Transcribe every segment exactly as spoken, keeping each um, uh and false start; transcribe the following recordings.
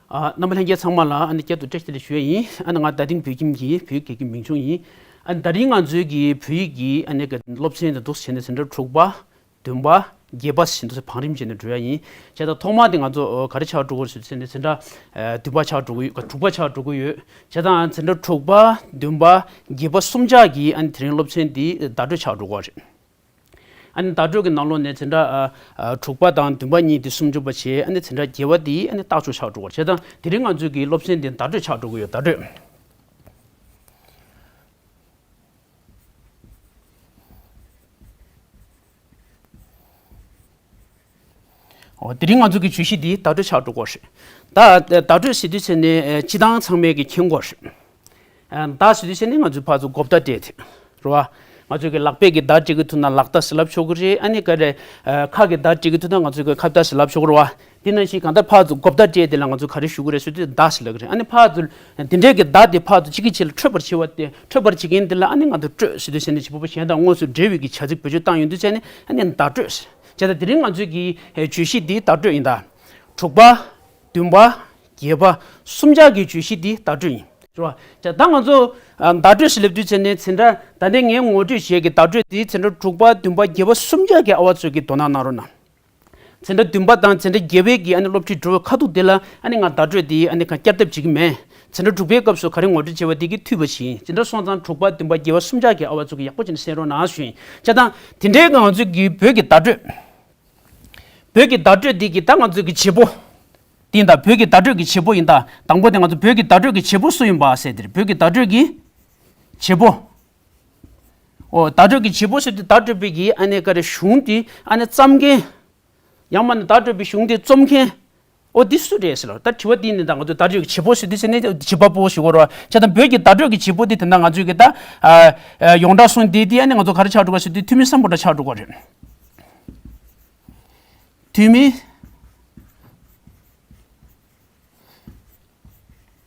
ཨ། རྣམ་པ་ལྷན་རྒྱས་ཚང་མ་ལ་ཨ་ནི་བསྐྱར་དུ་བཀྲ་ཤིས་བདེ་ལེགས་ཞུ་ཡ་ཡིན། ཨ་ནི་ང་རྡ་སྟེང་བོད་ཁྱིམ་གྱི་བོད་དགེ་རྒན་མིང་ཆུང་ཡིན། ཨ་ནི་ད་རིང་ང་ཚོའི་གི་བོད་ཡིག་གི་ཨ་ནི་གི་སློབ་ཚན་དེ་འདུག་སེ་བྱས་ནས་འཛིན་གྲྭ་དྲུག་པ། བདུན་པ། བརྒྱད་པ་ཟེར་འདུག་སེ་བང་རིམ་བྱས་ནས་འགྲོ་ཡ་ཡིན། བྱས་ཙང་ཐོག་མ་དེ་ང་ཚོ་ག་རེ་ཆགས་འགྲོ་གི་རེད་ཟེར་ནས་འཛིན་གྲྭ་བདུན་པ་ཆགས་འགྲོ་གི་ཡོད། དྲུག་པ་ཆགས་འགྲོ་གི་ཡོད། བྱས་ཙང་འཛིན་གྲྭ་དྲུག་པ། བདུན་པ། བརྒྱད་པ་གསུམ་ཆ་གི་ཨ་ནི་དེ་རིང་སློབ་ཚན་འདི་བརྡ་སྤྲོད་ཆགས་འགྲོ་གི་རེད། ཨ་ནི་བརྡ་སྤྲོད་ཀྱི་ནང་ལོགས་ནས་འཛིན་གྲྭ་ཨ་ཨ་དྲུག་པ་དང་བདུན་པ་གཉིས་དེ་སུམ་ཅུ་པ་བྱས། ཨ་ནི་འཛིན་གྲྭ་བརྒྱད་པ་དེ་ཨ་ནི་རྟགས་འཇུག་ཆགས་འགྲོ་གི་རེད། བྱས་ཙང་དེ་རིང་ང་ཚོའི་གི་སློབ་ཚན་འདི་བརྡ་སྤྲོད་ཆགས་འགྲོ་གི་ཡོད། བརྡ་སྤྲོད། འོ། དེ་རིང་ང་ཚོ་གི་བརྗོད་གཞི་འདི་བརྡ་སྤྲོད་ཆགས་འགྲོ་གི་རེད། ད་བརྡ་སྤྲོད་ཟེར་དུས་ཚེ་ནས་ཨ་སྤྱི་བཏང་ཚང་མས་ཀྱི་མཁྱེན་གྱི་ཡོད་རེད། ཨ་བརྡ་ཟེར་དུས་ཚེ་ནས་ང་ཚོས་ཕར་ཚུར་གོ་བརྡ་སྤྲད་དེ། རེད་བ། ང་ཚོས་ཀྱི་ལག་པས་ཀྱི་བརྡ་སྤྲད་ཀྱི་ཐུབ་ན་ལག་བརྡ་ཟེར་ལབ་ཆོག་གི་རེད། ཨ་ནི་ག་རེ། ཨ་ཁ་གི་བརྡ་སྤྲད་ཀྱི་ཐུབ་ན་ང་ཚོས་ཀྱི་ཁ་བརྡ་ཟེར་ལབ་ཆོག་གི་རེད་བ། དེ་ནང་བཞིན་གང་ལྟར་ཕར་ཚུར་གོ་བརྡ་སྤྲད་དེ་ལ་ང་ཚོས་ག་རེ་ཞུ་གི་རེད་ཟེར་དུས་བརྡ་ཟེར་ལབ་ཀྱི་རེད། ཨ་ནི་ཕར་ཚུར་དེ་འདྲའི་གི་བརྡ་དེ་ཕར་ཚུར་གཅིག་གིས་གཅིག་ལ་འཕྲོད་པར་བྱེད་པ་དེ། འཕྲོད་པར་བྱེད་མཁན་དེ་ལ་ཨ་ནི་ང་ཚོས་སྤྲོད་ཟེར་དུས་ཚེ་ནས་བྱེད་པོ་པོ་གཞན་དང་དངོས་སུ་འབྲེལ་བའི་གི་བྱ་ཚིག་བེད་སྤྱོད་བཏང་ཡོང་དུས་ཚེ་ནས་ཨ་ནི་བརྡ་སྤྲོད་ཟེར། བྱས་ཙང་དེ་རིང་ང་ཚོའི་གི་ཨེ་བརྗོད་གཞི་འདི་བརྡ་སྤྲོད་ཡིན་ད། དྲུག་པ། བདུན་པ། བརྒྱད་པ། གསུམ་ཆ་གི་བརྗོད་གཞི་འདི་བརྡ་སྤྲོད་ཡིན། རེད་བ། བྱས་ཙང་ད་ང་ཚོ་ཨ་བརྡ་སྤྲོད་ཟེར་ལབ་དུས་ཚེ་ནས་འཛིན་གྲྭ་ད་ལྟ་ངས་ངོ་སྤྲོད་བྱས་ཀྱི་བརྡ་སྤྲོད་འདི་འཛིན་གྲྭ་དྲུག་པ། བདུན་པ། བརྒྱད་པ། གསུམ་ཆ་གི་ཨ་བ་ཚོས་ཀྱི་དོ་སྣང་གནང་རོགས་གནང་། འཛིན་གྲྭ་བདུན་པ་དང་འཛིན་གྲྭ་བརྒྱད་པའི་གི་ཨ་ནི་སློབ་ཁྲིད་འགྲོ་བའི་ཁ་ཐུག་དེ་ལ་ཨ་ནི་ང་བརྡ་སྤྲོད་དེ་ཨ་ནི་ག་བསྐྱར་ལྡབ་བྱེད་ཀྱི་མེད། འཛིན་གྲྭ་དྲུག་པའི་སྐབས་སུ་ག་རེ་ངོ་སྤྲོད་བྱས་པ་དེ་གི་མཐུད་པ་ཞིག་ཡིན། འཛིན་གྲྭ་སོང་ཙང་དྲུག་པ། བདུན་པ། བརྒྱད་པ། གསུམ་ཆ་གི་ཨ་བ་ཚོ་གི་ཡག་པོ་བྱས་ནས་གསན་རོགས་གནང་ཞུ་ཡིན། བྱས་ཙང་དེ་འདྲའི་ང་ཚོ་གི་བོད་ཀྱི་བརྡ་སྤྲོད། བོད་ཀྱི་བརྡ་སྤྲོད་འདི་གི་ད་ང་ཚོ་གི་བྱེད་པོ། དེ་ཡིན་ད། བོད་ཀྱི་བརྡ་སྤྲོད་ཀྱི་བྱེད་པོ་ཡིན་ད། དང་པོ་དེ་ང་ཚོ་བོད་ཀྱི་བརྡ་སྤྲོད་ཀྱི་བྱེད་པོ་སུ་ཡིན་པ་ཟེར་དེ་རེད། བོད་ཀྱི་བརྡ་སྤྲོད་ཀྱི་བྱེད་པོ། ཨོ། བརྡ་སྤྲོད་ཀྱི་བྱེད་པོ་ཟེར་དུས་བརྡ་སྤྲོད་པའི་གི་ཨ་ནི་ག་རེ་གཞུང་དེ་ཨ་ནི་བརྩམས་མཁན། ཡང་མིན་ན་བརྡ་སྤྲོད་པའི་གཞུང་དེ་རྩོམ་མཁན། ཨོ་འདི་སུ་རེད་ཟེར་ལ། ད་དྲི་བ་འདི་ནི་ད་ང་ཚོས་བརྡ་སྤྲོད་ཀྱི་བྱེད་པོ་ཟེར་དུས་ཟེར་ནས་བྱེད་པ་པོ་ཞུ་དགོས་རེད་བ། བྱས་ཙང་བོད་ཀྱི་བརྡ་སྤྲོད་ཀྱི་བྱེད་པོ་འདི་དེ་འདྲ་ང་ཚོས་ཀྱི་ད་ཨ་ཨ་ཡོངས་གྲགས་སོང་དེ་དེ་ཨ་ནི་ང་ཚོ་ག་རེ་ཆགས་འགྲོ་ག་ཟེར་དུས་ཐུ་མི་སམ་བྷོ་ཊ་ཆགས་འགྲོ་ག་རེད། ཐུ་མི།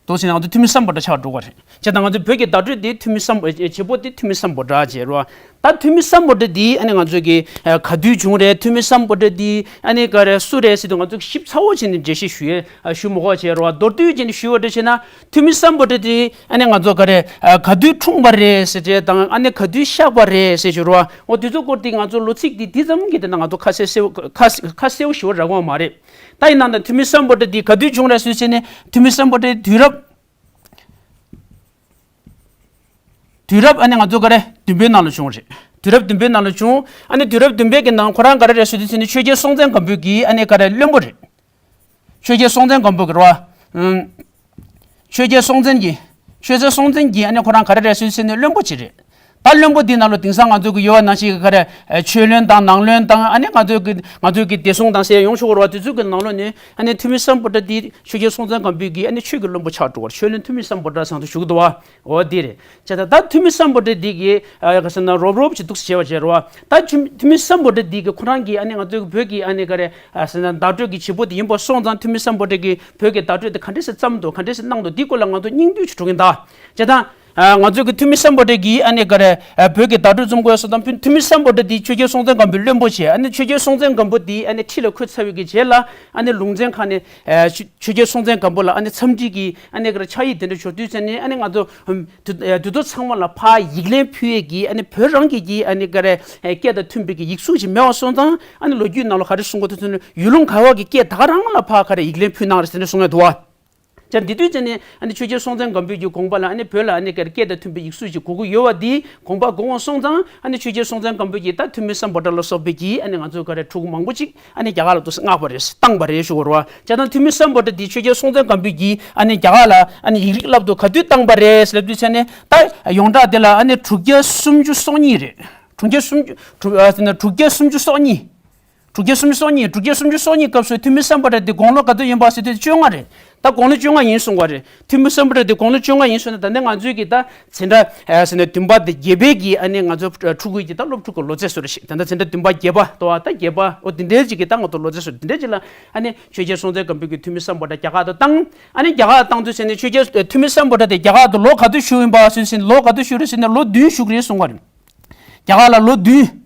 དོ་ཟེར་ན་ང་ཚོ་ཐུ་མི་སམ་བྷོ་ཊ་ཆགས་འགྲོ་ག་རེད། བྱས་ཙང་ང་ཚོ་བོད་ཀྱི་བརྡ་སྤྲོད་འདི་ཐུ་མི་སམ་བྱེད་པོ་འདི་ཐུ་མི་སམ་བྷོ་ཊ་བྱས་རོ། ད་ཐུ་མི་སམ་བྷོ་ཊ་འདི་ཨ་ནི་ང་ཚོ་གི་ཨ་ག་དུས་བྱུང་རེད། ཐུ་མི་སམ་བྷོ་ཊ་འདི་ཨ་ནི་ག་རེ་སུ་རེད་ཟེར་དུས་ང་ཚོ་གི་ཞིབ་ཚགས་པོ་བྱས་ནས་འགྲེལ་བཤད་ཞུ་ཡས་ཞུ་མི་དགོས་བྱས་རོ། མདོར་བསྡུས་བྱས་ནས་ཞུ་བ་འདྲ་བྱས་ན། ཐུ་མི་སམ་བྷོ་ཊ་དེ་ཨ་ནི་ང་ཚོ་ག་རེ་ཨ་ག་དུས་འཁྲུངས་པ་རེད་ཟེར་བྱས་དང་། ཨ་ནི་ག་དུས་གཤེགས་པ་རེད་ཟེར་ཞུ་རོ། འོ་དེ་ཚོ་སྐོར་དེ་ང་ཚོ་ལོ་ཚིགས་དེ་འདི་ཙམ་གྱི་དེ་ན་ང་ཚོ་ཁ་གསལ་གསལ་པོ་ཁ་ཁ་གསལ་པོ་ཞུ་བ་རག་གི་མ་རེད། ད་ཡིན་ན་ད་ཐུ་མི་སམ་བྷོ་ཊ་དེ་ག་དུས་བྱུང་རེད་ཟེར་བྱས་ནས། ཐུ་མི་སམ་བྷོ་ཊ་དུས་རབས། དུས་རབས་ཨ་ནི་ང་ཚོ་ག་རེ་བདུན་པའི་ནང་ལ་བྱུང་རེད། དུས་རབས་བདུན་པའི་ནང་ལ་བྱུང་། ཨ་ནི་དུས་རབས་བདུན་པའི་གི་ནང་ཁོ་རང་ག་རེ་རེད་ཟེར་དུས་ཟེར་ནས་ཆོས་རྒྱལ་སྲོང་བཙན་སྒམ་པོའི་གི་ཨ་ནི་ག་རེ་བློན་པོ་རེད། ཆོས་རྒྱལ་སྲོང་བཙན་སྒམ་པོ་གི་རེད་བ། ཨུམ། ཆོས་རྒྱལ་སྲོང་བཙན་གྱི། ཆོས་རྒྱལ་སྲོང་བཙན་གྱི་ཨ་ནི་ཁོ་རང་ག་རེ་རེད་ཟེར་དུས་ཟེར་ནས་བློན་པོ་ཅིག་རེད། ད་བློན་པོ་འདི་ནང་ལ་དེང་སང་ང་ཚོ་གི་ཡོད་པ་ནང་བཞིན་ག་རེ་ཨ་ཆོས་བློན་དང་ནང་བློན་དང་། ཨ་ནི་ང་ཚོ་གི་ང་ཚོ་གི་བདེ་སྲུང་དང་ཟེར་ཡོང་ཆོག་གི་རེད་བ། དེ་ཚོ་གི་ནང་ལོགས་ནས་ཨ་ནི་ཐུ་མི་སམ་བྷོ་ཊ་འདི་ཆོས་རྒྱལ་སྲོང་བཙན་སྒམ་པོའི་གི་ཨ་ནི་ཆོས་ཀྱི་བློན་པོ་ཆགས་འགྲོ་བར། ཆོས་བློན་ཐུ་མི་སམ་བྷོ་ཊ་ཟེར་དུ་བཞུགས་འདུག་བ། འོ་འདི་རེད། བྱས་ཙང་ད་ཐུ་མི་སམ་བྷོ་ཊ་འདི་གི་ཨ་ག་ཟེར་ན་རོབ་རོབ་ཅིག་འདུག་སེ་བྱས་པ་བྱས་རེད་བ། ད་ཐུ་ཐུ་མི་སམ་བྷོ་ཊ་འདི་གི་ཁོ་རང་གི་ཨ་ནི་ང་ཚོའི་བོད་ཀྱི་ཨ་ནི་ག་རེ་ཨ་ཟེར་ན་བརྡ་སྤྲོད་ཀྱི་བྱེད་པོ་དེ་ཡིན་པ་སོང་ཙང་། ཐུ་མི་སམ་བྷོ་ཊ་གི་བོད་ཀྱི་བརྡ་སྤྲོད་དེ་ག་འདྲས་སེ་བརྩམས་འདུག་ག་འདྲས་སེ་གནང་འདུག་འདི་སྐོར་ལ་ང་ཚོ་སྙིང་བསྡུས་ཅིག་འགྲོ་གིན་གདའ། བྱས་ཙང་། ཨ་ང་ཚོ་གི་ཐུ་མི་སམ་བྷོ་ཊ་གི་ཨ་ནི་ག་རེ་ཨ་བོད་ཀྱི་བརྡ་སྤྲོད་རྩོམ་དགོས་སོང་ཙང་། ཐུ་མི་སམ་བྷོ་ཊ་འདི་ཆོས་རྒྱལ་སྲོང་བཙན་སྒམ་པོའི་བློན་པོ་བྱས། ཨ་ནི་ཆོས་རྒྱལ་སྲོང་བཙན་སྒམ་པོ་འདི་ཨ་ནི་ཁྲི་ལ་འཁོད་ཚར་བའི་གི་རྗེས་ལ། ཨ་ནི་ལུང་ཚན་ཁག་ནས་ཨ་ཆོས་ཆོས་རྒྱལ་སྲོང་བཙན་སྒམ་པོ་ལ་ཨ་ནི་འཚམས་འདྲི་གི་ཨ་ནི་ག་རེ་ཕྱག་ཡིག་དེ་འདྲ་ཞོར་དུས་ཚེ་ནས། ཨ་ནི་ང་ཚོ་ཨམ་དུ་ཨ་དུས་ཚོད་ཚང་མ་ལ་ཕར་ཡིག་ལན་ཕུལ་ཡས་ཀྱི་ཨ་ནི་བོད་རང་གི་གི་ཨ་ནི་ག་རེ་ཨ་སྐད་དང་མཐུན་པའི་གི་ཡིག་གཟུགས་ཅིག་མེད་པ་སོང་ཙང་། ཨ་ནི་ལོ་རྒྱུས་ནང་ལ་ག་རེ་གསུང་གི་འདུག་ཟེར་ན། ཡུལ་ལུང་ག་བ་གི་སྐད་ད་ག་རང་ལ་ཕར་ག་རེ་ཡིག་ལན་ཕུལ་གནང་རེད་ཟེར་ནས་གསུང་གི་འདུག་བ། ཅག་འདི་དུས་ཚེ་ནས་ཨ་ནི་ཆོས་རྒྱལ་སྲོང་བཙན་སྒམ་པོའི་གི་དགོངས་པ་ལ། ཨ་ནི་བོད་ལ་ཨ་ནི་སྐད་དང་མཐུན་པའི་ཡིག་གཟུགས་ཅིག་དགོས་ཀྱི་ཡོད་པ་འདི་དགོངས་པ་དགོངས་པ་སོང་ཙང་། ཨ་ནི་ཆོས་རྒྱལ་སྲོང་བཙན་སྒམ་པོ་གིས་ད་ཐུ་མི་སམ་བྷོ་ཊ་ལ་སོགས་པའི་གི་ཨ་ནི་ང་ཚོ་ག་རེ་ཕྲུ་གུ་མང་པོ་ཅིག་ཨ་ནི་རྒྱ་གར་ལ་འདུག་སེ་མངགས་པ་རེད། བཏང་པ་རེད་ཞུ་དགོས་རེད་བ། བྱས་ཙང་ཐུ་མི་སམ་བྷོ་ཊ་འདི་ཆོས་རྒྱལ་སྲོང་བཙན་སྒམ་པོ་གིས་ཨ་ནི་རྒྱ་གར་ལ་ཨ་ནི་ཡིག་རིགས་བསླབ་འདུག་ག་དུས་བཏང་པ་རེད་ཟེར་ལབ་དུས་ཚེ་ནས། ད་ཡོངས་གྲགས་དེ་ལ་ཨ་ནི་དྲུག་བརྒྱ་སུམ་ཅུ་སོ་གཉིས་རེད། དྲུག་བརྒྱ་སུམ་ཅུ་དྲུག་ཨ་ཟེར་ན་དྲུག་བརྒྱ་སུམ་ཅུ་སོ་གཉིས། དྲུག་བརྒྱ་སུམ་ཅུ་སོ་གཉིས། དྲུག་བརྒྱ་སུམ་ཅུ་སོ་གཉིས་སྐབས་སུ་ཐུ་མི་སམ་བྷོ་ཊ་དེ་དགུང་ལོ་ག་ཚོད་ཡིན་པ་ཟེར་དུས་བཅོ་ལྔ་རེད། ད་དགུང་ལོ་བཅོ་ལྔ་ཡིན་གསུང་བ་རེད། ཐུ་མི་སམ་བྷོ་ཊ་དེ་དགུང་ལོ་བཅོ་ལྔ་ཡིན་གསུང་ན། ད་ནི་ང་ཚོའི་གི་ད་འཛིན་གྲྭ་ཨ་ཟེར་ན་བདུན་པ་དེ་བརྒྱད་པའི་གི་ཨ་ནི་ང་ཚོ་ཕྲུ་གུའི་གི་ད་སློབ་ཕྲུག་གི་ལོ་ཚད་བཟོ་འདྲ་ཞིག་ད་ལྟ་འཛིན་གྲྭ་བདུན་པ་བརྒྱད་པ་དོ་བ་ད་བརྒྱད་པ། འོ་དེ་འདྲའི་ཅིག་གི་ད་ང་ཚོ་ལོ་ཚད་བཟོ་འདྲ་དེ་འདྲའི་ཅིག་ལ། ཨ་ནི་ཆོས་རྒྱལ་སྲོང་བཙན་སྒམ་པོའི་གི་ཐུ་མི་སམ་བྷོ་ཊ་རྒྱ་གར་དུ་བཏང་། ཨ་ནི་རྒྱ་གར་བཏང་དུས་ཟེར་ནས་ཆོས་རྒྱལ་ཐུ་མི་སམ་བྷོ་ཊ་དེ་རྒྱ་གར་དུ་ལོ་ག་དུས་བཞུགས་ཡིན་པ་ཟེར་ཟེར་ནས། ལོ་ག་དུས་བཞུགས་རེད་ཟེར་ན་ལོ་བདུན་བཞུགས་རེད་གསུང་བ་རེད། རྒྱ་གར་ལ་ལོ་བདུན།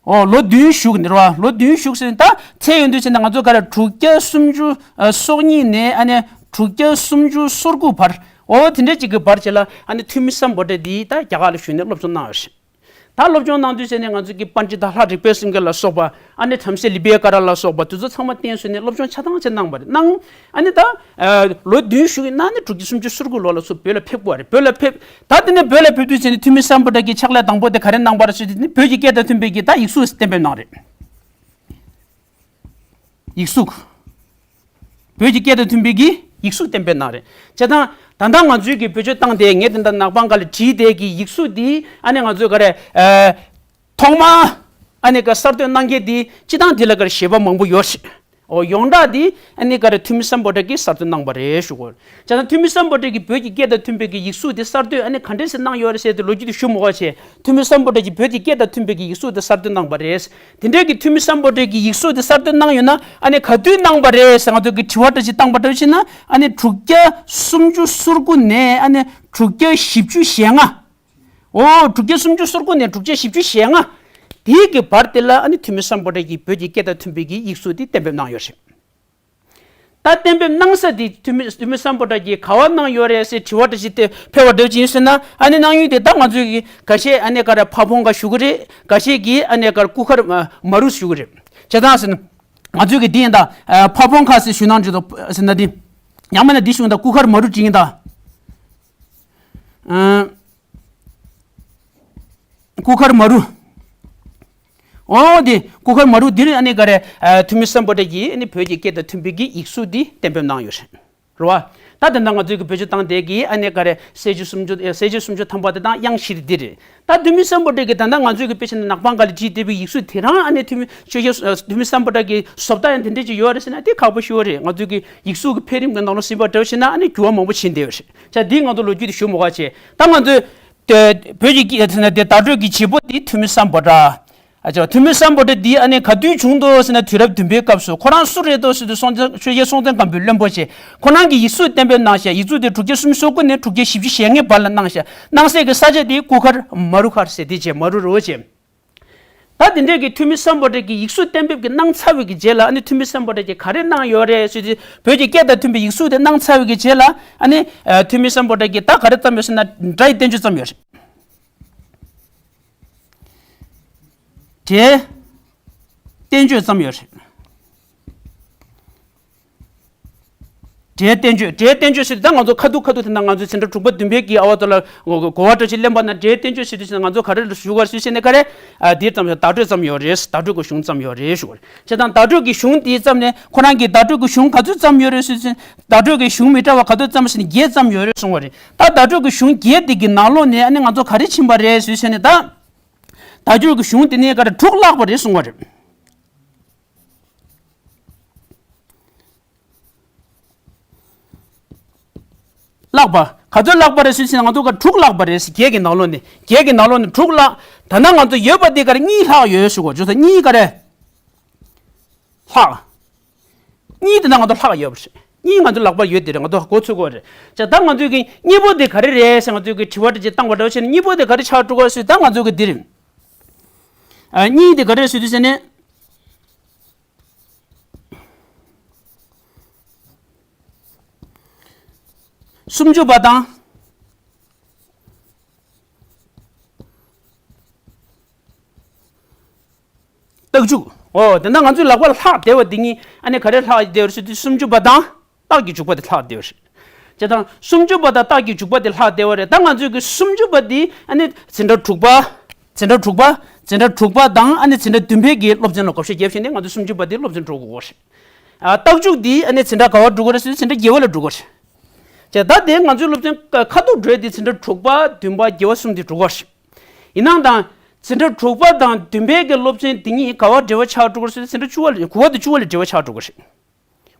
ཨོ་ལོ་བདུན་བཞུགས་ནི་རེད་བ། ལོ་བདུན་བཞུགས་ཟེར་ན་ད་ཚད་ཡོད་དུས་ཟེར་ན་ང་ཚོ་ག་རེ་དྲུག་བརྒྱ་སུམ་ཅུ་ཨ་སོ་གཉིས་ནས་ཨ་ནི་དྲུག་བརྒྱ་སུམ་ཅུ་སོ་དགུ་བར་ཨོ་དེ་འདྲ་ཅིག་གི་བར་བྱས་ལ་ཨ་ནི་ཐུ་མི་སམ་བྷོ་ཊ་འདི་ད་རྒྱ་གར་ལ་བཞུགས་ནས་སློབ་སྦྱོང་གནང་བ་རེད། ད་སློབ་སྦྱོང་གནང་དུས་ཟེར་ནས་ང་ཚོ་གི་པཎ་ཌི་ཏ་ལྷ་རིག་པའི་སེང་གེ་ལ་སོགས་པ་ཨ་ནི་བྲམ་ཟེ་ལི་པི་ཡ་ཀ་ར་ལ་སོགས་པ་དེ་ཚོ་ཚང་མ་བསྟེན་བཟོས་ནས་སློབ་སྦྱོང་ཆ་ཚང་བྱས་གནང་བ་རེད། གནང་ཨ་ནི་ད་ལོ་བདུན་བཞུགས་ཡིན་ན་ནི་དྲུག་བརྒྱ་སུམ་ཅུ་སོ་དགུ་ལོ་ལ་ཚུར་བོད་ལ་ཕེབས་དགོས་རེད། བོད་ལ་ཕེབས། ད་དེ་ནས་བོད་ལ་ཕེབས་དུས་ཟེར་ནས་ཐུ་མི་སམ་བྷོ་ཊ་གི་ཕྱག་ལས་དང་པོ་དེ་ག་རེ་གནང་བ་རེད་ཟེར་དུས་ནི་བོད་ཀྱི་སྐད་དང་མཐུན་པའི་གི་ད་ཡིག་གཟུགས་གཏན་འབེབས་གནང་རེད། ཡིག་གཟུགས། བོད་ཀྱི་སྐད་དང་མཐུན་པའི་གི་ཡིག་གཟུགས་གཏན་འབེབས་གནང་རེད། བྱས་ཙང་ད་ལྟ་ང་ཚོའི་གི་བེད་སྤྱོད་བཏང་དེ་ངས་དེ་འདྲ་ནག་པང་ཁ་ལ་བྲིས་དེ་གི་ཡིག་གཟུགས་འདི་ཨ་ནི་ང་ཚོའི་ག་རེ་ཨ་ཐོག་མ་ཨ་ནི་ག་གསར་གཏོད་གནང་མཁན་འདི་སྤྱི་བཏང་འདི་ལ་ག་རེ་བཞེད་པ་མང་པོ་ཡོད་རེད། ཨོ་ཡོངས་གྲགས་འདི་ཨ་ནི་ག་རེ་ཐུ་མི་སམ་བྷོ་ཊ་གིས་གསར་གཏོད་གནང་བ་རེད་ཞུ་དགོས། བྱས་ཙང་ཐུ་མི་སམ་བྷོ་ཊ་གིས་བོད་ཀྱི་སྐད་དང་མཐུན་པའི་གི་ཡིག་གཟུགས་འདི་གསར་གཏོད་ཨ་ནི་ག་འདྲས་སེ་གནང་ཡོད་རེད་ཟེར་དེ་ལོ་རྒྱུས་དེ་ཞུ་མི་དགོས་བྱས། ཐུ་མི་སམ་བྷོ་ཊ་གིས་བོད་ཀྱི་སྐད་དང་མཐུན་པའི་གི་ཡིག་གཟུགས་དེ་གསར་གཏོད་གནང་བ་རེད། དེ་འདྲའི་གི་ཐུ་མི་སམ་བྷོ་ཊ་གི་ཡིག་གཟུགས་དེ་གསར་གཏོད་གནང་ཡོད་ན་ཨ་ནི་ག་དུས་གནང་བ་རེད་ཟེར་ང་ཚོ་གི་དྲི་བ་འདྲ་ཞིག་བཏང་པ་འདྲ་ཞིག་ན་ཨ་ནི་དྲུག་བརྒྱ་སུམ་ཅུ་སོ་དགུ་ནས་ཨ་ནི་དྲུག་བརྒྱ་བཞི་བཅུ་ཞེ་ལྔ། ཨོ་དྲུག་བརྒྱ་སུམ་ཅུ་སོ་དགུ་ནས་དྲུག་བརྒྱ་བཞི་བཅུ་ཞེ་ལྔ། དེའི་གི་བར་དེ་ལ་ཨ་ནི་ཐུ་མི་སམ་བྷོ་ཊ་གིས་བོད་ཀྱི་སྐད་དང་མཐུན་པའི་གི་ཡིག་གཟུགས་དེ་གཏན་འབེབས་གནང་ཡོད་རེད། ད་གཏན་འབེབས་གནང་ས་དེ་ཐུ་མི་ཐུ་མི་སམ་བྷོ་ཊ་གིས་ག་བ་གནང་ཡོད་རེད་ཟེར་དྲི་བ་འདྲ་ཞིག་དེ་ཕེབས་པ་འདྲ་ཅིག་ཡིན་ཟེར་ན་ཨ་ནི་གནང་ཡུལ་དེ་ད་ང་ཚོས་གི་འགའ་ཤས་ཨ་ནི་ག་རེ་ཕ་བོང་ཁ་ཞུ་གི་རེད། འགའ་ཤས་ཀྱིས་ཨ་ནི་ག་རེ་སྐུ་མཁར་མ་རུ་ཞུ་གི་རེད། བྱས་ཙང་ཟེར་ན་ང་ཚོས་གི་འདི་ཡིན་ད་ཕ་བོང་ཁ་ཟེར་ཞུ་ན་འགྲིག་འདུག་ཟེར་ན་འདི་ཡང་མིན་ན་འདི་ཞུ་ཡིན་ད་སྐུ་མཁར་མ་རུ་ཅིག་ཡིན་ད། སྐུ་མཁར་མ་རུ། འོ་དེ་སྐུ་མཁར་མ་རུ་འདིར་ཨ་ནི་ག་རེ་ཐུ་མི་སམ་བྷོ་ཊ་གིས་ཨ་ནི་བོད་ཀྱི་སྐད་དང་མཐུན་པའི་གི་ཡིག་གཟུགས་འདི་གཏན་འབེབས་གནང་ཡོད་རེད། རེད་བ། ད་དེ་འདྲ་ང་ཚོས་གི་བེད་སྤྱོད་བཏང་དེ་གི་ཨ་ནི་ག་རེ་གསལ་བྱེད་སུམ་ཅུ་གསལ་བྱེད་སུམ་ཅུ་ཐམ་པ་དེ་དང་དབྱངས་བཞིར་འདི་རེད། ད་ཐུ་མི་སམ་བྷོ་ཊ་གིས་ད་ལྟ་ང་ཚོས་གི་དཔེ་བྱས་ན་ནག་པང་ཁ་ལ་བྲིས་བསྡད་པའི་ཡིག་གཟུགས་དེ་རང་ཨ་ནི་ཐུ་མི་ཆོས་རྒྱལ་ཐུ་མི་སམ་བྷོ་ཊ་གི་བཟོ་ལྟ་ཡང་དེ་འདྲས་ཅིག་ཡོད་རེད་ཟེར་ན་དེ་ཁག་པོ་ཞིག་ཡོད་རེད། ང་ཚོས་གི་ཡིག་གཟུགས་ཀྱི་འཕེལ་རིམ་གྱི་ནང་ལོགས་ཟིན་པ་འདྲ་བོ་བྱས་ན་ཨ་ནི་འགྱུར་བ་མང་པོ་ཕྱིན་བསྡད་ཡོད་རེད། ཅག་འདིའི་ངང་དུ་ལོ་རྒྱུས་དེ་ཞུ་མ་དགོས་བྱས། ད་ང་ཚོས་དེ་བོད་ཀྱི་སྐད་ཟེར་ན་དེ་བརྡ་སྤྲོད་ཀྱི་བྱེད་པོ་དེ་ཐུ་མི་སམ་བྷོ་ཊ། ཨ་ཅག་ཐུ་མི་སམ་བྷོ་ཊ་འདི་ཨ་ནི་ག་དུས་བྱུང་འདུག་ཟེར་ན་དུས་རབས་བདུན་པའི་སྐབས་སུ་ཁོ་རང་སུ་རེད་འདུག་ཟེར་དུས་སྲོང་བཙན་ཆོས་རྒྱལ་སྲོང་བཙན་སྒམ་པོའི་བློན་པོ་བྱས། ཁོ་རང་གིས་ཡིག་གཟུགས་གཏན་འབེབས་གནང་ཤག་ཡིག་གཟུགས་དེ་དྲུག་བརྒྱ་སུམ་ཅུ་སོ་དགུ་ནས་དྲུག་བརྒྱ་བཞི་བཅུ་ཞེ་ལྔའི་བར་ལ་གནང་ཤག་གནང་སའི་གི་ས་ཆ་དེ་སྐུ་མཁར་མ་རུ་མཁར་ཟེར་དེ་བྱས་མ་རུ་རོ་བྱས། ད་དེ་འདྲས་ཀྱི་ཐུ་མི་སམ་བྷོ་ཊ་གི་ཡིག་གཟུགས་གཏན་འབེབས་ཀྱི་གནང་ཚར་བའི་གི་རྗེས་ལ་ཨ་ནི་ཐུ་མི་སམ་བྷོ་ཊ་གིས་ག་རེ་གནང་ཡོད་རེད་ཟེར་དུས་བོད་ཀྱི་སྐད་དང་མཐུན་པའི་ཡིག་གཟུགས་དེ་གནང་ཚར་བའི་གི་རྗེས་ལ་ཨ་ནི་ཐུ་མི་སམ་བྷོ་ཊ་གིས་ད་ག་རེ་བརྩམས་ཡོད་ཟེར་ན་སྒྲ་ཡི་བསྟན་བཅོས་བརྩམས་ཡོད་རེད། སྒྲའི་བསྟན་བཅོས་བརྩམས་ཡོད་རེད། སྒྲའི་བསྟན་བཅོས་སྒྲའི་བསྟན་བཅོས་ཟེར་དུས་ད་ང་ཚོ་ཁ་ཐུག་ཁ་ཐུག་དེ་ན་ང་ཚོ་ཟིན་གྲྭ་དྲུག་པ་བདུན་པའི་གི་ཨ་བ་ཚོ་ལ་གོ་བ་འདྲ་ཞིག་ལེན་པ་ན་སྒྲའི་བསྟན་བཅོས་ཟེར་དུས་ང་ཚོ་ག་རེ་ལ་ཞུ་གར་ཞུ་ཟེར་ནས་ག་རེ་ཨ་འདིར་བརྩམས་ཡོད་བརྡ་སྤྲོད་བརྩམས་ཡོད་རེད། བརྡ་སྤྲོད་ཀྱི་གཞུང་བརྩམས་ཡོད་རེད་ཞུ་བ་རེད། བྱས་ཙང་བརྡ་སྤྲོད་ཀྱི་གཞུང་དེ་བརྩམས་ནས་ཁོ་རང་གིས་བརྡ་སྤྲོད་ཀྱི་གཞུང་ག་ཚོད་བརྩམས་ཡོད་རེད་ཟེར་དུས་བརྡ་སྤྲོད་ཀྱི་གཞུང་མི་འདྲ་བ་ག་ཚོད་བརྩམས་ཟེར་ནས་བརྒྱད་བརྩམས་ཡོད་རེད་གསུང་བ་རེད། ད་བརྡ་སྤྲོད་ཀྱི་གཞུང་བརྒྱད་དེ་གི་ནང་ལོགས་ནས་ཨ་ནི་ང་ཚོ་ག་རེ་ཕྱིན་པ་རེད་ཟེར་དུས་ནས་ད། བརྡ་སྤྲོད་ཀྱི་གཞུང་དེ་ནས་ག་རེ་དྲུག་བརླགས་པ་རེད་གསུང་བ་རེད། བརླགས་པ། ག་ཚོད་བརླགས་པ་རེད་ཟེར་ན་ང་ཚོ་ག་དྲུག་བརླགས་པ་རེད་ཟེར། བརྒྱད་ཀྱི་ནང་ལོགས་ནས་བརྒྱད་ཀྱི་ནང་ལོགས་ནས་དྲུག་བརླགས། ད་ནང་ང་ཚོ་ཡོད་པ་དེ་ག་རེ་གཉིས་ལྷག་ཡོད་ཞུ་གོ་ཅོ་ད་གཉིས་ག་རེ། ལྷག་གཉིས་དེ་ནང་ང་ཚོ་ལྷག་ཡོད་པ་རེད། གཉིས་ང་ཚོ་ལག་པར་ཡོད་དེ་རེད། ང་ཚོ་གོ་ཚུགས་གོ་རེད། ཅག་ད་ང་ཚོས་གི་གཉིས་པོ་དེ་ག་རེ་རེད་ཟེར་ང་ཚོས་གི་དྲི་བ་དེ་ཅིག་བཏང་བ་འདྲ་བོ་བྱས་ནས་གཉིས་པོ་དེ་ག་རེ་ཆགས་འགྲོ་གོ་ཟེར་ད་ང་ཚོ་གི་འདི་རེད། ཨ་གཉིས་དེ་ག་རེ་ཟེར་དུས་ཟེར་ནས། སུམ་ཅུ་པ་དང་། རྟགས་འཇུག་ཨོ་དེ་ན་ང་ཚོའི་ལག་པ་ལ་ལྷག་བསྡད་པ་འདི་གཉིས་ཨ་ནི་ག་རེ་ལྷག་བསྡད་པ་རེད་ཟེར་དུས་སུམ་ཅུ་པ་དང་རྟགས་ཀྱི་འཇུག་པ་དེ་ལྷག་བསྡད་པ་རེད། བྱས་ཙང་སུམ་ཅུ་པ་དང་རྟགས་ཀྱི་འཇུག་པ་དེ་ལྷག་བསྡད་པ་རེད། ད་ང་ཚོའི་གི་སུམ་ཅུ་པ་འདི་ཨ་ནི་འཛིན་གྲྭ་དྲུག་པ། འཛིན་གྲྭ་དྲུག་པ། འཛིན་གྲྭ་དྲུག་པ་དང་ཨ་ནི་འཛིན་གྲྭ་བདུན་པའི་གི་སློབ་ཚན་ལ་བགོ་བཤའ་བརྒྱབ་བྱས་ནས་ང་ཚོ་སུམ་ཅུ་པ་འདི་སློབ་ཚན་འགྲོ་དགོས་རེད། ཨ་རྟགས་འཇུག་འདི་ཨ་ནི་འཛིན་གྲྭ་ག་བར་འགྲོ་གི་རེད་ཟེར་ན་འཛིན་གྲྭ་བརྒྱད་པ་ལ་འགྲོ་གི་རེད། བྱས་ད་དེ་ང་ཚོའི་སློབ་ཚན་ཁ་ཐུག་འགྲོ་ཡས་དེ་འཛིན་གྲྭ་དྲུག་པ་བདུན་པ་བརྒྱད་པ་གསུམ་དེ་འགྲོ་གི་རེད། ཡིན་ནའང་དང་འཛིན་གྲྭ་དྲུག་པ་དང་བདུན་པའི་གི་སློབ་ཚན་དེ་གཉིས་ག་བར་འབྲེལ་བ་ཆགས་འགྲོ་གི་རེད་ཟེར་ན་འཛིན་གྲྭ་བཅུ་པ་ལ་དགུ་པ་དང་བཅུ་པ་ལ་འབྲེལ་བ་ཆགས་འགྲོ་གི་རེད།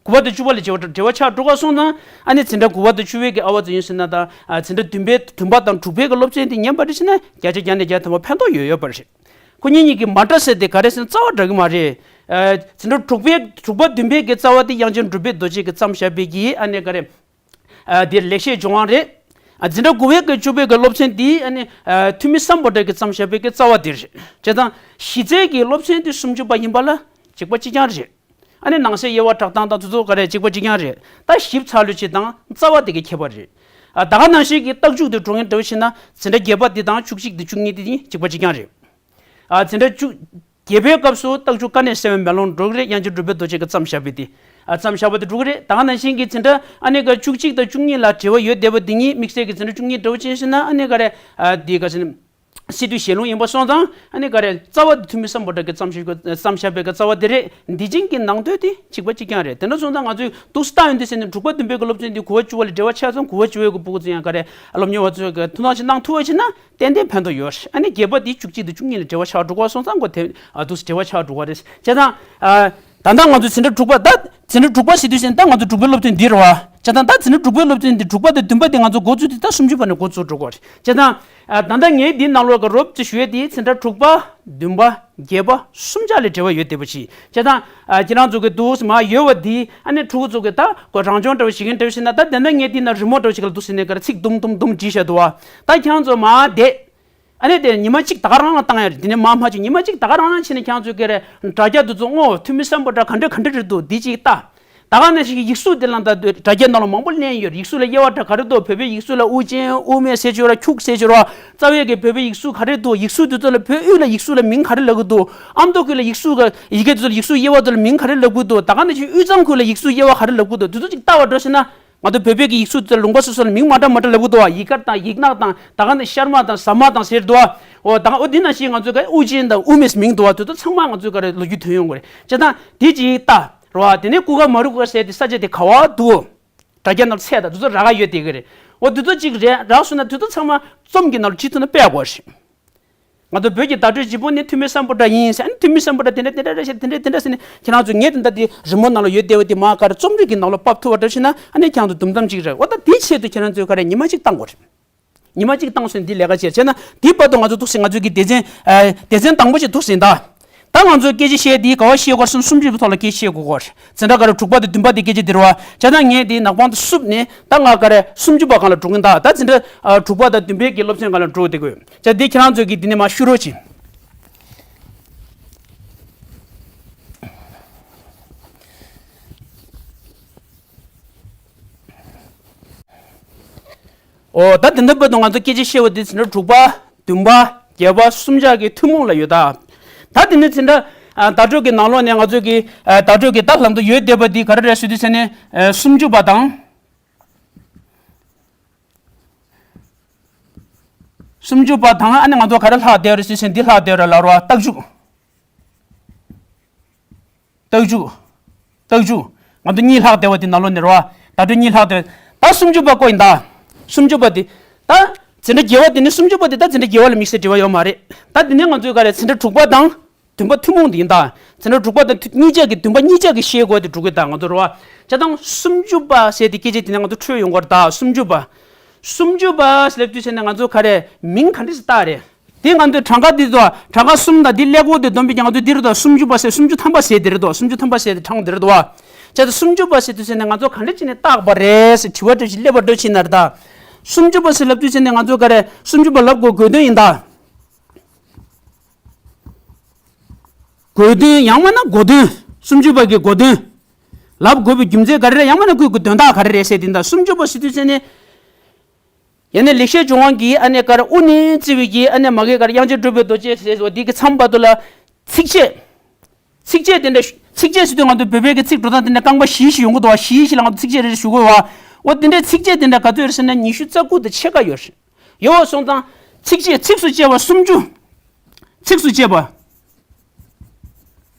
དགུ་པ་དང་བཅུ་པ་ལ་འབྲེལ་བ་འབྲེལ་བ་ཆགས་འགྲོ་ག་སོང་ཙང་ཨ་ནི་འཛིན་གྲྭ་དགུ་པ་དང་བཅུ་པའི་གི་ཨ་བ་ཚོ་ཡིན་ཟེར་ན་ད་ཨ་འཛིན་གྲྭ་བདུན་པའི་བདུན་པ་དང་དྲུག་པའི་གི་སློབ་ཚན་དེ་ཉན་པ་རེད་ཟེར་ན་བརྒྱ་ཆ་བརྒྱ་ནས་བརྒྱ་ཐམ་པ་ཕན་ཐོགས་ཡོད་ཡོད་པ་རེད། ཁོ་གཉིས་གཉིས་ཀྱི་མ་འདྲ་ས་དེ་ག་རེ་ཟེར་ན་རྩ་བ་འདྲ་གི་མ་རེད། ཨ་འཛིན་གྲྭ་དྲུག་པའི་དྲུག་པ་བདུན་པའི་གི་རྩ་བ་དེ་དབྱངས་ཅན་གྲུབ་པའི་རྡོ་རྗེ་གིས་བརྩམས་བཞག་པའི་གི་ཨ་ནི་ག་རེ། ཨ་དེ་ལེགས་བཤད་ལྗོན་དབང་རེད། ཨ་འཛིན་གྲྭ་དགུ་པའི་གི་བཅུ་པའི་གི་སློབ་ཚན་འདི་ཨ་ནི་ཨ་ཐུ་མི་སམ་བྷོ་ཊ་གིས་བརྩམས་བཞག་པའི་གི་རྩ་བ་འདི་རེད། བྱས་ཙང་གཞི་རྩའི་གི་སློབ་ཚན་འདི་སུམ་ཅུ་པ་ཡིན་པ་ལ་གཅིག་པ་གཅིག་རྐྱང་རེད། ཨ་ནི་ནང་གསེས་དབྱེ་བ་གྲགས་སྟངས་དང་དེ་ཚོ་ག་རེ་གཅིག་པ་གཅིག་རྐྱང་རེད། ད་ཞིབ་ཚགས་ལོས་བྱེད་སྟངས་རྩ་བ་དེ་གི་ཁྱད་པར་རེད། ཨ་ད་ག་ནང་བཞིན་གྱི་རྟགས་འཇུག་དེ་འགྲོ་ངེས་འདྲ་བོ་བྱས་ན་འཛིན་གྲྭ་བརྒྱད་པ་འདི་དང་བཅུ་གཅིག་དང་བཅུ་གཉིས་འདི་གཉིས་གཅིག་པ་གཅིག་རྐྱང་རེད། ཨ་འཛིན་གྲྭ་བཅུ་བརྒྱད་པའི་སྐབས་སུ་རྟགས་འཇུག་དཀའ་གནད་གསལ་བའི་མེ་ལོང་འགྲོ་གི་རེད། དབྱངས་ཅན་གྲུབ་པའི་རྡོ་རྗེ་གིས་བརྩམས་བཞག་པའི་དེ། ཨ་བརྩམས་བཞག་པ་དེ་འགྲོ་གི་རེད། ད་ག་ནང་བཞིན་གྱི་འཛིན་གྲྭ་ཨ་ནི་ག་བཅུ་གཅིག་དང་བཅུ་གཉིས་ལ་འབྲེལ་བ་ཡོད་བསྡད་པ་འདི་གཉིས་དམིགས་བསལ་གྱི་འཛིན་གྲྭ་བཅུ་གཉིས་འདྲ་བོ་ཅན་ཞིག་ན་ཨ་ནི་ག་རེ་ཨ་འདི་ག་ཟེར་ན། སི་ཏུའི་ཞལ་ལུང་ཡིན་པ་སོང་ཙང་ཨ་ནི་ག་རེ་རྩ་བ་འདི་ཐུ་མི་སམ་བྷོ་ཊ་གིས་བརྩམས་བཞག་པའི་གི་རྩ་བ་འདི་རེད། འདི་ཅན་གྱི་ནང་དོན་དེ་གཅིག་པ་གཅིག་རྐྱང་རེད། དེ་འདྲ་སོང་ཙང་ང་ཚོས་འདུག་སེ་ལྟ་ཡོང་དུས་ཟེར་ནས་དྲུག་པ་བདུན་པའི་གི་སློབ་ཚན་འདི་གོ་བ་བཅུ་པ་ལ་འབྲེལ་བ་ཆགས་ཙང་གོ་བ་བཅུ་པའི་གི་ཕྲུ་གུ་ཚོ་ཡང་ག་རེ་སློབ་གཉེར་བ་ཚོས་གི་ཐུགས་སྣང་ཞིག་གནང་ཐུབ་པ་བྱས་ན་ཏན་ཏན་ཕན་ཐོགས་ཡོད་རེད། ཨ་ནི་བརྒྱད་པ་འདི་བཅུ་གཅིག་དང་བཅུ་གཉིས་ལ་འབྲེལ་བ་ཆགས་འགྲོ་གི་སོང་ཙང་གོ་དེ་ཨ་འདུག་སེ་འབྲེལ་བ་ཆགས་འགྲོ་གི་རེད། བྱས་ཙང་ཨ། ད་ལྟ་ང་ཚོ་འཛིན་གྲྭ་དྲུག་པ་ད་འཛིན་གྲྭ་དྲུག་པ་ཟེར་དུས་ཙམ་ད་ང་ཚོ་དྲུག་པའི་སློབ་ཚན་འདི་རེད་བ། བྱས་ཙང་ད་འཛིན་གྲྭ་དྲུག་པའི་སློབ་ཚན་འདི་དྲུག་པ་དང་བདུན་པ་འདི་ང་ཚོ་འགོ་བཙུགས་དུས་ད་སུམ་ཅུ་པ་ནས་འགོ་བཙུགས་འགྲོ་གི་རེད། བྱས་ཙང་ད་ལྟ་ངས་འདིའི་ནང་ལོགས་ཀྱི་རོབ་ཙམ་ཞུ་ཡས་འདི་འཛིན་གྲྭ་དྲུག་པ་བདུན་པ་བརྒྱད་པ་གསུམ་ཆ་ལ་འབྲེལ་བ་ཡོད་བསྡད་པ་ཅིག་བྱས་ཙང་ཁྱེད་རང་ཚོ་གི་འདུག་སེ་མར་ཡོད་པ་འདི་ཨ་ནི་ཕྲུ་གུ་ཚོ་གི་ད་གོ་རང་སྦྱོང་འདྲ་བོ་བྱེད་མཁན་འདྲ་བོ་བྱས་ན་ད་དེ་འདྲ་ངས་འདི་ན་རི་མོ་འདྲ་བོ་ཞིག་ལ་འདུག་སེ་ནས་ག་རེ་ཚིག་དུམ་དུམ་དུམ་བྲིས་བཞག་འདུག་བ། ད་ཁྱེད་རང་ཚོ་མར་བསྡད། ཨ་ནི་དེ་ཉི་མ་གཅིག་ད་ག་རང་ལ་བཏང་ཡ་རེད། དེ་ནས་མར་མ་བྱེད། ཉི་མ་གཅིག་ད་ག་རང་རང་བྱས་ནས་ཁྱེད་རང་ཚོས་ཀྱི་རེད་དྲ་རྒྱ་དེ་ཚོ་སྔོག་ཐུ་མི་སམ་བྷོ་ཊ་ག་འདྲ་ག་འདྲ་རེད་འདུག་འདི་གཅིག་ལྟ། ད་ག་ནང་བཞིན་གྱི་ཡིག་གཟུགས་དེ་ལ་ད་དྲ་རྒྱའི་ནང་ལ་མང་པོ་ལེན་ཡོད་རེད། ཡིག་གཟུགས་ལ་དབྱེ་བ་ཕྲ་ག་རེ་འདུག་བོད་པའི་ཡིག་གཟུགས་ལ་དབུ་ཅན་དབུ་མེད་ཟེར་གྱི་ཡོད་རེད། འཁྱུག་ཟེར་གྱི་ཡོད་རེད། རྩ་བའི་གི་བོད་པའི་ཡིག་གཟུགས་ག་རེ་འདུག་ཡིག་གཟུགས་དེ་ཚོ་ལ་བོད་དབུས་ལ་ཡིག་གཟུགས་ལ་མིང་ག་རེ་ལབ་ཀྱི་འདུག་ཨ་མདོ་ཁུལ་ལ་ཡིག་གཟུགས་ག་ཡི་གེ་དེ་ཚོ་ལ་ཡིག་གཟུགས་དབྱེ་བ་དེ་ལ་མིང་ག་རེ་ལབ་ཀྱི་འདུག་ད་ག་ནང་བཞིན་དབུས་གཙང་ཁུལ་ལ་ཡིག་གཟུགས་དབྱེ་བ་ག་རེ་ལབ་ཀྱི་འདུག་དེ་ཚོ་གཅིག་ལྟ་བ་འགྲོ་ཕྱིན་ན། ང་ཚོ་བོད་པའི་གི་ཡིག་གཟུགས་དེ་ལུང་པ་སོ་སོ་ལ་མིང་མ་འདྲ་མ་འདྲ་ལབ་ཀྱི་འདུག་བ། ཡིག་དཀར་དང་ཡིག་ནག་དང་ད་ག་ནི་ཤར་མ་དང་ཟ་མ་དང་ཟེར་འདུག་བ། འོ་ད་འོ་འདི་ནང་བཞིན་ང་ཚོ་ག་དབུ་ཅན་དང་དབུ་མེད་མིང་འདུག་བ། དེ་ཚོ་ཚང་མ་ང་ཚོའི་ག་རེ་ལོ་རྒྱུས་ཐོན་ཡོང་གི་རེད། བྱས་ཙང་འདི་གཅིག་ལྟ་རེད་བ། དེ་ནས་ཀུ་ག་མ་རུ་ཀ་ཟེར་དེ་ས་ཆ་དེ་ག་བ་འདུག་དྲ་རྒྱ་ནང་ཚད་དང་དེ་ཚོ་རག་ག་ཡོད་བསྡད་ཀྱི་རེད། འོ་དེ་ཚོ་གཅིག་རེད། རག་སོང་ན་དེ་ཚོ་ཚང་མ་རྩོམ་གྱི་ནང་ལ་བྲིས་ཐུབ་ན་དཔེ་ཡག་པོ་རེད། ང་ཚོ་བོད་ཀྱི་བརྡ་སྤྲོད་ལྗིད་པོ་ནི་ཐུ་མི་སམ་བྷོ་ཊ་ཡིན་ཟེར། ཨ་ནི་ཐུ་མི་སམ་བྷོ་ཊ་དེ་འདྲ་དེ་འདྲ་རེད་ཤག་དེ་འདྲ་དེ་འདྲ་ཟེར་ནས་ཁྱེད་རང་ཚོ་ངས་དེ་འདྲ་དེ་རི་མོ་ནང་ལ་ཡོད་བསྡད་པ་དེ་མར་ག་རེ་རྩོམ་རིག་གི་ནང་ལ་ཕབ་ཐུབ་པ་འདྲ་ཞིག་ན་ཨ་ནི་ཁྱེད་རང་ཚོ་དུམ་དམ་གཅིག་རེད། འོ་ད་དེའི་ཆེད་དུ་ཁྱེད་རང་ཚོས་ག་རེ་ཉི་མ་གཅིག་བཏང་དགོས་རེད། ཉི་མ་གཅིག་བཏང་སོང་འདི་ལས་ཀ་བྱས་བྱས་ན་དེའི་བར་དུ་ང་ཚོ་འདུག་སེ་ང་ཚོའི་གི་སྡེ་ཚན་ཨ་སྡེ་ཚན་དང་པོ་ཞིག་འདུག་སེ་ད། ད་ང་ཚོས་སྐད་ཆ་བཤད་དེ་ག་བ་བཤད་དགོས་སམ་སུམ་ཅུ་པའི་ཐོག་ལ་སྐད་ཆ་བཤད་དགོས་གོ། འཛིན་གྲྭ་ག་རེ་དྲུག་པ་དང་བདུན་པ་དེ་སྐད་ཆ་དེ་རེད་བ། བྱས་ཙང་ངས་དེ་ནག་པང་དུ་བསུབས་ནས་ད་ང་ག་རེ་སུམ་ཅུ་པ་སྒང་ལ་འགྲོ་གི་ཡིན། ད་ད་འཛིན་གྲྭ་ཨ་དྲུག་པ་དང་བདུན་པའི་གི་སློབ་ཚན་སྒང་ལ་འགྲོ་བསྡད་དགོས། བྱས་དེ་ཁྱེད་རང་ཚོས་གི་དེ་ནས་མར་ཤུ་རོགས་བྱེད། འོ་ད་དེ་འདྲ་བར་དུ་ང་ཚོ་སྐད་ཆ་བཤད་པ་དེ་འཛིན་གྲྭ་དྲུག་པ་བདུན་པ་བརྒྱད་པ་གསུམ་ཆ་གི་ཐུན་མོང་ལ་ཡོད་ད། ད་དེ་ནས་འཛིན་གྲྭ་ཨ་བརྡ་སྤྲོད་ཀྱི་ནང་ལོགས་ནས་ང་ཚོ་གི་ཨ་བརྡ་སྤྲོད་ཀྱི་ད་ལམ་དུ་ཡོད་བསྡད་པ་འདི་ག་རེ་རེད་ཟེར་དུས་ཙམ་ནས་ཨ་སུམ་ཅུ་པ་དང་། སུམ་ཅུ་པ་དང་ཨ་ནི་ང་ཚོ་ག་རེ་ལྷག་བསྡད་རེད་ཟེར་ཙམ་འདི་ལྷག་བསྡད་རེད་ལབ་རོགས། རྟགས་འཇུག་རྟགས་འཇུག་རྟགས་འཇུག་ང་ཚོ་གཉིས་ལྷག་བསྡད་པ་དེ་ནང་ལོགས་ནས་རེད་བ། བརྡ་སྤྲོད་གཉིས་ལྷག་བསྡད། ད་སུམ་ཅུ་པ་ཀོ་ཡིན་ད། སུམ་ཅུ་པ་དེ། ད། འཛིན་གྲྭ་བརྒྱད་པ་དེ་ནི་སུམ་ཅུ་པ་དེ་ད་འཛིན་གྲྭ་བརྒྱད་པ་ལ་དམིགས་བསལ་འབྲེལ་བ་ཡོད་མ་རེད། ད་དེ་ནས་ང་ཚོའི་ག་རེ་འཛིན་གྲྭ་དྲུག་པ་དང་། བདུན་པ་ཐུན་མོང་དེ་ཡིན་ད། འཛིན་གྲྭ་དྲུག་པ་དང་ཐུ་གཉིས་ཆ་གི་བདུན་པ་གཉིས་ཆ་གི་ཤེས་དགོས་དེ་དྲུག་གི་ད་ང་ཚོ་རེད་བ། བྱས་ཙང་སུམ་ཅུ་པ་ཟེར་དེ་སྐད་ཆ་དེ་ནས་ང་ཚོ་འཕྲོས་ཡོང་གི་རེད་ད་སུམ་ཅུ་པ། སུམ་ཅུ་པ་ཟེར་ལབ་དུས་ཟེར་ནས་ང་ཚོ་ག་རེ་མིང་ག་འདྲ་ཞིག་བཏགས་རེད། དེ་ང་ཚོའི་གྲངས་ཀ་འདི་དོ། གྲངས་ཀ་གསུམ་དང་འདི་ཀླད་ཀོར་དེ་བསྡོམས་པའི་ང་ཚོ་འདི་རེད་དོ། སུམ་ཅུ་པ་ཟེར་སུམ་ཅུ་ཐམ་པ་ཟེར་དེ་རེད་དོ། སུམ་ཅུ་ཐམ་པ་ཟེར་དེ་གྲངས་འདི་རེད་དོ། བྱས་ཙང་སུམ་ཅུ་པ་ཟེར་དུས་ཟེར་ནས་ང་ཚོ་ག་འདྲ་བྱས་ནས་བཏགས་པ་རེད་ཟེར་དྲི་བ་འདྲ་ཞིག་སླེབས་པ་འདྲ་ཞིག་ན་རེད་ད། སུམ་ཅུ་པ་ཟེར་ལབ་དུས་ཟེར་ནས་ང་ཚོ་ག་རེ་སུམ་ཅུ་པ་ལབ་དགོས་དགོས་དོན་ཡིན་ད། དགོས་དོན་ཡང་མིན་ན་གོ་དོན། སུམ་ཅུ་པ་གི་གོ་དོན། ལབ་དགོས་པའི་རྒྱུ་མཚན་ག་རེ་རེད། ཡང་མིན་ན་ཁོའི་གི་དོན་དག་ག་རེ་རེད་ཟེར་དེ་ད་སུམ་ཅུ་པ་ཟེར་དུས་ཟེར་ནས། ཡང་ན་ལེགས་བཤད་ལྗོན་དབང་གི་ཨ་ནེ་ཀར་དབུ་ནས་བརྩི་བའི་གི་ཨ་ནེ་མ་གི་ཀར་དབྱངས་ཅན་གྲུབ་པའི་རྡོ་རྗེ་ཟེར་བ་འདི་གི་མཚམས་བར་དུ་ལ་ཚིགས་བཅད། ཚིགས་བཅད་དེ་འདྲ་ཚིགས་བཅད་ཟེར་དུས་ང་ཚོ་བོད་པའི་གི་ཚིག་འགྲོ་སྟངས་དེ་འདྲ་རྐང་པ་བཞི་ཞིག་ཡོང་གི་འདུག་བ། བཞི་བཞི་ལ་ང་ཚོ་ཚིགས་བཅད་རེ་རེ་ཞུ་དགོས་བ། འོ་དེ་འདྲའི་ཚིགས་བཅད་དེ་འདྲ་ག་ཚོད་རེད་ཟེར་ན་ཉི་ཤུ་རྩ་དགུ་དང་ཕྱེད་ཀ་ཡོད་རེད། ཡོད་པ་སོང་ཙང་ཚིགས་བཅད་ཚིགས་སུ་བཅད་པ་སུམ་ཅུ། ཚིགས་སུ་བཅད་པ།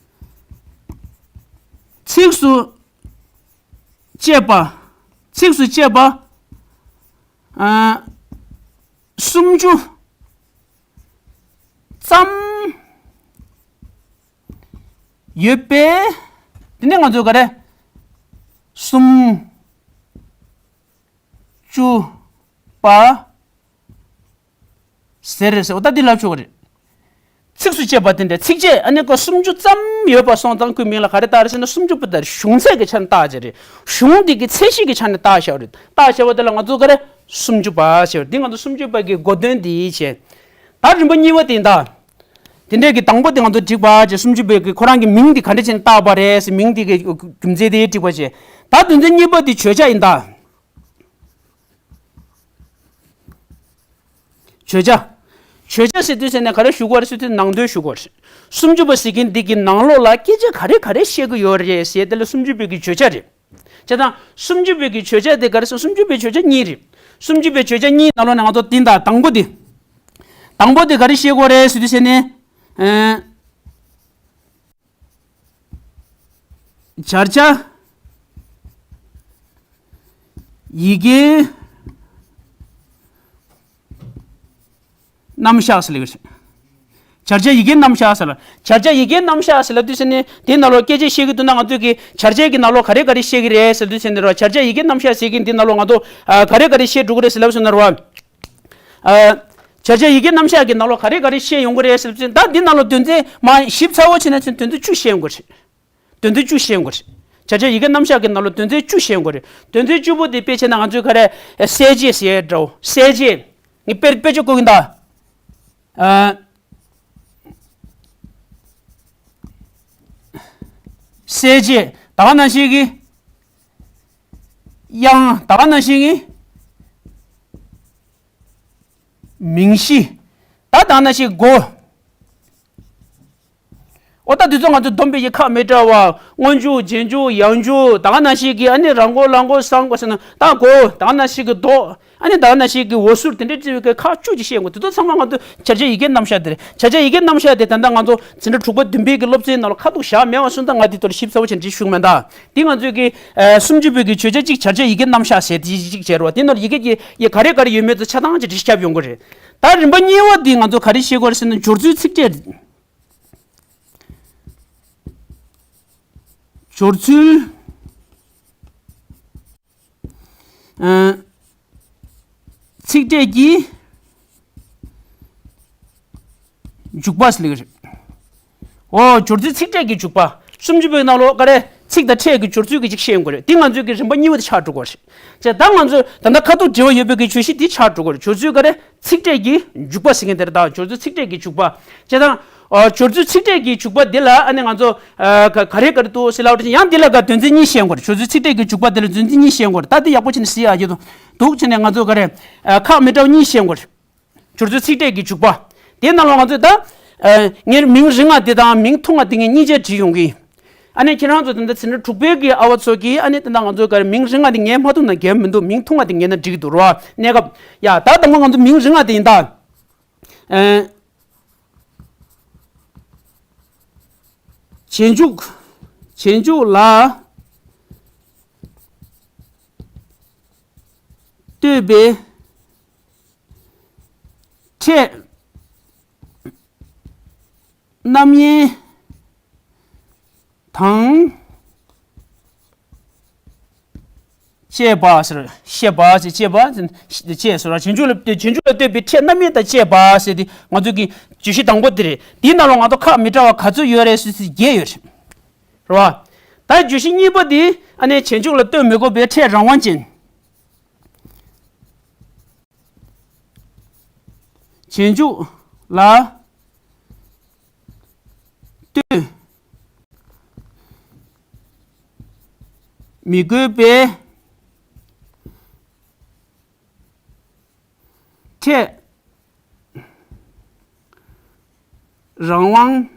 ཚིགས་སུ་བཅད་པ། ཚིགས་སུ་བཅད་པ། ཨ། སུམ་ཅུ་ཙམ་ཡོད་པས། དེ་ནས་ང་ཚོས་ག་རེ། སུམ་ཅུ་པ་ཟེར་རེད་ཟེར་བ་ད་འདི་ལབ་ཆོག་གི་རེད། ཚིགས་སུ་བཅད་པ་དེ་འདྲ་ཚིགས་བཅད་ཨ་ནི་ཀ་སུམ་ཅུ་ཙམ་ཡོད་པ་སོང་ཙང་ཁོའི་མིང་ལ་ག་རེ་བཏགས་རེད་ཟེར་ན་སུམ་ཅུ་པ་དེ་གཞུང་ཚད་ཀྱི་ཆ་ནས་བཏགས་བྱས་རེད། གཞུང་འདི་གི་ཚད་གཞི་གི་ཆ་ནས་བཏགས་བཞག་རེད། བཏགས་བཞག་པ་དེ་ལ་ང་ཚོ་ག་རེ་ སུམ་ཅུ་པ་ཞེས་པ་འདི་ང་ཚོ་སུམ་ཅུ་པ་གི་གོ་དོན་འདི་བྱས། ད་རིམ་པ་གཉིས་པ་དེ་ད། དེ་འདྲས་ཀྱི་དང་པོ་དེ་ང་ཚོ་བསྒྲིགས་པ་བྱས་སུམ་ཅུ་པའི་གི་ཁོ་རང་གི་མིང་འདི་ག་འདྲས་བྱས་ནས་བཏགས་པ་རེད་ཟེར་མིང་འདི་གི་རྒྱུ་མཚན་དེ་བསྒྲིགས་པ་བྱས། ད་དོན་ཚན་གཉིས་པ་དེ་བརྗོད་བྱ་ཡིན་ད། བརྗོད་བྱ། བརྗོད་བྱ་ཟེར་དུས་ཟེར་ནས་ག་རེ་ཞུ་དགོས་རེད་ཟེར་དུས་ནང་དོན་ཞུ་དགོས་རེད། སུམ་ཅུ་པ་ཟེར་མཁན་འདི་གི་ནང་ལོགས་ལ་སྐད་ཆ་ག་རེ་ག་རེ་བཤད་ཀྱི་ཡོད་རེད་ཟེར་དེ་ལ་སུམ་ཅུ་པའི་གི་བརྗོད་བྱ་རེད། བྱས་ཙང་སུམ་ཅུ་པའི་གི་བརྗོད་བྱ་དེ་ག་རེ་ཟེར་སུམ་ཅུ་པའི་བརྗོད་བྱ་གཉིས་རེད། སུམ་ཅུ་པའི་བརྗོད་བྱ་གཉིས་ནང་ལོགས་ནས་ང་ཚོ་འདི་ད་དང་པོ་དེ། དང་པོ་དེ་ག་རེ་བཤད་དགོས་རེད་ཟེར་དུས་ཟེར་ནས། ཨ། བྱ་བྱ་ཡི་གེའི་རྣམ་གཞག་ཟེར་ལབ་ཀྱི་རེད། བྱ་བྱ་ཡི་གེའི་རྣམ་གཞག་ཟེར་ལ། བྱ་བྱ་ཡི་གེའི་རྣམ་གཞག་ཟེར་ལབ་དུས་ཟེར་ནས་དེའི་ནང་ལོགས་སྐད་ཆ་བཤད་ཀྱི་འདུག་ན་ང་ཚོས་ཀྱི་བྱ་བྱ་གི་ནང་ལོགས་ག་རེ་ག་རེ་བཤད་ཀྱི་རེད་ཟེར་དུས་ཟེར་ནས་རོ། བྱ་བྱ་ཡི་གེའི་རྣམ་གཞག་ཟེར་གྱི་འདི་ནང་ལོགས་ང་ཚོ་ཨ་ག་རེ་ག་རེ་བཤད་འགྲོ་གི་རེད་ཟེར་ལབ་སོང་ན་རོ། ཨ། བྱ་བྱ་ཡི་གེའི་རྣམ་གཞག་གི་ནང་ལོགས་ག་རེ་ག་རེ་བཤད་ཡོང་གི་རེད་ཟེར་ལབ་དུས་ད་འདི་ནང་ལོགས་དོན་ཚན་མ་ཞིབ་ཚགས་པོ་བྱས་ན་ཚུན་དོན་ཚན་བཅུ་བཤད་ཡོང་གི་རེད། དོན་ཚན་བཅུ་བཤད་ཡོང་གི་རེད། བྱ་བྱ་ཡི་གེ་རྣམ་གཞག་གི་ནང་ལོགས་དོན་ཚན་བཅུ་བཤད་ཡོང་གི་རེད། དོན་ཚན་བཅུ་པོ་དེ་དཔེ་བྱས་ན་ང་ཚོས་ག་རེ་གསལ་བྱེད་ཟེར་ཡས་འདྲ་བོ་གསལ་བྱེད། ངས་དཔེ་དཔེ་ཆ་བཀོད་ཀྱིན་གདའ། ཨ། གསལ་བྱེད་ད་ག་ནང་བཞིན་གྱི། དབྱངས་ད་ག་ནང་བཞིན་གྱི། མིང་གཞི། ད་ད་ག་ནང་བཞིན་གྱི་སྒོ། ཨོ་ད་དེ་ཚོ་ང་ཚོ་སྡོམ་པའི་ཡིག་ཁག་མི་འདྲ་བ། སྔོན་འཇུག་རྗེས་འཇུག་ཡང་འཇུག་ད་ག་ནང་བཞིན་གྱི་ཨ་ནི་རང་མགོ་ལག་མགོ་གསང་མགོ་ཟེར་ན་ད་གོ་ད་ག་ནང་བཞིན་གྱི་མདོ། ཨ་ནི་ད་ག་ནང་བཞིན་གྱི་འོད་ཟུར་དེ་འདྲའི་བརྩི་བའི་གི་ཁག་བཅུ་ཅིག་བཤད་དགོས། དེ་ཚོ་ཚང་མ་ང་ཚོ་བྱ་བྱ་ཡི་གེའི་རྣམ་གཞག་དེ་རེད། བྱ་བྱ་ཡི་གེའི་རྣམ་གཞག་དེ་ད་ལྟ་ང་ཚོ་འཛིན་གྲྭ་དྲུག་པ་བདུན་པའི་གི་སློབ་ཚན་ནང་ལ་ཁ་ཐུག་བཞག་མེད་པ་སོང་ཙང་ང་དེ་ཐོག་ལ་ཞིབ་ཚགས་པོ་བྱས་འབྲི་ཞུ་གི་མེད་ད། དེ་ང་ཚོའི་གི་ཨ་སུམ་ཅུ་པའི་གི་བརྗོད་བྱ་གཅིག་བྱ་བྱ་ཡི་གེའི་རྣམ་གཞག་ཟེར་དེ་གཅིག་བྱས་རོ། དེ་ནང་ལ་ཡི་གེ་གི་ཡི་ག་རེ་ག་རེ་ཡོད་མེད་ཚོ་ཆ་ཚང་ཅིག་འབྲི་ཤེས་ཡོང་གི་རེད། ད་རིམ་པ་གཉིས་པ་འདི་ང་ཚོ་ག་རེ་ཤེས་དགོས་རེད་ཟེར་ན་སྦྱོར་ཚུལ་ཚིག་ཕྲད། སྦྱོར་ཚུལ། ཨ། ཚིག་ཕྲད་ཀྱི་འཇུག་པ་ཟེར་ལབ་ཀྱི་རེད། འོ་སྦྱོར་ཚུལ་ཚིག་ཕྲད་ཀྱི་འཇུག་པ། སུམ་ཅུ་པའི་ནང་ལོགས་ག་རེ་ཚིག་དང་ཕྲད་ཀྱི་སྦྱོར་ཚུལ་གྱི་ཅིག་ཤེས་ཡོང་གི་རེད། འདི་ང་ཚོའི་གི་རིམ་པ་གཉིས་པ་དེ་ཆགས་འགྲོ་གི་རེད། བྱས་ད་ང་ཚོས་ད་ལྟ་ཁ་ཐུག་འབྲེལ་བ་ཡོད་པའི་གི་བརྗོད་གཞི་འདི་ཆགས་འགྲོ་གི་རེད། སྦྱོར་ཚུལ་ག་རེ་ཚིག་ཕྲད་ཀྱི་འཇུག་པ་ཟེར་མཁན་དེ་རེད། ད་སྦྱོར་ཚུལ་ཚིག་ཕྲད་ཀྱི་འཇུག་པ། བྱས་ཙང་། ཨ། སྦྱོར་ཚུལ་ཚིག་ཕྲད་ཀྱི་འཇུག་པ་འདི་ལ་ཨ་ནི་ང་ཚོ། ཨ། ག་ག་རེ་ག་རེ་འདུག་ཟེར་ལབ་པ་ཅིག་ཡང་འདི་ལ་ག་དོན་ཚན་གཉིས་བཤད་དགོས་རེད། སྦྱོར་ཚུལ་ཚིག་ཕྲད་ཀྱི་འཇུག་པ་འདི་ལ་དོན་ཚན་གཉིས་བཤད་དགོས་རེད། ད་འདི་ཡག་པོ་བྱས་ནས་གཟིགས་ཡག་ཡོད་དོ། འདུག་བྱས་ནས་ང་ཚོ་ག་རེ། ཨ། ཁག་མི་འདྲ་བ་གཉིས་བཤད་དགོས་རེད། སྦྱོར་ཚུལ་ཚིག་ཕྲད་ཀྱི་འཇུག་པ། དེའི་ནང་ལ་ང་ཚོས་ད། ཨ། ངས་མིང་རིང་ང་འདི་དང་མིང་ཐུང་ང་འདི་ངས་གཉིས་ཆ་བྲིས་ཡོང་གི་ཡིན། ཨ་ནི་ཁྱེད་རང་ཚོ་ད་ལྟ་འཛིན་གྲྭ་དྲུག་པའི་གི་ཨ་བ་ཚོ་གིས་ཨ་ནི་ད་ལྟ་ང་ཚོ་ག་རེ་མིང་རིང་ང་འདི་ངས་མ་ཐུང་ན་འགན་མི་འདུག་མིང་ཐུང་ང་འདི་ངས་ན་འགྲིག་གི་འདུག་རོ། གནས་སྐབས་ཡ་ད་དང་པོ་ང་ཚོ་མིང་རིང་ང་འདི་ཡིན་ད། ཨ། རྗེས་འཇུག་རྗེས་འཇུག་ལ་ལྟོས་པའི་ཕྲད་རྣམ་དབྱེ་དང་། བཅས་པ་ཟེར། བཤད་པ་ཟེར། བཅས་པ་ཟེར། བཅས་ཟེར་བ། རྗེས་འཇུག་ལ་ལྟོས། རྗེས་འཇུག་ལ་ལྟོས་པའི་ཕྲད་རྣམ་དབྱེ་དང་བཅས་པ་ཟེར་ཏེ་ང་ཚོ་གི་བརྗོད་གཞི་དང་པོ་འདི་རེད། འདིའི་ནང་ལ་ང་ཚོ་ཁག་མི་འདྲ་བ་ག་ཚོད་ཡོད་རེད་ཟེར་ཚེ་བརྒྱད་ཡོད་རེད། རེད་བ། ད་བརྗོད་གཞི་གཉིས་པ་འདི་ཨ་ནི་རྗེས་འཇུག་ལ་ལྟོས་མི་དགོས་པའི་ཕྲད་རང་དབང་ཅན། རྗེས་འཇུག་ལ་ལྟོས་མི་དགོས་པའི་ཕྲད་རང་དབང་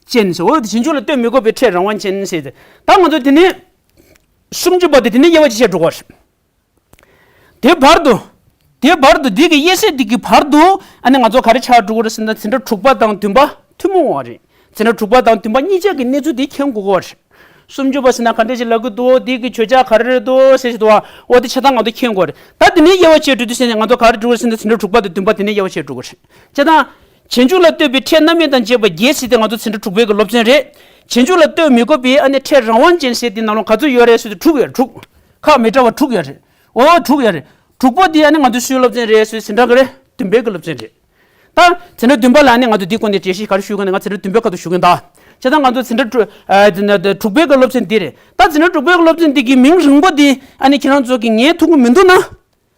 ཅན་ཟེར། འོ་དེ་རྗེས་འཇུག་ལ་ལྟོས་མི་དགོས་པའི་ཕྲད་རང་དབང་ཅན་ཟེར་ཏེ། ད་ང་ཚོ་དེ་ནས་སུམ་ཅུ་པ་དེ་དེ་ནས་དབྱེ་བ་ཅིག་བྱས་འགྲོ་གི་རེད། དེ་བར་དུ། དེ་བར་དུ་འདི་གི་དབྱེ་ཚད་འདི་གི་བར་དུ་ཨ་ནི་ང་ཚོ་ག་རེ་ཆགས་འགྲོ་གི་རེད་ཟེར་ན་འཛིན་གྲྭ་དྲུག་པ་དང་བདུན་པ་ཐུན་མོང་བ་རེད། འཛིན་གྲྭ་དྲུག་པ་དང་བདུན་པ་གཉིས་ཆ་གི་གནས་ཚུལ་འདི་མཁྱེན་དགོས་ཀྱི་རེད། སུམ་ཅུ་པ་ཟེར་ན་ག་འདྲ་ཞིག་ལབ་ཀྱི་འདུག་འདི་གི་བརྗོད་བྱ་ག་རེ་རེད་འདུག་ཟེར་ཞིག་འདུག་འོ་དེ་ཆ་ཚང་ང་ཚོ་མཁྱེན་དགོས་རེད། ད་དེ་ནས་དབྱེ་བ་ཕྱེ་འགྲོ་དུས་ཟེར་ནས་ང་ཚོ་ག་རེ་འགྲོ་གི་རེད་ཟེར་ན་འཛིན་གྲྭ་དྲུག་པ་དང་བདུན་པ་དེ་ནས་དབྱེ་བ་ཕྱེ་འགྲོ་གི་རེད། བྱས་ཙང་། རྗེས་འཇུག་ལ་ལྟོས་པའི་ཕྲད་རྣམ་དབྱེ་དང་བཅས་པ་བརྒྱད་ཟེར་ཏེ་ང་ཚོ་འཛིན་གྲྭ་དྲུག་པའི་གི་སློབ་ཚན་རེད། རྗེས་འཇུག་ལ་ལྟོས་མི་དགོས་པའི་ཨ་ནི་ཕྲད་རང་དབང་ཅན་ཟེར་ཏེ་ནང་ལོགས་ག་ཚོད་ཡོད་རེད་ཟེར་དུས་དྲུག་ཡོད་རེད། དྲུག་ཁག་མི་འདྲ་བ་དྲུག་ཡོད་རེད། འོ་དྲུག་ཡོད་རེད། དྲུག་པ་དེ་ཨ་ནི་ང་ཚོའི་སུའི་སློབ་ཚན་རེད་ཟེར་འཛིན་གྲྭ་གི་རེད། བདུན་པའི་གི་སློབ་ཚན་རེད། ད་འཛིན་གྲྭ་བདུན་པ་ལ་ནི་ང་ཚོ་འདི་སྐོར་ནས་འགྲེལ་བཤད་ག་རེ་ཞུ་གི་ན་ང་འཛིན་གྲྭ་བདུན་པའི་ཁ་ཐུག་ཞུ་གི་ཡིན་ད། བྱས་ཙང་ང་ཚོ་འཛིན་གྲྭ་དྲུག་ཨ་འདི་ན་འདི་དྲུག་པའི་གི་སློབ་ཚན་འདི་རེད། ད་འཛིན་གྲྭ་དྲུག་པའི་གི་སློབ་ཚན་འདི་གི་མིང་རིང་པོ་འདི་ཨ་ནི་ཁྱེད་རང་ཚོ་གི་ངས་ཐུག་གི་མི་འདུག་ན།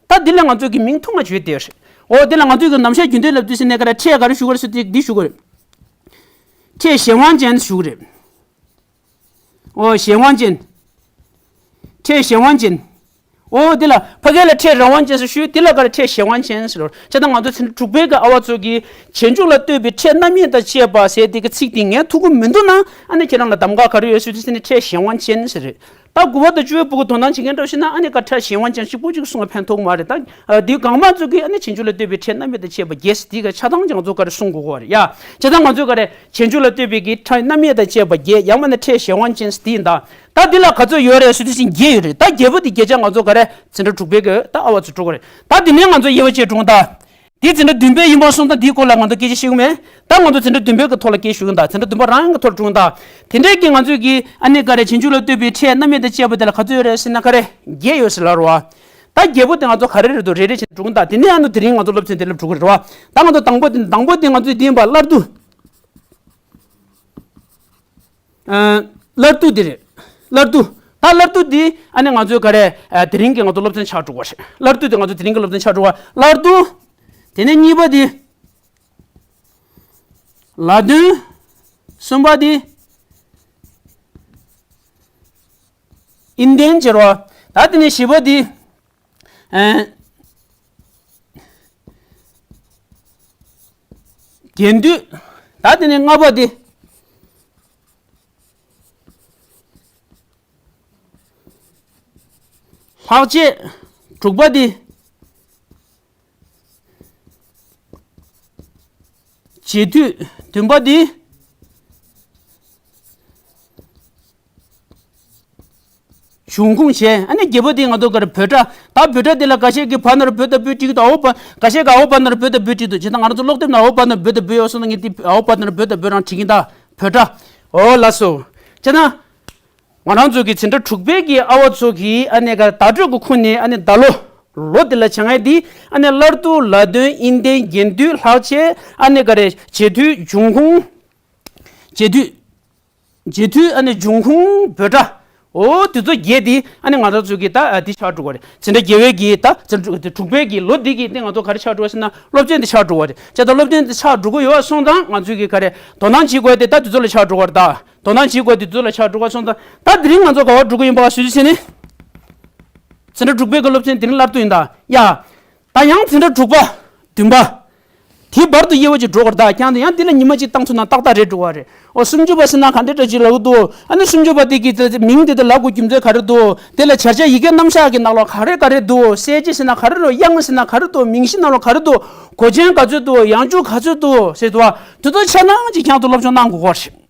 ད་འདི་ལ་ང་ཚོ་གི་མིང་ཐུང་ང་བརྗོད་དེ་རེད། འོ་འདི་ལ་ང་ཚོ་གི་ནམ་ཞག་རྒྱུན་ལྡན་ལབ་དུས་ཟེར་ནས་ག་རེ་ཕྲད་ག་རེ་ཞུ་གི་རེད་ཟེར་དུས་འདི་ཞུ་གི་རེད། ཕྲད་གཞན་དབང་ཅན་ཞུ་གི་རེད། ཨོ་གཞན་དབང་ཅན། ཕྲད་གཞན་དབང་ཅན། ཨོ་དེ་ལ་ཕ་གི་ལ་ཕྲད་རང་དབང་ཅན་ཟེར་ཞུས། དེ་ལ་ག་རེ་ཕྲད་གཞན་དབང་ཅན་ཟེར་རོ། བྱས་ཙང་ང་ཚོ་ཚན་དྲུག་པའི་གི་ཨ་བ་ཚོ་གིས་རྗེས་འཇུག་ལ་ལྟོས་པའི་ཕྲད་རྣམ་དབྱེ་དང་བཅས་པ་ཟེར་དེ་གི་ཚིག་དེ་ངས་ཐུགས་ཁུར་མི་འདུག་ན། ཨ་ནི་ཁྱེད་རང་ལ་གདམ་ག་ག་རེ་ཡོད་ཟེར་དུས་ཟེར་ནས་ཕྲད་གཞན་དབང་ཅན་ཟེར་རེད། ད་དགུ་པ་དང་བཅུ་པའི་ཕྲད་གོ་དོན་དང་བྱེད་མཁན་འདྲ་ཞིག་ན་ཨ་ནི་ག་ཕྲད་གཞན་དབང་ཅན་གཅིག་པོ་གཅིག་གསུང་བ་ཕན་ཐོགས་མ་རེད་ད། འདི་གང་མང་ཚོ་གིས་ཨ་ནི་རྗེས་འཇུག་ལ་ལྟོས་པའི་ཕྲད་རྣམ་དབྱེ་དང་བཅས་པ་བརྒྱད་ཟེར་དེ་ག་ཆ་ཚང་ཅིག་ང་ཚོ་ག་རེ་གསུང་དགོས་ཀྱི་རེད་ཡ། བྱས་ཙང་ང་ཚོས་ག་རེ་རྗེས་འཇུག་ལ་ལྟོས་པའི་གི་ཕྲད་རྣམ་དབྱེ་དང་བཅས་པ་བརྒྱད་ཡང་མིན་ན་ཕྲད་གཞན་དབང་ཅན་ཟེར་དེ་ཡིན་ད། ད་འདི་ལ་ག་ཚོད་ཡོད་རེད་ཟེར་དུས་ཕྱིན་བརྒྱད་ཡོད་རེད། ད་བརྒྱད་པོ་དེ་བརྒྱད་ཆ་ང་ཚོ་ག་རེ་ཚན་ཁྲ་དྲུག་པའི་གི་ད་ཨ་བ་ཚོ་འགྲོ་གི་རེད། ད་འདི་ནས་ང་ཚོ་དབྱེ་བ་ཕྱེ་གྲུང་ད། འདི་ཚན་ཁྲ་བདུན་པའི་དབྱེ་བ་སོང་ད་འདིའི་སྐོར་ལ་ང་ཚོ་སྐད་ཆ་བཤད་གི་མེད། ད་ང་ཚོ་ཚན་ཁྲ་བདུན་པའི་གི་ཐོག་ལ་སྐད་ཞུ་གི་ད། ཚན་ཁྲ་བདུན་པ་རང་གི་ཐོག་ལ་གྲུང་ད། དེ་འདྲའི་གི་ང་ཚོས་གི་ཨ་ནི་ག་རེ་རྗེས་འཇུག་ལ་ལྟོས་པའི་ཕྲད་རྣམ་དབྱེ་དང་བཅས་པ་དེ་ལ་ག་ཚོད་ཡོད་རེད་ཟེར་ན་ག་རེ་བརྒྱད་ཡོད་ཟེར་ལབ་རོ། ད་བརྒྱད་པོ་དེ་ང་ཚོ་ག་རེ་རེད་དོ་རེ་རེ་བྱས་གྲུང་ད། དེ་ནས་ཨ་ནུ་དེ་རིང་ང་ཚོ་སློབ་ཚན་དེ་ལ་འགྲོ་གི་རེད་བ། ད་ང་ཚོ་དང་པོ་དེ་དང་པོ་དེ་ང་ཚོས་འདི་ཡིན་པ་སླར་བསྡུ། ཨ། སླར་བསྡུ་འདི་རེད། སླར་བསྡུ། ད་སླར་བསྡུ་འདི་ཨ་ནི་ང་ཚོའི་ག་རེ་ཨ་དེ་རིང་གི་ང་ཚོ་སློབ་ཚན་ཆགས་འགྲོ་བ་རེད། སླར་བསྡུ་འདི་ང་ཚོ་དེ་རིང་གི་སློབ་ཚན་ཆགས་འགྲོ་བ་སླར་བསྡུ། དེ་ནས་གཉིས་པ་འདི། ལ་དོན། གསུམ་པ་འདི། ཨིན་ལྡན་བྱེད་རོགས། ད་དེ་ནས་བཞི་པ་འདི། ཨ། རྒྱན་སྡུད། ད་དེ་ནས་ལྔ་པ་འདི། ལྷག་བཅས། དྲུག་པ་འདི། རྗེས་མཐུད། བདུན་པ་འདི། འབྱུང་ཁུངས་བྱས། ཨ་ནི་བརྒྱད་པ་འདི་ང་ཚོ་ག་རེ་འབོད་སྒྲ། ད་འབོད་སྒྲ་འདི་ལ་འགའ་ཤས་ཀྱིས་བ་ན་རོ་བོ་ད་བོད་བྲིས་ཀྱི་འདུག་ཨའོ་བ། འགའ་ཤས་ཀྱིས་ཨའོ་བ་ན་རོ་བོ་ད་བོད་བྲིས་འདུག་བྱས་ཙང་ང་རང་ཚོ་ཀློག་དེབ་ནང་ཨའོ་བ་ན་རོ་བོ་ད་བོད་ཡོད་སོང་ན་ངས་འདི་ཨའོ་བ་ན་རོ་བོ་ད་བོད་རང་བྲིས་ཀྱིན་ད། འབོད་སྒྲ། འོ་ལགས་སོ། བྱས་ན། ང་རང་ཚོ་གི་འཛིན་གྲྭ་དྲུག་པའི་གི་ཨ་བ་ཚོ་གི་ཨ་ནི་ག་བརྡ་སྤྲོད་ཀྱི་ཁུངས་ནི་ཨ་ནི་ཟླ་ལོ། ལོ་འདི་ལ་བྱ་ངན་འདི་ཨ་ནི་སླར་བསྡུ་ལ་དོན་ཨིན་ལྡན་རྒྱན་སྡུད་ལྷག་བཅས་ཨ་ནི་ག་རེ་རྗེས་མཐུད་འབྱུང་ཁུངས། རྗེས་མཐུད། རྗེས་མཐུད་ཨ་ནི་འབྱུང་ཁུངས་འབོད་སྒྲ། འོ་དེ་ཚོ་བརྒྱད་འདི་ཨ་ནི་ང་རང་ཚོ་གི་ད་ཨ་འདི་ཆགས་འགྲོ་གི་རེད། འཛིན་གྲྭ་བརྒྱད་པའི་གི་ད་འཛིན་གྲྭ་དྲུག་པའི་གི་ལོ་འདི་གི་སྟེང་ང་ཚོ་ག་རེ་ཆགས་འགྲོ་བ་ཟེར་ན་སློབ་ཚན་འདི་ཆགས་འགྲོ་བ་རེད། བྱས་ཙང་སློབ་ཚན་འདི་ཆགས་འགྲོ་གི་ཡོད་པ་སོང་ཙང་ང་ཚོ་གི་ག་རེ་དོ་སྣང་བྱེད་དགོས་དེ་ད་དེ་ཚོ་ལ་ཆགས་འགྲོ་བ་རེད་ད། དོ་སྣང་བྱེད་དགོས་དེ་ཚོ་ལ་ཆགས་འགྲོ་བ་སོང་ཙང་ད་དེ་རིང་ང་ཚོ་ག་བར་འགྲོ་གི་ཡིན་པ་ཞུ་རྒྱུ་བྱས་ནས། འཛིན་གྲྭ་དྲུག་པའི་གི་སློབ་ཚན་དེ་རིང་སླར་བསྡུ་ཡིན་ད། ཡ། ད་ཡང་འཛིན་གྲྭ་དྲུག་པ། བདུན་པ། དེའི་བར་དུ་དབྱེ་བ་ཅིག་འགྲོ་གི་རེད་ད། ཀྱང་དེ་ཡང་འདི་ལ་ཉི་མ་གཅིག་བཏང་ཚུགས་ན་ཏག་ཏག་རེད་འགྲོ་བ་རེད། འོ་སུམ་ཅུ་པ་ཟེར་ན་ག་འདྲ་འདྲ་ཅིག་ལབ་ཀྱི་འདུག་ཨ་ནི་སུམ་ཅུ་པ་དེ་གི་མིང་དེ་དེ་ལབ་དགོས་རྒྱུ་མཚན་ག་རེ་འདུག་དེ་ལ་བྱ་བྱེད་ཡི་གེ་རྣམ་གཞག་གི་ནང་ལོགས་ག་རེ་ག་རེ་འདུག་གསལ་བྱེད་ཟེར་ན་ག་རེ་འདུག་དབྱངས་ཟེར་ན་ག་རེ་འདུག་མིང་གཞི་ནང་ལོགས་ག་རེ་འདུག་གོ་ཆེན་ག་ཚོད་འདུག་ཡང་འཇུག་ག་ཚོད་འདུག་ཟེར་འདུག་བ། དེ་ཚོ་ཆ་ཚང་ཅིག་ཁྱེད་ཚོ་སློབ་སྦྱོང་གནང་དགོས་ཀྱི་རེད།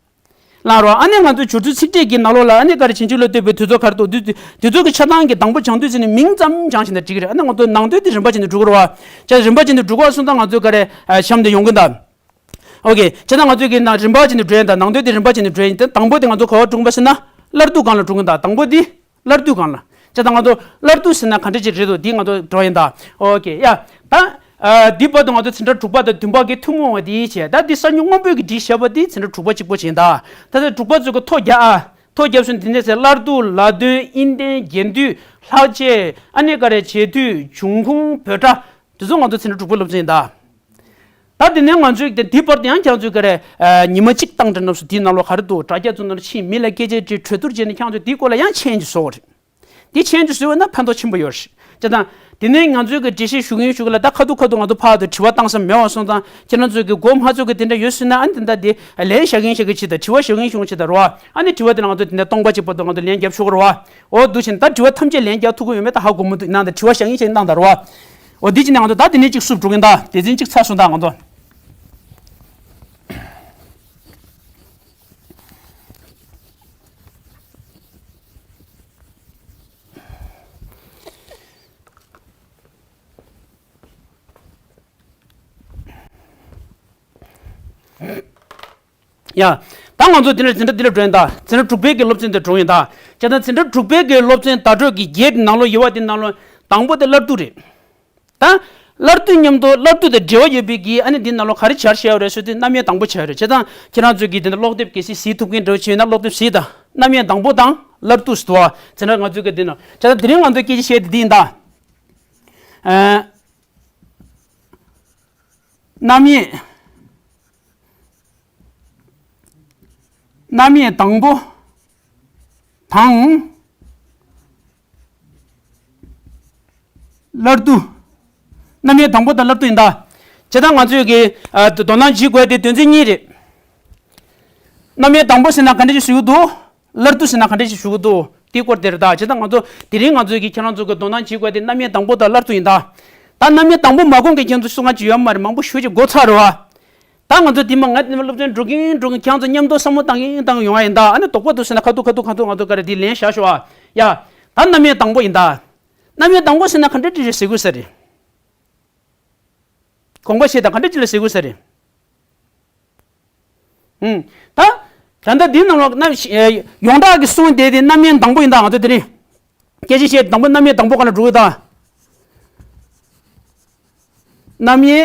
ལགས་རོ། ཨ་ནི་ང་ཚོའི་སྦྱོར་ཚུལ་ཚིག་ཕྲད་ཀྱི་ནང་ལོགས་ལ་ཨ་ནི་ག་རེ་རྗེས་འཇུག་ལ་ལྟོས་པའི་དུས་ཚོད་ག་རེ་འདུག་དུས་དུས་ཚོད་ཀྱི་ཆ་ཚང་གི་དང་པོ་སྦྱང་དུས་ཚེ་ནི་མིང་ཙམ་སྦྱངས་ཤིང་ད་འགྲིག་གི་རེད། ཨ་ནི་ང་ཚོ་ནང་དོན་དེ་རིམ་པ་བྱས་ནས་འགྲོ་གི་རེད་བ། ཅག་རིམ་པ་བྱས་ནས་འགྲོ་དགོས་སོང་ཙང་ང་ཚོས་ག་རེ་གཤམ་དུ་ཡོང་གི་ད། ཨོ་ཀེ། བྱས་ཙང་ང་ཚོས་ཀྱི་ནང་རིམ་པ་བྱས་ནས་འགྲོ་ཡིན་ད། ནང་དོན་དེ་རིམ་པ་བྱས་ནས་འགྲོ་ཡིན་ད། དང་པོ་དེ་ང་ཚོ་ག་བ་འགྲོ་གི་ཡིན་པ་ཟེར་ན་སླར་བསྡུ་སྒང་ལ་འགྲོ་གི་ཡིན་ད། དང་པོ་འདི་སླར་བསྡུ་སྒང་ལ། བྱས་ཙང་ང་ཚོ་སླར་བསྡུ་ཟེར་ན་ག་འདྲ་ཅིག་རེད་འདུག་འདི་ང་ཚོ་འགྲོ་ཡིན་ད། ཨོ་ཀེ། ཡ། ད། ཨ། འདི་བར་དུ་ང་ཚོ་འཛིན་གྲྭ་དྲུག་པ་དང་བདུན་པ་གི་ཐུན་མོང་བ་འདི་བྱས། ད་འདི་གསར་རྙིང་སྔོན་པོའི་གི་བྲིས་བཞག་པ་འདི་འཛིན་གྲྭ་དྲུག་པ་གཅིག་པོ་བྱས་ད། ད་ལྟ་དྲུག་པ་ཚོ་གི་ཐོ་རྒྱག་ཨ། ཐོ་རྒྱབ་སོང་དེ་ནས་ཟེར་སླར་བསྡུ་ལ་དོན་ཨིན་ལྡན་རྒྱན་སྡུད་ལྷག་བཅས་ཨ་ནི་ག་རེ་རྗེས་མཐུད་འབྱུང་ཁུངས་འབོད་སྒྲ་དེ་ཚོ་ང་ཚོ་འཛིན་གྲྭ་དྲུག་པའི་སློབ་ཚན་ཡིན་ད། ད་དེ་ནས་ང་ཚོས་དེ་འདི་བར་དུ་ཡང་ཁྱེད་ཚོས་ག་རེ་ཉི་མ་གཅིག་བཏང་དྲན་ནམ་སུ་དེའི་ནང་ལོགས་ག་རེ་འདུག་དྲ་རྒྱ་ཚོ་ནང་ལ་ཕྱིན་མི་ལ་སྐད་ཆ་དྲིས་གྲོས་བསྡུར་བྱས་ནས་ཁྱེད་ཚོས་དེའི་སྐོར་ལ་ཡང་མཆན་ཅིག་བཟོ་དགོས་རེད། དེ་མཆན་ཅིག་བཟོས་པ་ན་ཕན་ཐོགས་ཆེན་པོ་ཡོད་རེད། བྱས་ཙང་དེ་ནས་ང་ཚོས་གི་འགྲེལ་བཤད་ཞུ་གིན་ཞུ་གི་ལ་ད་ཁ་ཐུག་ཁ་ཐུག་ང་ཚོ་ཕར་དུ་དྲི་བ་བཏང་ས་མེད་པ་སོང་ཙང་ཁྱེད་རང་ཚོས་གི་མགོ་མ་ཚོས་གི་དེ་འདྲ་ཡོད་སྲིད་ན་ཨ་ནི་དེ་འདྲ་དེ་ལན་བཞག་གིན་བཞག་གི་ཅིག་དང་དྲི་བ་ཞུ་གིན་ཞུ་གི་ཅིག་དང་རོ། ཨ་ནི་དྲི་བ་དེ་ལ་ང་ཚོ་དེ་འདྲ་སྟོང་པ་གཅིག་བར་དུ་ང་ཚོ་ལན་རྒྱབ་ཆོག་གི་རོ། འོ་འདུག་བྱས་ད་དྲི་བ་ཐམས་ཅད་ལན་རྒྱག་ཐུབ་གི་ཡོད་མེད་ད་ཧ་གོ་མི་འདུག་ཡིན་ནའང་ད་དྲི་བ་བཞག་གིན་བཞག་གིན་བཏང་དང་རོ། འོ་འདི་ཅི་ནས་ང་ཚོ་ད་དེ་ནས་གཅིག་བསུབ་འགྲོ་གིན་ད་དེ་ཚན་གཅིག་ཚར་སོང་ད་ང་ཚོ། ཡ། ད་ང་ཚོ་འདི་ནས་འཛིན་གྲྭ་འདི་ལ་འགྲོ་ཡིན་ད། འཛིན་གྲྭ་དྲུག་པའི་གི་སློབ་ཚན་འདི་འགྲོ་ཡིན་ད། བྱས་ཙང་འཛིན་གྲྭ་དྲུག་པའི་གི་སློབ་ཚན་བརྡ་སྤྲོད་ཀྱི་བརྒྱད་ནང་ལོགས་ཡོད་པ་འདི་ནང་ལོགས་དང་པོ་དེ་སླར་བསྡུ་རེད། ད། སླར་བསྡུ་མཉམ་དུ་སླར་བསྡུ་དང་འབྲེལ་བ་ཡོད་པའི་གི་ཨ་ནི་འདི་ནང་ལོགས་ག་རེ་སྦྱར་བཞག་ཡོད་རེད་ཟེར་དུས་རྣམ་དབྱེ་དང་པོ་ཆགས་ཡོད་རེད། བྱས་ཙང་ཁྱེད་རང་ཚོས་གི་འདི་ནས་ཀློག་དེབ་གལ་སྲིད་གཟིགས་ཐུབ་མཁན་འདྲ་བོ་བྱས་ཡོད་ན་ཀློག་དེབ་གཟིགས་དང་རྣམ་དབྱེ་དང་པོ་དང་སླར་བསྡུ་ཟེར་དུས་བ་བྱས་ཙང་ང་ཚོས་གི་འདི་ནང་བྱས་ཙང་དེ་རིང་ང་ཚོའི་སྐད་ཆ་བཤད་དེ་འདི་ཡིན་ད། ཨ། རྣམ་དབྱེ། རྣམ་དབྱེ་དང་པོ་དང་། སླར་བསྡུ། རྣམ་དབྱེ་དང་པོ་དང་སླར་བསྡུ་ཡིན་ད། བྱས་ཙང་ང་ཚོས་ཀྱི་ཨ། དོ་སྣང་བྱེད་དགོས་དེ་དོན་ཚན་གཉིས་རེད། རྣམ་དབྱེ་དང་པོ་ཟེར་ན་ག་འདྲ་ཞིག་ཞུ་གི་འདུག་སླར་བསྡུ་ཟེར་ན་ག་འདྲ་ཞིག་ཞུ་གི་འདུག་དེའི་སྐོར་དེ་རེད་ད། བྱས་ཙང་ང་ཚོ་དེ་རིང་ང་ཚོས་ཀྱི་ཁྱེད་རང་ཚོ་གི་དོ་སྣང་བྱེད་དགོས་དེ་རྣམ་དབྱེ་དང་པོ་དང་སླར་བསྡུ་ཡིན་ད། ད་རྣམ་དབྱེ་དང་པོ་མ་གོང་གི་ཁྱེད་ཚོ་སུ་གང་ཅི་ཡོད་མ་རེད། མང་པོ་ཞུ་ཅིག་འགོ་ཚར་རེད་བ། ད་ང་ཚོ་དེ་མ་ང་དེ་མ་སློབ་ཚན་འགྲོ་གིན་འགྲོ་གིན་ཁྱེད་ཚོ་མཉམ་དུ་བསམ་བློ་བཏང་གིན་བཏང་གིན་ཡོང་བ་ཡིན་ད། ཨ་ནི་དོགས་པ་འདུག་ཟེར་ན་ཁ་ཐུག་ཁ་ཐུག་ཁ་ཐུག་ང་ཚོ་ག་རེ་དེ་ལན་བཞག་ཤོག་ཨ། ཡ། ད་རྣམ་དབྱེ་དང་པོ་ཡིན་ད། རྣམ་དབྱེ་དང་པོ་ཟེར་ན་ག་འདྲ་ཅིག་རེད་ཟེར་དགོས་ས་རེད། དགོངས་པ་བཞེས་དང་ག་འདྲ་ཅིག་ལ་ཟེར་དགོས་ས་རེད། ཨུམ། ད། ད་ལྟ་འདི་ནང་ལོགས་རྣམ་ཡོངས་གྲགས་ཀྱི་གསུང་དེ་དེ་རྣམ་དབྱེ་དང་པོ་ཡིན་ད། ང་ཚོ་དེ་རིང་སྐད་ཆ་བཤད་དང་པོ་རྣམ་དབྱེ་དང་པོ་ག་ལ་འགྲོ་གི་ད། རྣམ་དབྱེ།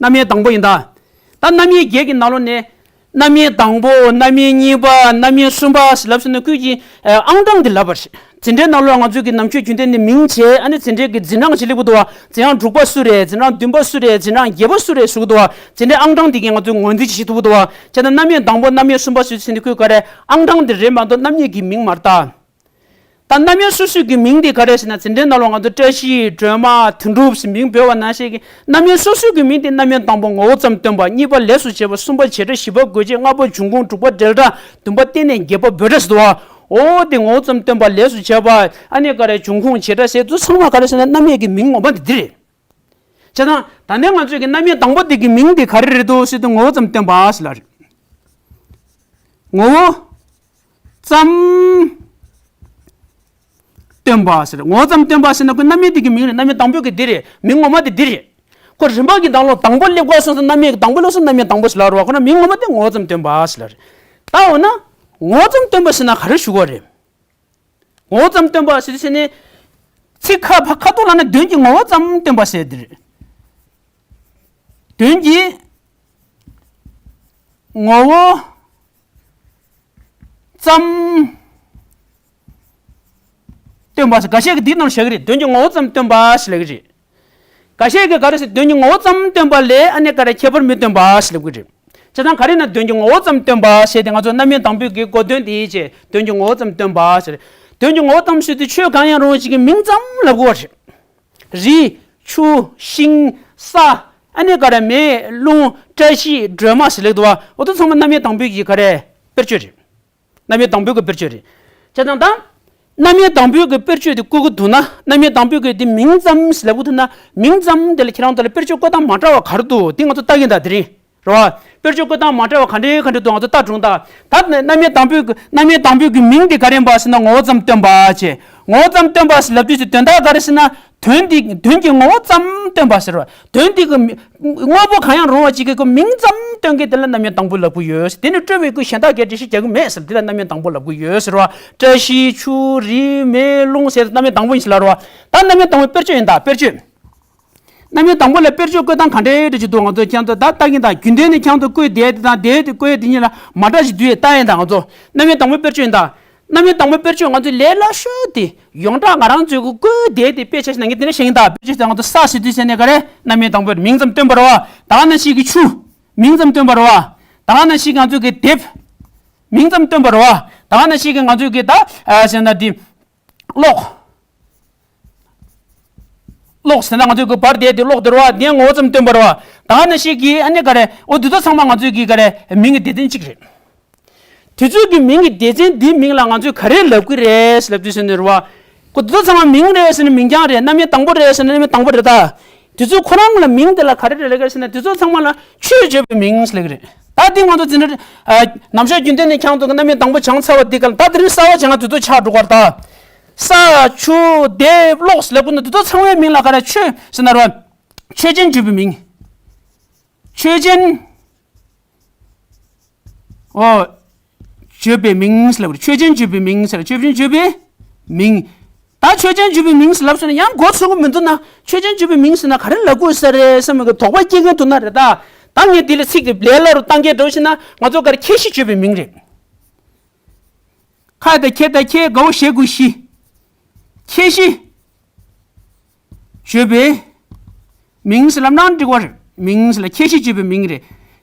རྣམ་དབྱེ་དང་པོ་ཡིན་ད། ད་རྣམ་དབྱེ་བརྒྱད་ཀྱི་ནང་ལོགས་ནས། རྣམ་དབྱེ་དང་པོ། རྣམ་དབྱེ་གཉིས་པ། རྣམ་དབྱེ་གསུམ་པ་ཟེར་ལབ་ཟེར་ན་ཁོས་ཀྱི་ཨང་གྲངས་དེ་ལབ་པ་རེད། འཛིན་གྲྭའི་ནང་ལོགས་ང་ཚོས་ཀྱི་ནམ་ཕྱེད་རྒྱུན་ལྡན་ནས་མིང་བྱས། ཨ་ནི་འཛིན་གྲྭའི་གི་འཛིན་གྲངས་ཅིག་སླེབས་ཀྱི་འདུག་བ། འཛིན་གྲངས་དྲུག་པ་སུ་རེད། འཛིན་གྲངས་བདུན་པ་སུ་རེད། འཛིན་གྲངས་བརྒྱད་པ་སུ་རེད་ཟེར་གྱི་འདུག་བ། འཛིན་གྲྭའི་ཨང་གྲངས་དེ་གིས་ང་ཚོས་ངོས་འཛིན་བྱེད་ཐུབ་ཀྱི་འདུག་བ། བྱས་ན་རྣམ་དབྱེ་དང་པོ་རྣམ་དབྱེ་གསུམ་པ་ཟེར་ཟེར་ནས་ཁོས་ག་རེ་ཨང་གྲངས་དེ་རེད་མ་གཏོགས་རྣམ་དབྱེ་གི་མིང་མ་རེད་ད། ད་རྣམ་དབྱེ་སོ་སོའི་གི་མིང་དེ་ག་རེ་ཟེར་ན། འཛིན་གྲྭའི་ནང་ལོགས་ང་ཚོ་བཀྲ་ཤིས་སྒྲོལ་མ་དོན་གྲུབ་ཟེར་མིང་འབོད་པ་ནང་བཞིན་གྱི་རྣམ་དབྱེ་སོ་སོའི་གི་མིང་དེ་རྣམ་དབྱེ་དང་པོ་ངོ་བོ་ཙམ་སྟོན་པ། གཉིས་པ་ལས་སུ་བྱེད་པ། གསུམ་པ་བྱེད་སྒྲ། བཞི་པ་དགོད་བྱ། ལྔ་པ་འབྱུང་ཁུངས། དྲུག་པ་འབྲེལ་སྒྲ། བདུན་པ་རྟེན་གནས། བརྒྱད་པ་འབོད་སྒྲ་ཟེར་དུས། འོ་དེ་ངོ་བོ་ཙམ་སྟོན་པ། ལས་སུ་བྱེད་པ། ཨ་ནི་ག་རེ་འབྱུང་ཁུངས། བྱེད་སྒྲ་ཟེར་དུས་ཚང་མ་ག་རེ་ཟེར་ན་རྣམ་དབྱེ་གི་མིང་ངོ་མ་དེ་འདི་རེད། བྱས་ཙང་ད་ནས་ང་ཚོས་ཀྱི་རྣམ་དབྱེ་དང་པོ་དེ་གི་མིང་དེ་ག་རེ་རེད་འདུག་ཟེར་དུས་ངོ་བོ་ཙམ་སྟོན་པ་ཟེར་ལབ་རེད། ངོ་བོ་ཙམ་སྟོན་པ་ཟེར། ངོ་བོ་ཙམ་སྟོན་པ་ཟེར་ན་ཁོ་རྣམ་དབྱེ་དེ་གི་མིང་རེད། རྣམ་དབྱེ་དང་པོ་གི་དེ་རེད། མིང་ངོ་མ་དེ་འདི་རེད། ཁོ་རིམ་པ་གི་ནང་ལོགས་དང་པོ་སླེབས་སྐབས་སོང་ཙང་རྣམ་དབྱེ་དང་པོ་སླེབས་སོང་རྣམ་དབྱེ་དང་པོ་ཟེར་ལབ་རེད་བ། ཁོ་ན་མིང་ངོ་མ་དེ་ངོ་བོ་ཙམ་སྟོན་པ་ཟེར་ལབ་རེད། ད་འོ་ན་ངོ་བོ་ཙམ་སྟོན་པ་ཟེར་ན་ག་རེ་ཞུ་དགོས་རེད། ངོ་བོ་ཙམ་སྟོན་པ་ཟེར་དུས་ཟེར་ནས། ཚིག་ཁ་ཕ་ཁ་ཐོག་ལ་ན་དོན་གྱི་ངོ་བོ་ཙམ་སྟོན་པ་ཟེར་དེ་རེད། དོན་གྱི་ངོ་བོ་ཙམ་སྟོན་པ་ཟེར། འགའ་ཤས་ཀྱིས་འདི་ནང་བཞག་གི་རེད། དོན་གྱི་ངོ་བོ་ཙམ་སྟོན་པ་ཟེར་ལབ་ཀྱི་རེད། འགའ་ཤས་ཀྱིས་ག་རེ་ཟེར། དོན་གྱི་ངོ་བོ་ཙམ་སྟོན་པ་ལས་ཨ་ནི་ག་རེ་ཁྱད་པར་མི་སྟོན་པ་ཟེར་ལབ་ཀྱི་རེད། བྱས་ཙང་ག་རེ་ན་དོན་གྱི་ངོ་བོ་ཙམ་སྟོན་པ་ཟེར་དེ་ང་ཚོ་རྣམ་དབྱེ་དང་པོའི་གི་གོ་དོན་དེ་ཡིན་བྱས། དོན་གྱི་ངོ་བོ་ཙམ་སྟོན་པ་ཟེར། དོན་གྱི་ངོ་བོ་ཙམ་ཟེར་དུས་ཆོས་གང་ཡང་རུང་བ་ཞིག་གི་མིང་ཙམ་ལབ་དགོས་པ་རེད། རི། ཆུ། ཤིང་། ས། ཨ་ནི་ག་རེ་མེ། རླུང་། བཀྲ་ཤིས། སྒྲོལ་མ་ཟེར་ལབ་འདུག་བ། འོ་དེ་ཚང་མ་རྣམ་དབྱེ་དང་པོའི་གི་ག་རེ་དཔེར་བརྗོད་རེད། རྣམ་དབྱེ་དང་པོའི་གི་དཔེར་བརྗོད་རེད། བྱས་ཙང་ད། རྣམ་དབྱེ་དང་པོའི་གི་དཔེར་བརྗོད་དེ་བཀོད་ཀྱི་འདུག་ན། རྣམ་དབྱེ་དང་པོའི་གི་དེ་མིང་ཙམ་ཟེར་ལབ་ཀྱི་འདུག་ན། མིང་ཙམ་དེ་ལ་ཁྱེད་རང་ཚོ་ལ་དཔེར་བརྗོད་བཀོད་སྟངས་མ་འདྲ་བ་ག་རེ་འདུག་དེ་ང་ཚོ་ལྟ་གིན་ད་དེ་རིང་། རེད་བ། དཔེར་བརྗོད་བཀོད་སྟངས་མ་འདྲ་བ་ག་འདྲའི་ག་འདྲའི་འདུག་ང་ཚོ་ལྟ་གྲུང་ད། ད་རྣམ་དབྱེ་དང་པོའི་གི་རྣམ་དབྱེ་དང་པོའི་གི་མིང་དེ་ག་རེ་ཡིན་པ་ཟེར་ན་ངོ་བོ་ཙམ་སྟོན་པ་བྱས། ངོ་བོ་ཙམ་སྟོན་པ་ཟེར་ལབ་དུས་ཀྱི་དོན་དག་ག་རེ་ཟེར་ན། དོན་འདི་དོན་གྱི་ངོ་བོ་ཙམ་སྟོན་པ་ཟེར་བ། དོན་འདི་གི་མི་དངོས་པོ་གང་ཡང་རུང་བ་ཅིག་གི་ཁོ་མིང་ཙམ་སྟོན་མཁན་དེ་ལ་རྣམ་དབྱེ་དང་པོ་ལབ་ཀྱི་ཡོད། དེ་ནི་སྤྲོས་པའི་སྐུ་གཞན་དག་གིས་འགྲེལ་བཤད་རྒྱག་གི་མེད་ཟེར། དེ་ལ་རྣམ་དབྱེ་དང་པོ་ལབ་ཀྱི་ཡོད་ཟེར་བ། བཀྲ་ཤིས་ཆུ་རི་མེ་རླུང་ཟེར་རྣམ་དབྱེ་དང་པོ་ཡིན་ཟེར་ལབ་རེད་བ། ད་རྣམ་དབྱེ་དང་པོའི་དཔེར་བརྗོད་ཡིན་ད་དཔེར་བརྗོད། རྣམ་དབྱེ་དང་པོ་ལ་དཔེར་བརྗོད་བཀོད་སྟངས་ག་འདྲའི་འདྲ་ཅིག་འདུག་ང་ཚོ་ཁྱེད་ཚོ་ད་ལྟ་གིན་ད་རྒྱུན་ལྡན་ནས་ཁྱེད་ཚོ་བཀོད་བསྡད་དེ་དང་དེ་དེ་བཀོད་དེ་གཉིས་ལ་མ་འདྲ་ཞིག་འདུག་ཡས་ལྟ་ཡས་ད་ང་ཚོ། རྣམ་དབྱེ་དང་པོའི་དཔེར་བརྗོད་ཡིན་ད། རྣམ་དབྱེ་དང་པོའི་དཔེར་བརྗོད་ང་ཚོའི་ལས་སླ་ཤོས་དེ་ཡོངས་གྲགས་ང་རང་ཚོའི་གི་བཀོད་བསྡད་དེ་དཔེ་ཆ་ཞིག་ནང་གི་དེ་འདྲ་བཤད་ཡིན་ད། དཔེ་ཆ་ཞིག་ང་ཚོ་ས་ཟེར་དུས་ཟེར་ནས་ག་རེ་རྣམ་དབྱེ་དང་པོའི་མིང་ཙམ་སྟོན་པ་རེད་བ། ད་ག་ནང་བཞིན་གི་ཆུ་མིང་ཙམ་སྟོན་པ་རེད་བ། ད་ག་ནང་བཞིན་གི་ང་ཚོའི་གི་དེབ་མིང་ཙམ་སྟོན་པ་རེད་བ། ད་ག་ནང་བཞིན་གི་ང་ཚོའི་གི་ད་ཨ་ཟེར་ན་དེ། གློག་གློག་ཟེར་ན་ང་ཚོས་གི་བར་བསྡད་དེ་གློག་དེ་རེད་བ། དེ་ངོ་བོ་ཙམ་སྟོན་པ་རེད་བ། ད་ག་ནང་བཞིན་གི་ཨ་ནི་ག་རེ། འོ་འདི་ཚོ་ཚང་མ་ང་ཚོས་གི་ག་རེ་མིང་གི་སྡེ་ཚན་གཅིག་རེད། དེ་ཚོའི་གི་མིང་གི་སྡེ་ཚན་འདིའི་མིང་ལ་ང་ཚོས་ག་རེ་ལབ་གི་རེད་ལབ་དུས་ཟེར་ནས་རེད་བ། འོ་འདི་ཚོ་ཚང་མ་མིང་རེད་ཟེར་ན་མིང་རྐྱང་རེད། རྣམ་དབྱེ་དང་པོ་རེད་ཟེར་ན་རྣམ་དབྱེ་དང་པོ་རེད་ད། དེ་ཚོ་ཁོ་རང་ལ་མིང་དེ་ལ་ག་རེ་རེད་ལབ་གི་རེད་ཟེར་ན་དེ་ཚོ་ཚང་མ་ལ་ཆོས་བརྗོད་པའི་མིང་ཟེར་ལབ་གི་རེད། ད་འདི་ང་ཚོ་འཛིན་གྲྭ་ནམ་ཞག་རྒྱུན་ལྡན་ནས་ཁྱེད་ཚོ་གི་རྣམ་དབྱེ་དང་པོ་སྦྱངས་ཚར་བ་འདི་ག་ལ་ད་དེ་རིང་གསར་བ་སྦྱང་ང་དེ་ཚོ་ཆགས་འགྲོ་གི་རེད་ད། ས་ཆུ་དེབ་གློག་ཟེར་ལབ་དགོས་ན་དེ་ཚོ་ཚང་མའི་མིང་ལ་ག་རེ་ཆོས་ཟེར་ན་རེད་བ། ཆོས་ཅན་བརྗོད་པའི་མིང་། ཆོས་ཅན། ཨོ། བརྗོད་པའི་མིང་ཟེར་ལབ་རེད། ཆོས་ཅན་བརྗོད་པའི་མིང་ཟེར། ཆོས་ཅན་བརྗོད་པའི་མིང་། ད་ཆོས་ཅན་བརྗོད་པའི་མིང་ཟེར་ལབ་སོང་ན་ཡང་མགོ་ཚོས་ཀྱི་མི་འདུག་ན། ཆོས་ཅན་བརྗོད་པའི་མིང་ཟེར་ན་ག་རེ་ལབ་དགོས་ས་རེད་བསམ་གི་དོགས་པ་སྐྱེ་མཁན་འདུག་ན་རེད་ད། ད་ངས་འདི་ལ་ཚིག་དེ་ལས་སླ་རུ་བཏང་གི་འགྲོ་ཕྱིན་ན་ང་ཚོ་ག་རེ་ཁྱད་གཞི་བརྗོད་པའི་མིང་རེད། ཁ་ ཨ་དང་ཁྱེད་དང་ཁྱེད་དགའ་བོ་ཞེ་དགུ་བཞི། ཁྱད་གཞི་བརྗོད་པའི་མིང་ཟེར་ལབ་ན་འགྲིག་པ་རེད། མིང་ཟེར་ལ་ཁྱད་གཞི་བརྗོད་པའི་མིང་རེད།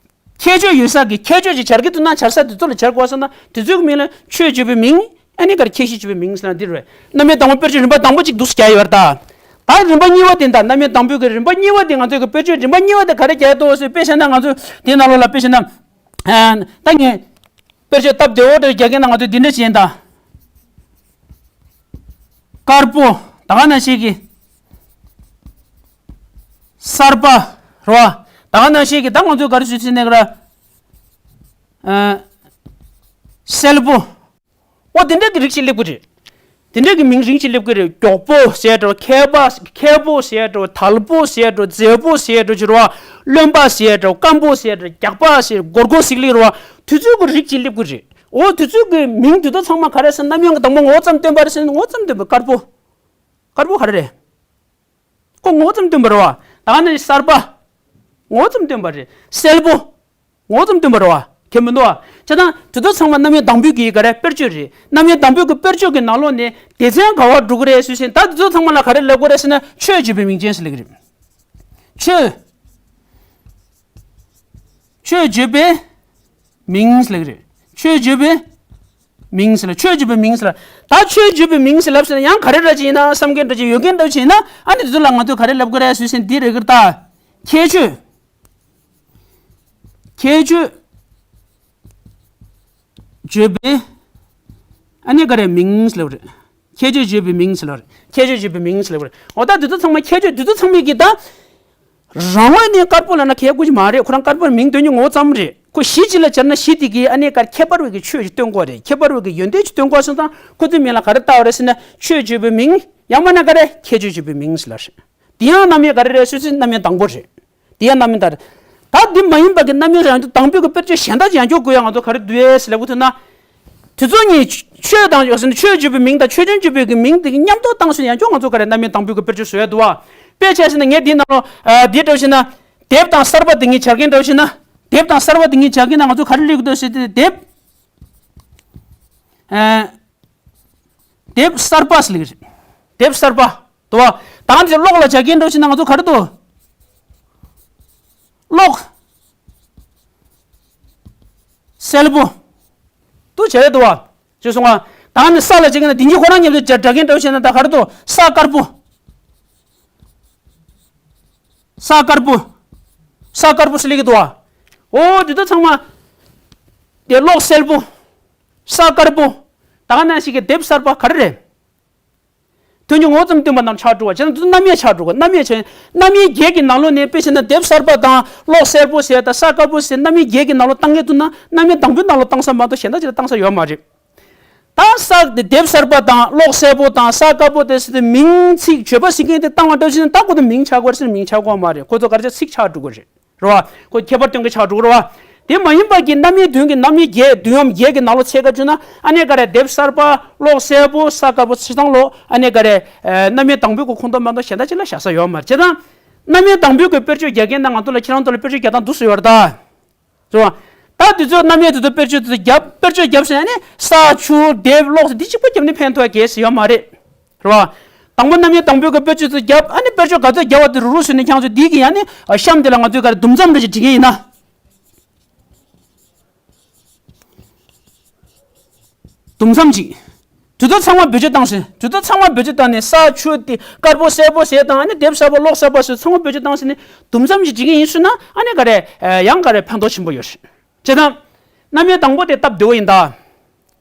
ཁྱད་ཆོས་ཡོད་ས་གི་ཁྱད་ཆོས་ཅིག་སྦྱར་གྱི་འདུག་ན་སྦྱར་ས་དེ་ཚོ་ལ་སྦྱར་དགོས་ས་ན་དེ་ཚོའི་མིང་ལ་ཆོས་བརྗོད་པའི་མིང་། ཨ་ནི་གར་ཁྱད་གཞི་བརྗོད་པའི་མིང་ཟེར་ན་འདི་རེད། རྣམ་དབྱེ་དང་པོ་དཔེར་བརྗོད་རིམ་པ་དང་པོ་གཅིག་འདུག་སེ་རྒྱག་ཡོད་རེད་ད། ད་རིམ་པ་གཉིས་པ་དེ་ད་རྣམ་དབྱེ་དང་པོའི་གི་རིམ་པ་གཉིས་པ་དེ་ང་ཚོའི་གི་དཔེར་བརྗོད་རིམ་པ་གཉིས་པ་དེ་ག་རེ་རྒྱག་འདུག་ཟེར་དཔེ་བཤད་ན་ང་ཚོ་དེའི་ནང་ལོགས་ལ་དཔེ་བཤད་ན། ཨ་ད་ངས་དཔེར་བརྗོད་སྟབས་བདེ་བོ་འདྲ་རྒྱག་མཁན་ན་ང་ཚོས་འདི་འདྲ་བྱས་ཡིན་ད། དཀར་པོ། ད་ག་ནང་བཞིན་གྱི་གསར་པ་རེད་བ། ད་ག་ནང་བཞིན་གྱི་ད་ང་ཚོས་ག་རེ་ཞུ་ཟིན་ནས་ག་ར། ཨ་སེར་པོ། འོ་དེ་འདྲ་གི་རིགས་ཤིག་སླེབས་ཀྱི་རེད། དེ་འདྲ་གི་མིང་རིགས་ཤིག་སླེབས་ཀྱི་རེད། མགྱོགས་པོ་ཟེར་འགྲོ། མཁས་པ། མཁས་པོ་ཟེར་འགྲོ། དལ་པོ་ཟེར་འགྲོ། མཛེས་པོ་ཟེར་འགྲོ་ཅི་རེད་བ། རློན་པ་ཟེར་འགྲོ། སྐམ་པོ་ཟེར་འགྲོ། རྒྱགས་པ་ཟེར། སྒོར་སྒོར་ཟིག་ལེགས་རེད་བ། དེ་ཚོའི་གི་རིགས་ཤིག་སླེབས་ཀྱི་རེད། འོ་དེ་ཚོའི་གི་མིང་དེ་དག་ཚང་མ་ག་རེ་ཟེར། རྣམ་དབྱེ་གི་དང་པོ་ངོ་བོ་ཙམ་སྟོན་པ་རེད་ཟེར་ན་ངོ་བོ་ཙམ་སྟོན་པ། དཀར་པོ། དཀར་པོ་ག་རེ་རེད། ཁོ་ངོ་བོ་ཙམ་སྟོན་པ་རེད་བ། ད་ག་ནང་བཞིན་གསར་པ། ངོ་བོ་ཙམ་སྟོན་པ་རེད། སེར་པོ། ངོ་བོ་ཙམ་སྟོན་པ་རེད་བ། ཁྱད་མི་འདུག་བ། བྱས་ཙང་དེ་ཚོ་ཚང་མ་རྣམ་དབྱེ་དང་པོའི་གི་ག་རེ་དཔེར་བརྗོད་རེད། རྣམ་དབྱེ་དང་པོའི་གི་དཔེར་བརྗོད་ཀྱི་ནང་ལོགས་ནས་སྡེ་ཚན་ག་པར་འགྲོ་གི་རེད་ཟེར་ཞིང་། ད་དེ་ཚོ་ཚང་མ་ལ་ག་རེ་ལབ་དགོས་རེད་ཟེར་ན་ཆོས་བརྗོད་པའི་མིང་ཅན་ཟེར་ལབ་ཀྱི་རེད། ཆོས། ཆོས་བརྗོད་པའི་མིང་ཟེར་ལབ་ཀྱི་རེད། ཆོས་བརྗོད་པའི་མིང་ཟེར་ལ། ཆོས་བརྗོད་པའི་མིང་ཟེར་ལ། ད་ཆོས་བརྗོད་པའི་མིང་ཟེར་ལབ་ཟེར་ན་ཡང་ག་རེ་འདྲ་ཅིག་ཡིན་ན། བསམ་མཁན་འདྲ་ཅིག་ཡོད་མཁན་འདྲ་ཅིག་ཡིན་ན། ཨ་ནི་དེ་ཚོ་ལ་ང་ཚོས་ག་རེ་ལབ་དགོས་རེད་ཟེར་ཞིང་། འདི་རེད་གི་རེད་ད། ཁྱད་ཆོས། ཁྱད་ཆོས་བརྗོད་པའི་ཨ་ནི་ག་རེ་མིང་ཟེར་ལབ་རེད། ཁྱད་ཆོས་བརྗོད་པའི་མིང་ཟེར་ལབ་རེད། ཁྱད་ཆོས་བརྗོད་པའི་མིང་ཟེར་ལབ་རེད། འོ་ད་དེ་ཚོ་ཚང་མ་ཁྱད་ཆོས་དེ་ཚོ་ཚང་མའི་གི་ད། རང་དབང་ནས་དཀར་པོ་ལབ་ན་གལ་དགོས་ཀྱི་མ་རེད། ཁོ་རང་དཀར་པོའི་མིང་འདོན་རྒྱུ་ངོ་བོ་ཙམ་རེད། ཁོ་གཞི་གཅིག་ལ་སྦྱར་ན་གཞི་དེ་གི་ཨ་ནི་ག་རེ་ཁྱད་པར་བའི་གི་ཆོས་ཅིག་སྟོན་དགོས་རེད། ཁྱད་པར་བའི་གི་ཡོན་ཏན་ཅིག་སྟོན་དགོས་སོང་ཙང་ཁོ་ཚོའི་མིང་ལ་ག་རེ་བཏགས་པ་རེད་ཟེར་ན་ཆོས་བརྗོད་པའི་མིང་། ཡང་མིན་ན་ག་རེ་ཁྱད་ཆོས་བརྗོད་པའི་མིང་ཟེར་ལབ་རེད། དེ་ཡང་རྣམ་དབྱེ་ག་རེ་རེད་ཟེར་ན་རྣམ་དབྱེ་དང་པོ་རེད། དེ་ཡང་རྣམ་དབྱེ་ད་རེད། ད་འདི་མ་ཡིན་པ་གི་རྣམ་དབྱེ་རང་རྒྱུ་དང་པོའི་གི་དཔེར་བརྗོད་གཞན་དག་ཅིག་ཡང་སྐྱོར་དགོས་ཡ་ང་ཚོ་ག་རེ་འདུག་ཟེར་ལབ་དགོས་ཐུག་ན། དེ་ཚོ་གཉིས་ཆོས་དང་ཡོད་ཟེར་ན་ཆོས་བརྗོད་པའི་མིང་དང་ཆོས་ཅན་བརྗོད་པའི་གི་མིང་དེ་གི་མཉམ་དུ་བཏང་སོང་ཡང་ཁྱོད་ང་ཚོ་ག་རེ་རྣམ་དབྱེ་དང་པོའི་གི་དཔེར་བརྗོད་བཟོ་ཡ་འདུག་བ། དཔེ་བྱས་ཟེར་ན་ངས་འདིའི་ནང་ལོ། ཨ་འདི་འདྲ་བ་ཞིག་ན། དེབ་དང་གསར་པ་དེ་གཉིས་སྦྱར་མཁན་འདྲ་བ་ཞིག་ན། དེབ་དང་གསར་པ་དེ་གཉིས་སྦྱར་མཁན་ན་ང་ཚོ་ག་རེ་ལབ་ཀྱི་འདུག་ཟེར་ཏེ་དེབ། ཨ་དེབ་གསར་པ་ཟེར་ལབ་ཀྱི་རེད། དེབ་གསར་པ། འདུག་བ། ད་ང་ཚོ་གློག་ལ་སྦྱར་མཁན་འདྲ་བ་ཞིག་ན་ང་ཚོ་ག་རེ་འདུག་གློག་སེར་པོ། འདུག་བྱས་རེད་འདུག་བ། ཅེས་གསུངས་པ། ད་ནི་ས་ལ་བྱེད་ཀྱི་ན་དེ་གཉིས་ཁོ་རང་མཉམ་དུ་སྦྱར་སྦྱར་མཁན་འདྲ་བོ་བྱས་ན་ད་ག་རེ་འདུག་ས་དཀར་པོ། ས་དཀར་པོ། ས་དཀར་པོ་ཟེར་ལབ་ཀྱི་འདུག་བ། འོ་དེ་ཚོ་ཚང་མ། དེ་གློག་སེར་པོ། ས་དཀར་པོ། ད་ག་ནང་བཞིན་གྱི་དེབ་གསར་པ་ག་རེ་རེད། དོན་གྱི་ངོ་བོ་ཙམ་སྟོན་པ་རྣམས་ཆགས་འགྲོ་བ་བྱས་ན་དེ་ཚོ་རྣམ་དབྱེ་ཆགས་འགྲོ་གི། རྣམ་དབྱེ་བྱས། རྣམ་དབྱེ་བརྒྱད་ཀྱི་ནང་ལོགས་ནས་དཔེ་བྱས་ན་དེབ་གསར་པ་དང་གློག་སེར་པོ་ཟེར་དང་ས་དཀར་པོ་ཟེར་རྣམ་དབྱེ་བརྒྱད་ཀྱི་ནང་ལོགས་བཏང་ངེས་འདུག་ན་རྣམ་དབྱེ་དང་པོའི་ནང་ལོགས་བཏང་ས་མ་གཏོགས་གཞན་དག་ཅིག་ལ་བཏང་ས་ཡོད་མ་རེད། ད་ས་དེ་དེབ་གསར་པ་དང་གློག་སེར་པོ་དང་ས་དཀར་པོ་དེ་ཟེར་ཏེ་མིང་ཚིག་བརྗོད་པ་ཟེར་མཁན་དེ་བཏང་བ་འདྲ་ཞིག་ན་ད་ཁོ་ཚོ་མིང་ཆགས་དགོས་རེད་ཟེར་ན་མིང་ཆགས་དགོས་མ་རེད། ཁོ་ཚོ་ག་རེ་ཆགས་ཚིག་ཆགས་འགྲོ་གི་རེད། རེད་བ། ཁོ་ཁྱད་པར་སྟོན་གྱི་ཆགས་འགྲོ་གི་རེད་བ། དེ་མ་ཡིན་པ་གི་རྣམ་དབྱེ་བདུན་གྱི་རྣམ་དབྱེ་བརྒྱད་བདུན་འམ་བརྒྱད་ཀྱི་ནང་ལོགས་ཚད་ཀ་བཅུ་ན་ཨ་ནི་ག་རེ་དེབ་གསར་པ་གློག་སེར་པོ་ས་དཀར་པོ་ཚེ་ཐང་ལོ་ཨ་ནི་ག་རེ། རྣམ་དབྱེ་དང་པོའི་གི་ཁོངས་གཏོགས་མ་གཏོགས་གཞན་དག་ཅིག་ལ་བཞག་ས་ཡོད་མ་རེད། བྱས་ཙང་། རྣམ་དབྱེ་དང་པོའི་གི་དཔེར་བརྗོད་རྒྱག་མཁན་ན་ང་ཚོ་ལ་ཁྱེད་རང་ཚོ་ལ་དཔེར་བརྗོད་རྒྱག་སྟངས་འདུག་སེ་ཡོད་རེད་ད། རེད་བ། ད་དེ་ཚོ་རྣམ་དབྱེ་དེ་ཚོ་དཔེར་བརྗོད་དེ་ཚོ་རྒྱབ་དཔེར་བརྗོད་རྒྱབ་ཟེར་ནས་ས་ཆུ་དེབ་གློག་ཟེར་འདི་གཅིག་པོ་རྒྱབ་ནས་ཕན་ཐོགས་གལ་སྲིད་ཡོད་མ་རེད། རེད་བ། དང་པོ་རྣམ་དབྱེ་དང་པོའི་གི་དཔེར་བརྗོད་དེ་ཚོ་རྒྱབ་ཨ་ནི་དཔེར་བརྗོད་ག་ཚོད་རྒྱབ་པ་དེ་རུ་རུ་ཟེར་ནས་ཁྱེད་ཚོ་འདི་གི་ཡང་ནི་གཤམ་དེ་ལ་ང་ཚོས་ག་རེ་དུམ་མཚམས་འདྲ་ཞིག་བྲིས་མཁན་ཡིན་ན། དུམ་མཚམས་གཅིག་དེ་ཚོ་ཚང་མ་བེད་སྤྱོད་བཏང་ཟིན། དེ་ཚོ་ཚང་མ་བེད་སྤྱོད་བཏང་ནས་ས་ཆུ་དེ་དཀར་པོ་སེར་པོ་ཟེར་དང་ཨ་ནི་དེབ་གསར་པ་གློག་གསར་པ་ཟེར་ཚང་མ་བེད་སྤྱོད་བཏང་ཟིན་ནས་དུམ་མཚམས་གཅིག་བྲིས་མཁན་ཡིན་ཟེར་ན་ཨ་ནི་ག་རེ་ཡང་ག་རེ་ཕན་ཐོགས་ཆེན་པོ་ཡོད་རེད། བྱས་ཙང་། རྣམ་དབྱེ་དང་པོ་དེ་སྟབས་བདེ་བོ་ཡིན་ད།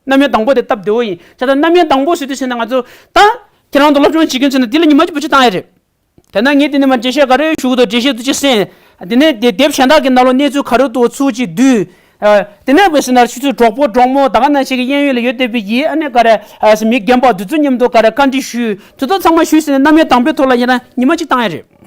རྣམ་དབྱེ་དང་པོ་དེ་སྟབས་བདེ་བོ་ཡིན། བྱས་ཙང་རྣམ་དབྱེ་དང་པོ་ཟེར་དུས་ཟེར་ན་ང་ཚོ་ད། ཁྱེད་རང་ཚོ་སློབ་སྦྱོང་བྱེད་མཁན་ཚོ་ནི་འདི་ལ་ཉི་མ་གཅིག་བེད་སྤྱོད་བཏང་ཡ་རེད། དེ་ན་ངས་དེ་ནས་མར་འགྲེལ་བཤད་ག་རེ་ཞུ་གི་འདུག་འགྲེལ་བཤད་དུ་ཅི་གསན། དེ་ནས་དེ་དེབ་གཞན་དག་གི་ནང་ལོགས་གནས་ཚུལ་ག་རེ་འདུག་ཚུར་ཅིག་བསྡུས། དེ་ནས་བས་ཟེར་ན་ཁྱོད་ཚོའི་གྲོགས་པོ་གྲོགས་མོ་ད་ག་ནང་བཞིན་གྱི་གཡས་གཡོན་ལ་ཡོད་བསྡད་པའི་ཡིན་ཨ་ནི་ག་རེ། མི་རྒན་པ་འདི་ཚོ་མཉམ་དུ་ག་རེ་བཀའ་འདྲི་ཞུས་དེ་ཚོ་ཚང་མ་ཞུས་ཟིན་ནས་རྣམ་དབྱེ་དང་པོའི་ཐོག་ལ་ཡིན་ན་ཉི་མ་གཅིག་བཏང་ཡ་རེད།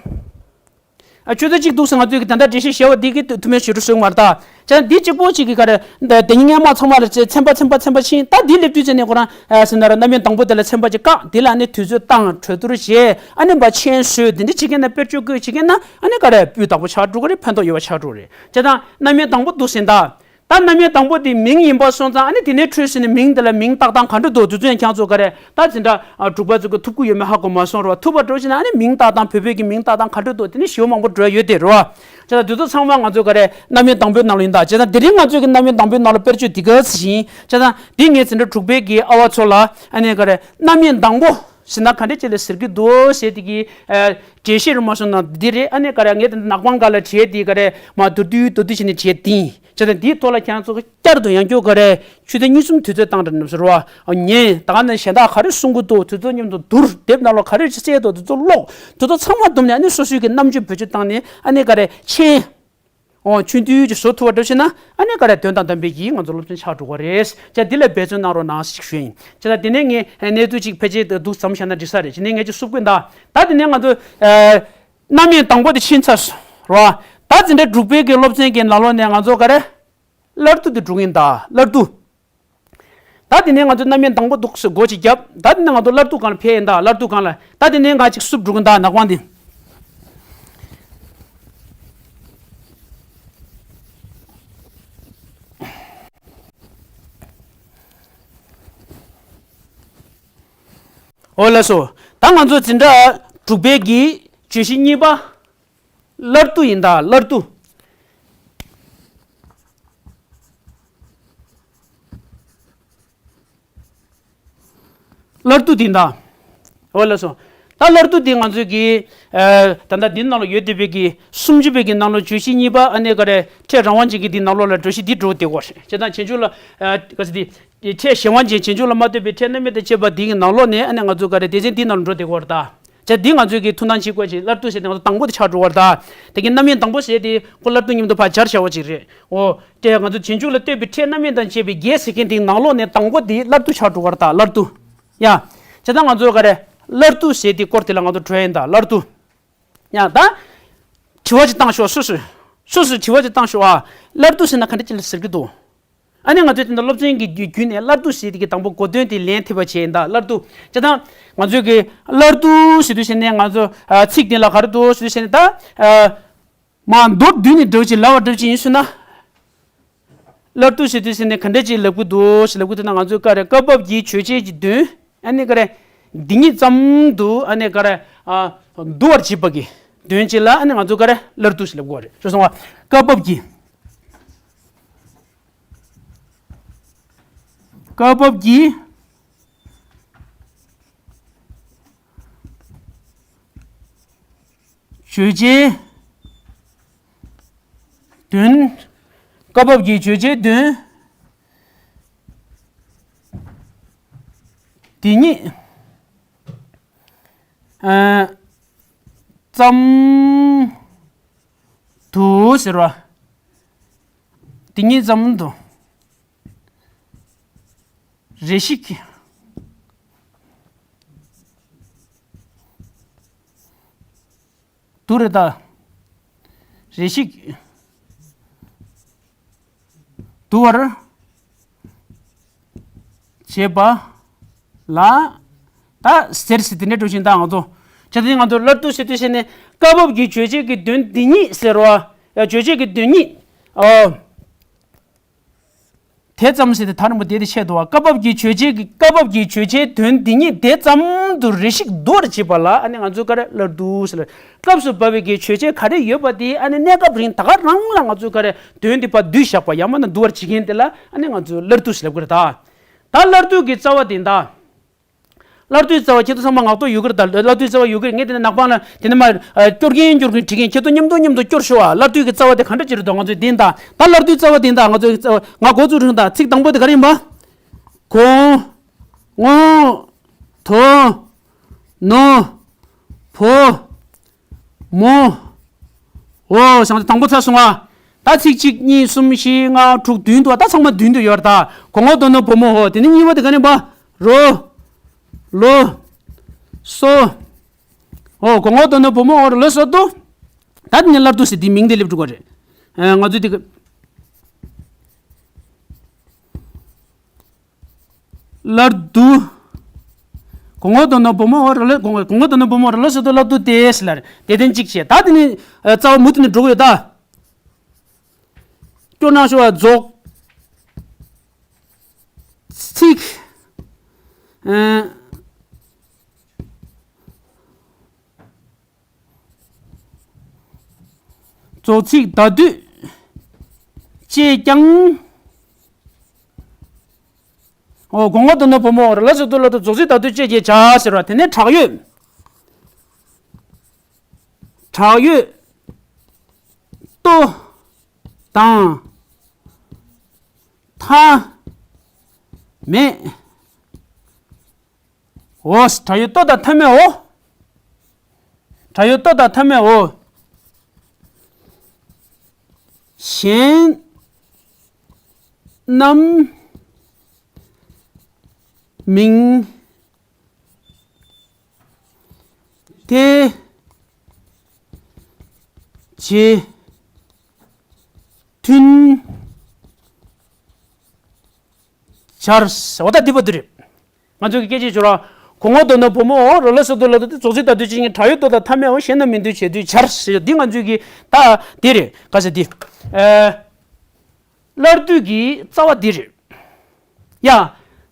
ཨ་ཆུ་ཚོད་གཅིག་འདུག་ཟེར་ང་ཚོས་ཀྱི་ད་ལྟ་འགྲེལ་བཤད་བྱས་པ་འདི་གི་ཐུ་མེད་ཞུ་རུ་སོང་མར་ད། ཅང་འདི་གཅིག་པོ་གཅིག་གི་ག་རེ། འདི་ཉིན་སྔ་མ་ཚང་མ་ལ་ཚན་པ་ཚན་པ་ཚན་པ་ཕྱིན་ད་འདི་སླེབས་དུས་ཚེ་ནས་ཁོ་རང་ཟེར་ན་ར་རྣམ་དབྱེ་དང་པོ་དེ་ལ་ཚན་པ་གཅིག་བཀག་འདི་ལ་ནི་དུས་ཚོད་བཏང་གྲོས་བསྡུར་བྱས་ཨ་ནི་འབའ་མཆན་བཟོས་འདི་འདྲ་བྱེད་མཁན་ན་དཔེར་བརྗོད་བཀོད་བྱེད་མཁན་ན་ཨ་ནི་ག་རེ་སྤུས་དག་པོ་ཆགས་འགྲོ་གི་རེད། ཕན་ཐོགས་ཡོད་པ་ཆགས་འགྲོ་གི་རེད། ཅེ་ད་རྣམ་དབྱེ་དང་པོ་འདུག་ཟེར་ད། ད་རྣམ་དབྱེ་དང་པོ་དེ་མིང་ཡིན་པ་སོང་ཙང་ཨ་ནི་དེ་ནས་འཕྲོས་ཟིན་ནས་མིང་དེ་ལ་མིང་བཏགས་སྟངས་ག་འདྲ་འདུག་དེ་ཚོ་ཡང་ཁྱེད་ཚོ་ག་རེ་ད་དེ་འདྲ་དྲུག་པ་ཚོ་གི་ཐུབ་ཀྱི་ཡོད་མེད་ཧ་གོ་མ་སོང་ར། ཐུབ་པ་འགྲོ་ཕྱིན་ན་ཨ་ནི་མིང་བཏགས་སྟངས་བོད་བོད་ཀྱི་མིང་བཏགས་སྟངས་ག་འདྲ་འདུག་དེ་ནི་ཞེ་པོ་མང་པོ་འགྲོ་ཡ་ཡོད་དེ་རེད་བ། བྱས་ཙང་དེ་ཚོ་ཚང་མ་ང་ཚོ་ག་རེ་རྣམ་དབྱེ་དང་པོའི་ནང་ལ་ཡིན་ད། བྱས་ཙང་དེ་རིང་ང་ཚོ་གི་རྣམ་དབྱེ་དང་པོའི་ནང་ལ་དཔེར་བརྗོད་འདི་ག་ཚོད་ཡིན། བྱས་ཙང་འདི་ངས་དེ་འདྲ་དྲུག་པའི་གི་ཨ་བ་ཚོ་ལ་ཨ་ནི་ག་རེ་རྣམ་དབྱེ་དང་པོ་ཟེར་ན་ག་འདྲ་ཅིག་ལ་ཟེར་གི་འདུག་ཟེར་དེ་གི་འགྲེལ་བཤད་རུ་མ་སོང་ན་འདི་རེད། ཨ་ནི་ག་རེ་ངས་དེ་ནག་པང་ག་ལ་བྲིས་དེ་ག་རེ་མ་མདོར་བསྡུས་མདོར་བསྡུས་བྱས་ནས་བྲིས་དེ་ཡིན། བྱས་ཙང་འདིའི་ཐོག་ལ་ཁྱེད་ཚོ་བསྐྱར་དུ་ཡང་བསྐྱར་ག་རེ་ཆུ་ཚོད་གཉིས་གསུམ་དུས་ཚོད་བཏང་དྲན་ནམ་ཟེར་བ། ཉན། ད་ག་ནས་གཞན་དག་ག་རེ་གསུང་གི་འདུག་དེ་ཚོ་མཉམ་དུ་བསྡུར། དེབ་ནང་ལོགས་ག་རེ་གསལ་འདུག་དེ་ཚོ་ཀློག་དེ་ཚོ་ཚང་མ་བསྡོམས་ནས་ཨ་ནི་སོ་སོའི་གི་རྣམ་དཔྱོད་བེད་སྤྱོད་བཏང་ནས་ཨ་ནི་ག་རེ་མཆན། འོ་ཆུང་དུས་ཀྱི་བཟོ་ཐུབ་པ་འདྲ་ཞིག་ན་ཨ་ནི་ག་རེ་དོན་དང་ལྡན་པའི་གི་ང་ཚོ་སློབ་ཚན་ཆགས་འགྲོ་གི་རེད། ཅག་འདི་ལ་འབད་བརྩོན་གནང་རོགས་གནང་ཞིག་ཞུས་ཡིན། ཅག་ད་དེ་ནས་ངས་གནས་ཚུལ་ཅིག་ཕལ་ཆེར་འདུག་ཙམ་བཤད་ན་འགྲིག་ས་རེད། ཅི་ནས་ངས་ཅིག་བསུབ་ཀྱི་ཡིན་ད། ད་དེ་ནས་ང་ཚོ་རྣམ་དབྱེ་དང་པོ་དེ་ཕྱིན་ཚར་སོང་རོ། ད་འཛིན་གྲྭ་དྲུག་པའི་གི་སློབ་ཚན་གྱི་ནང་ལོགས་ནས་ང་ཚོ་ག་རེ་སླར་བསྡུ་དེ་འགྲོ་གི་ཡིན་ད། སླར་བསྡུ། ད་དེ་ནས་ང་ཚོ་རྣམ་དབྱེ་དང་པོ་འདུག་སེ་སྒོ་ཅིག་བརྒྱབ། ད་དེ་ནས་ང་ཚོ་སླར་བསྡུ་སྒང་ལ་ཕེབས་ཡིན་ད། སླར་བསྡུ་སྒང་ལ་ད་དེ་ནས་ང་ཅིག་བསུབ་འགྲོ་གི་ཡིན་ད། ནག་པང་འདི། འོ་ལགས་སོ། ད་ང་ཚོ་འཛིན་གྲྭ་དྲུག་པའི་གི་བརྗོད་གཞི་གཉིས་པ། སླར་བསྡུ་ཡིན་ད། སླར་བསྡུ། སླར་བསྡུ་དེ་ཡིན་ད། འོ་ལགས་སོ། ད་སླར་བསྡུ་དེ་ང་ཚོས་ཀྱི། ཨ། ད་ལྟ་འདི་ནང་ལ་ཡོད་བསྡད་པའི་གི་སུམ་ཅུ་པའི་གི་ནང་ལ་བརྗོད་གཞི་གཉིས་པ་ཨ་ནི་ག་རེ་ཕྲད་རང་དབང་ཅན་གྱི་འདི་ནང་ལོགས་ལ་བརྗོད་གཞི་འདི་འགྲོ་བསྡད་ཀྱི་ཡོད་རེད། བྱས་ཙང་བྱང་ཆུབ་ལ། ཨ། ག་ཟེར་དེ། ཕྲད་གཞན་དབང་ཅན་བྱང་ཆུབ་ལ་མ་ལྟོས་པའི་ཕྲད་རྣམ་དབྱེ་དང་བཅས་པ་འདི་གི་ནང་ལོགས་ནས་ཨ་ནི་ང་ཚོ་ག་རེ་སྡེ་ཚན་འདི་ནང་ལ་འགྲོ་བསྡད་ཀྱི་ཡོད་རེད་ད། བྱས་འདི་ང་ཚོས་ཀྱི་ཐུགས་སྣང་བྱེད་དགོས་ཅིག་སླར་བསྡུ་ཟེར་དེ་ང་ཚོ་དང་པོ་དེ་ཆགས་འགྲོ་བ་རེད་ད། དེ་གི་རྣམ་དབྱེ་དང་པོ་ཟེར་དེ་ཁོ་སླར་བསྡུ་མཉམ་དུ་ཕར་སྦྱར་བྱ་བ་ཅིག་རེད། འོ། དེ་ང་ཚོ་བྱང་ཆུབ་ལ་ལྟོས་པའི་ཕྲད་རྣམ་དབྱེ་དང་བཅས་པའི་བརྒྱད་ཟེར་མཁན་དེའི་ནང་ལོགས་ནས་དང་པོ་དེ་སླར་བསྡུ་ཆགས་འགྲོ་བ་རེད་ད། སླར་བསྡུ། ཡ། བྱས་ཙང་ང་ཚོ་ག་རེ། སླར་བསྡུ་ཟེར་དེ་སྐོར་དེ་ལ་ང་ཚོ་འགྲོ་ཡིན་ད། སླར་བསྡུ། ཡ་ད། དྲི་བ་ཅིག་བཏང་ཤོག་སུ་སུ། སུ་སུ་དྲི་བ་ཅིག་བཏང་ཤོག་ཨ། སླར་བསྡུ་ཟེར་ན་ག་འདྲ་ཅིག་ལ་ཟེར་གྱི་འདུག་ཨ་ནི་ང་ཚོས་དེ་འདྲ་སློབ་ཚན་གྱི་བརྒྱུད་བརྒྱུད་ནས་སླར་བསྡུ་ཟེར་དེ་གི་དང་པོ་གོ་དོན་དེ་ལེན་ཐེབས་པ་བྱས་ཡིན་ད། སླར་བསྡུ། བྱས་ཙང་ང་ཚོས་ཀྱི་སླར་བསྡུ་ཟེར་དུས་ཟེར་ནས་ང་ཚོ་ཨ་ཚིག་དེ་ལ་ག་རེ་འདུག་ཟེར་དུས་ཟེར་ནས་ད། ཨ། མ་མདོར་བསྡུས་ནས་འགྲེལ་བ་ཅིག་ལབ་པ་འདྲ་ཅིག་ཡིན་ཟེར་ན། སླར་བསྡུ་ཟེར་དུས་ཟེར་ནས་ག་འདྲ་ཅིག་ལབ་ཀྱི་འདུག་ཟེར་ལབ་ཀྱི་འདུག་ན་ང་ཚོས་ག་རེ་སྐབས་བབ་ཀྱི་བརྗོད་བྱའི་དོན་ཨ་ནི་ག་རེ་འདི་ཉིད་ཙམ་དུ་ཨ་ནི་ག་རེ་ཨ་བསྡུ་བར་བྱེད་པ་གི་དོན་ཅིག་ལ་ཨ་ནི་ང་ཚོས་ག་རེ་སླར་བསྡུ་ཟེར་ལབ་དགོས་རེད། ཤེས་སོང་ང་། སྐབས་བབ་ཀྱི། སྐབས་བབ་ཀྱི་བརྗོད་བྱའི་དོན། སྐབས་བབ་ཀྱི་བརྗོད་བྱའི་དོན་འདི་ཉིད་ཨ་ཙམ་དུ་ཟེར་བ། འདི་ཉིད་ཙམ་དུ། རེ་ཞིག་ཏུ་རེ་ད། རེ་ཞིག་ཏུ་བར་བྱེད་པ་ལ་ད་ཟེར་ཟེར་དེ་འདྲ་འགྲོ་བཞིན་ད་ང་ཚོ། བྱས་ཙང་ང་ཚོ་སླར་བསྡུ་ཟེར་དུས་ཟེར་ནས་སྐབས་བབ་ཀྱི་བརྗོད་བྱེད་ཀྱི་དོན་འདི་ཉིད་ཟེར་བ། ཡ་བརྗོད་བྱེད་ཀྱི་དོན་ཉིད། ཨོ། དེ་ཙམ་ཟེར་ཏེ་ད་རིང་པོ་དེ་དེ་བཤད་འདུག་བ། སྐབས་བབ་ཀྱི་བརྗོད་བྱེད་ཀྱི་སྐབས་བབ་ཀྱི་བརྗོད་བྱའི་དོན་འདི་ཉིད་དེ་ཙམ་དུ་རེ་ཞིག་བསྡུ་བར་བྱེད་པ་ལ་ཨ་ནི་ང་ཚོས་ག་རེ་སླར་བསྡུ་ཟེར་ལ། སྐབས་སུ་བབས་པའི་གི་བརྗོད་བྱ་ག་རེ་ཡོད་པ་དེ་ཨ་ནི་གནས་སྐབས་རིང་ད་ག་རང་ལ་ང་ཚོས་ག་རེ་དོན་དེ་ཕར་བསྡུས་བཞག་པ་ཡང་མིན་ན་བསྡུ་བར་བྱེད་མཁན་དེ་ལ་ཨ་ནི་ང་ཚོས་སླར་བསྡུ་ཟེར་ལབ་ཀྱི་རེད་ད། ད་སླར་བསྡུ་གི་རྩ་བ་དེ་ད། སླར་བསྡུའི་རྩ་བ་ཁྱེད་ཚོ་ཚང་མ་ངག་ཐོག་ཡོད་ཀྱི་རེད་ད། སླར་བསྡུའི་རྩ་བ་ཡོད་ཀྱི་རེད། ངས་དེ་ནས་ནག་པང་ལ་དེ་ནས་མ་སྐྱོར་མཁན་སྐྱོར་མཁན་བྲིས་མཁན་ཁྱེད་ཚོ་མཉམ་དུ་མཉམ་དུ་སྐྱོར་ཤོག་ཨ། སླར་བསྡུ་གི་རྩ་བ་དེ་ག་འདྲ་ཅིག་རེད་འདུག་ང་ཚོས་བདེན་ད། ད་སླར་བསྡུའི་རྩ་བ་བདེན་ད། ང་ཚོའི་རྩ་བ་ང་འགོ་བཙུགས་རིང་ད་ཚིག་དང་པོ་དེ་ག་རེ་ཡིན་པ། གོ། ངོ་། དོ། ནོ། བོ། མོ། འོ་བྱས་ཙང་དང་པོ་ཚར་སོང་ཨ། ད་ཚིག་གཅིག་གཉིས་གསུམ་བཞི་ལྔ་དྲུག་བདུན་འདུག་ཨ། ད་ཚང་མ་བདུན་དུ་ཡོད་རེད་ད། གོ་ངོ་དོ་ནོ་བོ་མོ་འོ། དེ་ནས་གཉིས་པ་དེ་ག་ནས་པ། རོ། ལོ། སོ། འོ་གོ་ངོ་དོ་ནོ་བོ་མོ་འོ་རོ་ལོ་སོ་དོ། ད་དེ་ནས་སླར་བསྡུ་ཟེར་དེའི་མིང་དེ་སླེབས་འགྲོ་གི་རེད། ཨ། ང་ཚོས་དེ་ག་སླར་བསྡུ། གོ་ངོ་དོ་ནོ་བོ་མོ་འོ་རོ་ལོ། གོ་ངོ་གོ་ངོ་དོ་ནོ་བོ་མོ་འོ་རོ་ལོ་སོ་དོ་སླར་བསྡུ་སྟེ་ཟེར་ལ་རེད། དེ་དོན་གཅིག་བྱས། ད་དེ་ནས་ཨ་རྩ་བ་མུ་མཐུད་ནས་འགྲོ་གི་ཡོད་ད། སྐྱོར་གནང་ཤོག་ཨ། རྫོགས། ཚིག་ཨ། རྫོགས་ཚིག་ཟླ་སྡུད་ཅེས་ཀྱང་། ཨོ། གོང་འོག་དོ་ནོ་བུ་མོ་ར་ལ་སོ་ཏོ་ལ་ཏུ་རྫོགས་ཚིག་ཟླ་སྡུད་ཅེས་ཀྱང་བྱ་ཟེར་བ་དེ་ནས་དྲག་ཡོད། དྲག་ཡོད་ཏོ་དང་ཐ་མེད། འོ། དྲག་ཡོད་ཏོ་དང་ཐ་མེད་འོ། དྲག་ཡོད་ཏོ་དང་ཐ་མེད་འོ། གཞན་རྣམས་མིང་དེ་རྗེས་མཐུན་སྦྱར། འོ་ད་འདི་པོ་འདི་རེད། ང་ཚོ་གི་སྐད་ཆའི་སྦྱོར་བ། གོང་འོག་དོ་ནོ་བུ་མོ་འོ་རོ་ལ་སོ་ཏོ་ལ་ཏུ་རྫོགས་ཚིག་ཟླ་སྡུད་ཅེས་ཀྱང་དྲག་ཡོད་ཏོ་དང་ཐ་མེད་འོ། གཞན་རྣམས་མིང་དོན་བྱེད་དུས་སྦྱར་ཟེར། འདི་ང་ཚོ་གི་ད་འདི་རེད། ག་ཟེར་འདི། ཨ། སླར་སྡུད་ཀྱི་རྩ་བ་འདི་རེད། ཡ།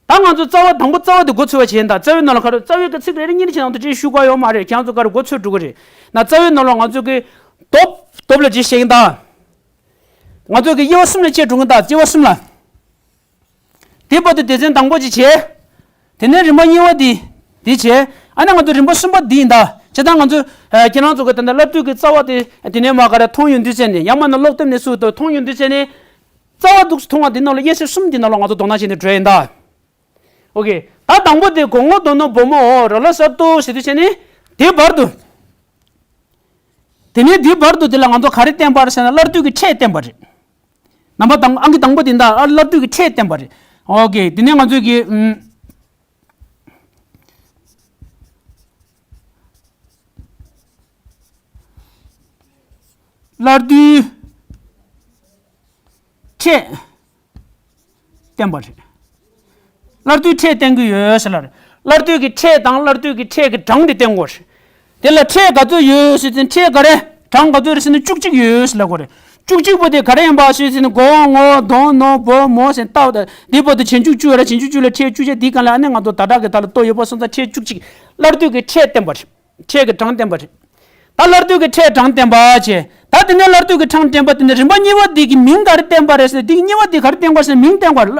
ད་ང་ཚོ་རྩ་བ་དང་པོ་རྩ་བ་དེ་འགོ་ཚུགས་པ་བྱས་ན། ད་རྩ་བའི་ནང་ལ་ག་རེ། རྩ་བའི་ཀ་ཚིག་རེ་རེ་གཉིས་རེ་བྱས་ནང་དུ་བྲིས་ཞུ་དགོས་ཡོད་མ་རེད། ཁྱེད་ཚོ་ག་རེ་འགོ་ཚུགས་འགྲོ་གི་རེད། ན་རྩ་བའི་ནང་ལ་ང་ཚོ་གི་དོབ་དོབ་ལ་ཅིག་བཤད་ཀྱིན་གདའ། ང་ཚོ་གི་དབྱེ་བ་གསུམ་ལ་ཕྱེ་འགྲོ་གིན་གདའ། དབྱེ་བ་གསུམ་ལ། དེ་བར་དུ་སྡེ་ཚན་དང་པོ་ཅིག་བྱས། དེ་ནས་རིམ་པ་གཉིས་པ་འདི་འདི་བྱས། ཨ་ནི་ང་ཚོ་རིམ་པ་གསུམ་པ་འདི་ཡིན་གདའ། བྱས་ཙང་ང་ཚོ་ཨ་ཁྱེད་རང་ཚོ་གི་ད་ལྟ་སླར་སྡུད་ཀྱི་རྩ་བ་དེ་དེ་ནས་མ་ག་རེ་མཐོང་ཡོང་དུས་ཙམ་ནས། ཡང་མིན་ན་ཀློག་དེབ་ནས་སུ་དང་མཐོང་ཡོང་དུས་ཙམ་ནས། རྩ་བ་འདུག་སེ་མཐོང་བ་འདི་ནང་ལ་དབྱེ་ཚིག་གསུམ་འདི་ནང་ལ་ང་ཚོ་དོ་སྣང་བྱས་ནས་འགྲོ་ཡིན་གདའ། ཨོ་ཀེ། ད་དང་པོ་དེ་གོང་འོག་དོ་ནོ་བུ་མོ་འོ་རོ་ལ་སོ་ཏོ་ཟེར་དུས་ཙམ་ནས་དེ་བར་དུ། དེ་ནས་དེ་བར་དུ་དེ་ལ་ང་ཚོ་ག་རེ་བསྟན་པ་རེད་ཟེར་ན། སླར་སྡུད་ཀྱི་ཕྲད་བསྟན་པ་རེད། རྣམ་པ་དང་ཨང་ཀི་དང་པོ་དེ་འདྲ། ཨ། སླར་སྡུད་ཀྱི་ཕྲད་བསྟན་པ་རེད། ཨོ་ཀེ། དེ་ནས་ང་ཚོས་ཀྱི་ཨུམ། སླར་སྡུད་ཕྲད་བསྟན་པ་རེད། སླར་སྡུད་ཕྲད་བསྟན་གྱི་ཡོད་ཟེར་ལ་རེད། སླར་སྡུད་ཀྱི་ཕྲད་དང་སླར་སྡུད་ཀྱི་ཕྲད་ཀྱི་གྲངས་དེ་བསྟན་དགོས་རེད། དེ་ལ་ཕྲད་ག་ཚོད་ཡོད་ཟེར་ཙང་། ཕྲད་ག་རེ། གྲངས་ག་ཚོད་རེད་ཟེར་ན་བཅུ་གཅིག་ཡོད་ཟེར་ལབ་དགོས་རེད། བཅུ་གཅིག་པོ་དེ་ག་རེ་ཡིན་པ་ཞུས་ཟེར་ན། གོ་ངོ་དོ་ནོ་བོ་མོ་ཟེར་ལྟ་བ་དང་། དེ་བར་དུ་བྱེད་འཇུག་བཅུ་ཡོད་ར། བྱེད་འཇུག་བཅུ་ལ་ཕྲད་བཅུ་བྱས། དེའི་སྒང་ལ་ཨ་ནི་ང་ཚོ་ད་དྲག་གི་ད་ལ་ལྟོ་ཡོད་པ་སོང་ཙང་ཕྲད་བཅུ་གཅིག་སླར་སྡུད་ཀྱི་ཕྲད་བསྟན་པ་རེད། ཕྲད་ཀྱི་གྲངས་བསྟན་པ་རེད། ད་སླར་སྡུད་ཀྱི་ཕྲད་གྲངས་བསྟན་པ་བྱས། ད་དེ་ནས་སླར་སྡུད་ཀྱི་གྲངས་བསྟན་པ་དེ་ནས་རིམ་པ་གཉིས་པ་འདི་གི་མིང་ག་རེ་བསྟན་པ་རེད་ཟེར་ན། འདི་གི་གཉིས་པ་འདི་ག་རེ་བསྟན་པ་ཟེར་ན་མིང་བསྟན་པ་རེད།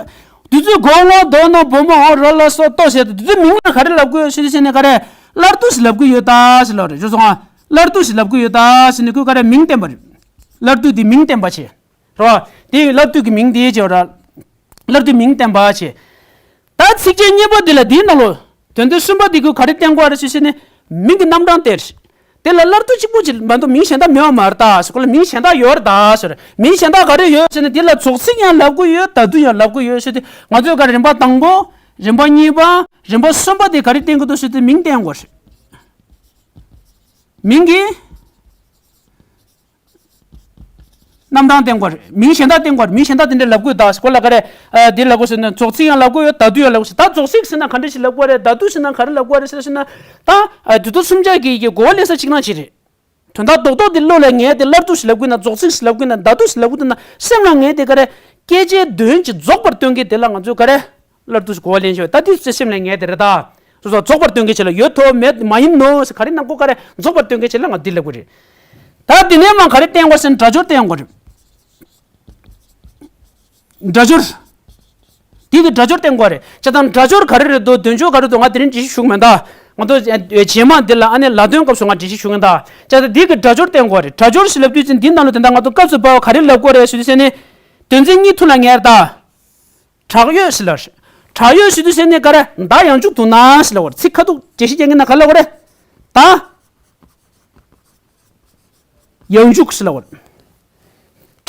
དུས་ཚོད་གོ་ངོ་དོ་ནོ་བོ་མོ་འོ་རོ་ལ་སོ་ཏོ་ཟེར་དུས་ཚོད་མིང་ལ་ག་རེ་ལབ་དགོས་ཟེར་ཟེར་ནས་ག་རེ། སླར་སྡུད་ཟེར་ལབ་གི་ཡོད་ད་ཟེར་ལབ་རེད། བྱས་ཙང་སླར་སྡུད་ཟེར་ལབ་གི་ཡོད་ད་ཟེར་ནས་ཁོས་ག་རེ་མིང་བསྟན་པ་རེད། སླར་སྡུད་དེ་མིང་བསྟན་པ་བྱས། རེད་བ། དེ་སླར་སྡུད་ཀྱི་མིང་དེ་བྱས་ར། སླར་སྡུད་མིང་བསྟན་པ་བྱས། ད་ཚིགས་བཅད་གཉིས་པ་འདི་ལ་འདིའི་ནང་ལོ། དོན་ཚན་གསུམ་པ་འདི་གུ་ག་རེ་བསྟན་དགོས་རེད་ཟེར་ཟེར་ནས། མིང་གི་རྣམ་གྲངས་དེ་རེད། དེ་ལ་སླར་སྡུད་གཅིག་པུ་ཅིག་མ་གཏོགས་མིང་གཞན་དག་མེད་པ་མ་རེད་ད་ཟེར། ཁོ་ལ་མིང་གཞན་དག་ཡོད་རེད་ད་ཟེར། མིང་གཞན་དག་ག་རེ་ཡོད་ཟེར་ན། དེ་ལ་རྫོགས་ཚིག་ཡང་ལབ་གི་ཡོད། ཟླ་སྡུད་ཡང་ལབ་གི་ཡོད་ཟེར་ཏེ། ང་ཚོས་ག་རེ་རིམ་པ་དང་པོ། རིམ་པ་གཉིས་པ། རིམ་པ་གསུམ་པ་དེ་ག་རེ་བསྟན་གི་འདུག་ཟེར་ཏེ་མིང་བསྟན་དགོས་རེད། མིང་གི་རྣམ་གྲངས་བསྟན་དགོས་རེད། མིང་གཞན་དག་བསྟན་དགོས་རེད། མིང་གཞན་དག་དེ་འདྲ་ལབ་དགོས་ད་ཟེར། ཁོ་ལ་ག་རེ། ཨ། འདི་ལབ་དགོས་ཟེར་ན། རྫོགས་ཚིག་ཡང་ལབ་དགོས་ཡོད། ཟླ་སྡུད་ཡང་ལབ་དགོས་ཟེར། ད་རྫོགས་ཚིག་ཟེར་ན་ག་འདྲ་ཞིག་ལབ་དགོས་རེད། ཟླ་སྡུད་ཟེར་ན་ག་རེ་ལབ་དགོས་རེད་ཟེར་ཟེར་ན། ད། ཨ། དེ་ཚོ་གསུམ་ཆ་གི་གི་གོ་བ་ལེན་ས་གཅིག་རང་ཅིག་རེད། དོན་དག་རྡོག་རྡོག་དེ་བློ་ལ་ངེས་ཏེ། སླར་སྡུད་ཞིག་ལབ་དགོས་ན། རྫོགས་ཚིག་ཞིག་ལབ་དགོས་ན། ཟླ་སྡུད་ཞིག་ལབ་དགོས་ན། སེམས་ལ་ངེས་ཏེ་ག་རེ། སྐད་ཆའི་དོན་གྱི་རྫོགས་པར་སྟོན་མཁན་དེ་ལ་ང་ཚོས་ག་རེ། སླར་སྡུད་ཞིག་གོ་བ་ལེན་ཆོག་ད་དེ་ཚོ་སེམས་ལ་ངེས་དེ་རེད་ད། སོ་སོ་རྫོགས་པར་སྟོན་མཁན་ཆེ་ལ། ཡོད་དོ་མེད་མ་ཡིན་ནོ་ཟེར་ག་རེ་གནང་དགོས། ག་རེ་རྫོགས་པར་སྟོན་མཁན་ཆེ་ལ་ང་འདི་ལབ་དགོས་རེད། ད་འདི་ནས་མ་ག་རེ་བསྟན་དགོས་ཟེར་ན། སྒྲ་སྦྱོར་བསྟན་དགོས་རེད། སྒྲ་སྦྱོར། འདི་གི་སྒྲ་སྦྱོར་བསྟན་དགོས་རེད། བྱས་ཙང་སྒྲ་སྦྱོར་ག་རེ་རེད་འདུག་དོན་སྦྱོར་ག་རེ་འདུག་ང་དེ་རིང་འགྲེལ་བཤད་ཞུ་གི་མེད་ད། ང་ཚོ་རྗེས་མ་འདི་ལ་ཨ་ནི་ལ་དོན་སྐབས་སུ་ང་འགྲེལ་བཤད་ཞུ་གི་ཡིན་ད། བྱས་ཙང་འདི་གི་སྒྲ་སྦྱོར་བསྟན་དགོས་རེད། སྒྲ་སྦྱོར་ཞིག་ལབ་དུས་ཙམ་འདི་ནང་ལ་དེ་འདྲ་ང་ཚོ་སྐབས་སུ་བབ་པ་ག་རེ་ལབ་དགོས་རེད་ཟེར་དུས་ཙམ་ནས། དོན་ཚན་གཉིས་ཐུགས་ལ་ངེས་རེད་ད། དྲག་ཡོད་ཟེར་ལབ་རེད། དྲག་ཡོད་ཟེར་དུས་ཙམ་ནས་ག་རེ། ད་ཡང་འཇུག་ཏུ་ན་ཟེར་ལབ་པ་རེད། ཚིག་ཁ་ཐུག་འགྲེལ་བཤད་རྒྱག་མཁན་ན་ག་རེ་ལབ་དགོས་རེད། ད་ཡང་འཇུག་ཟེར་ལབ་པ་རེད།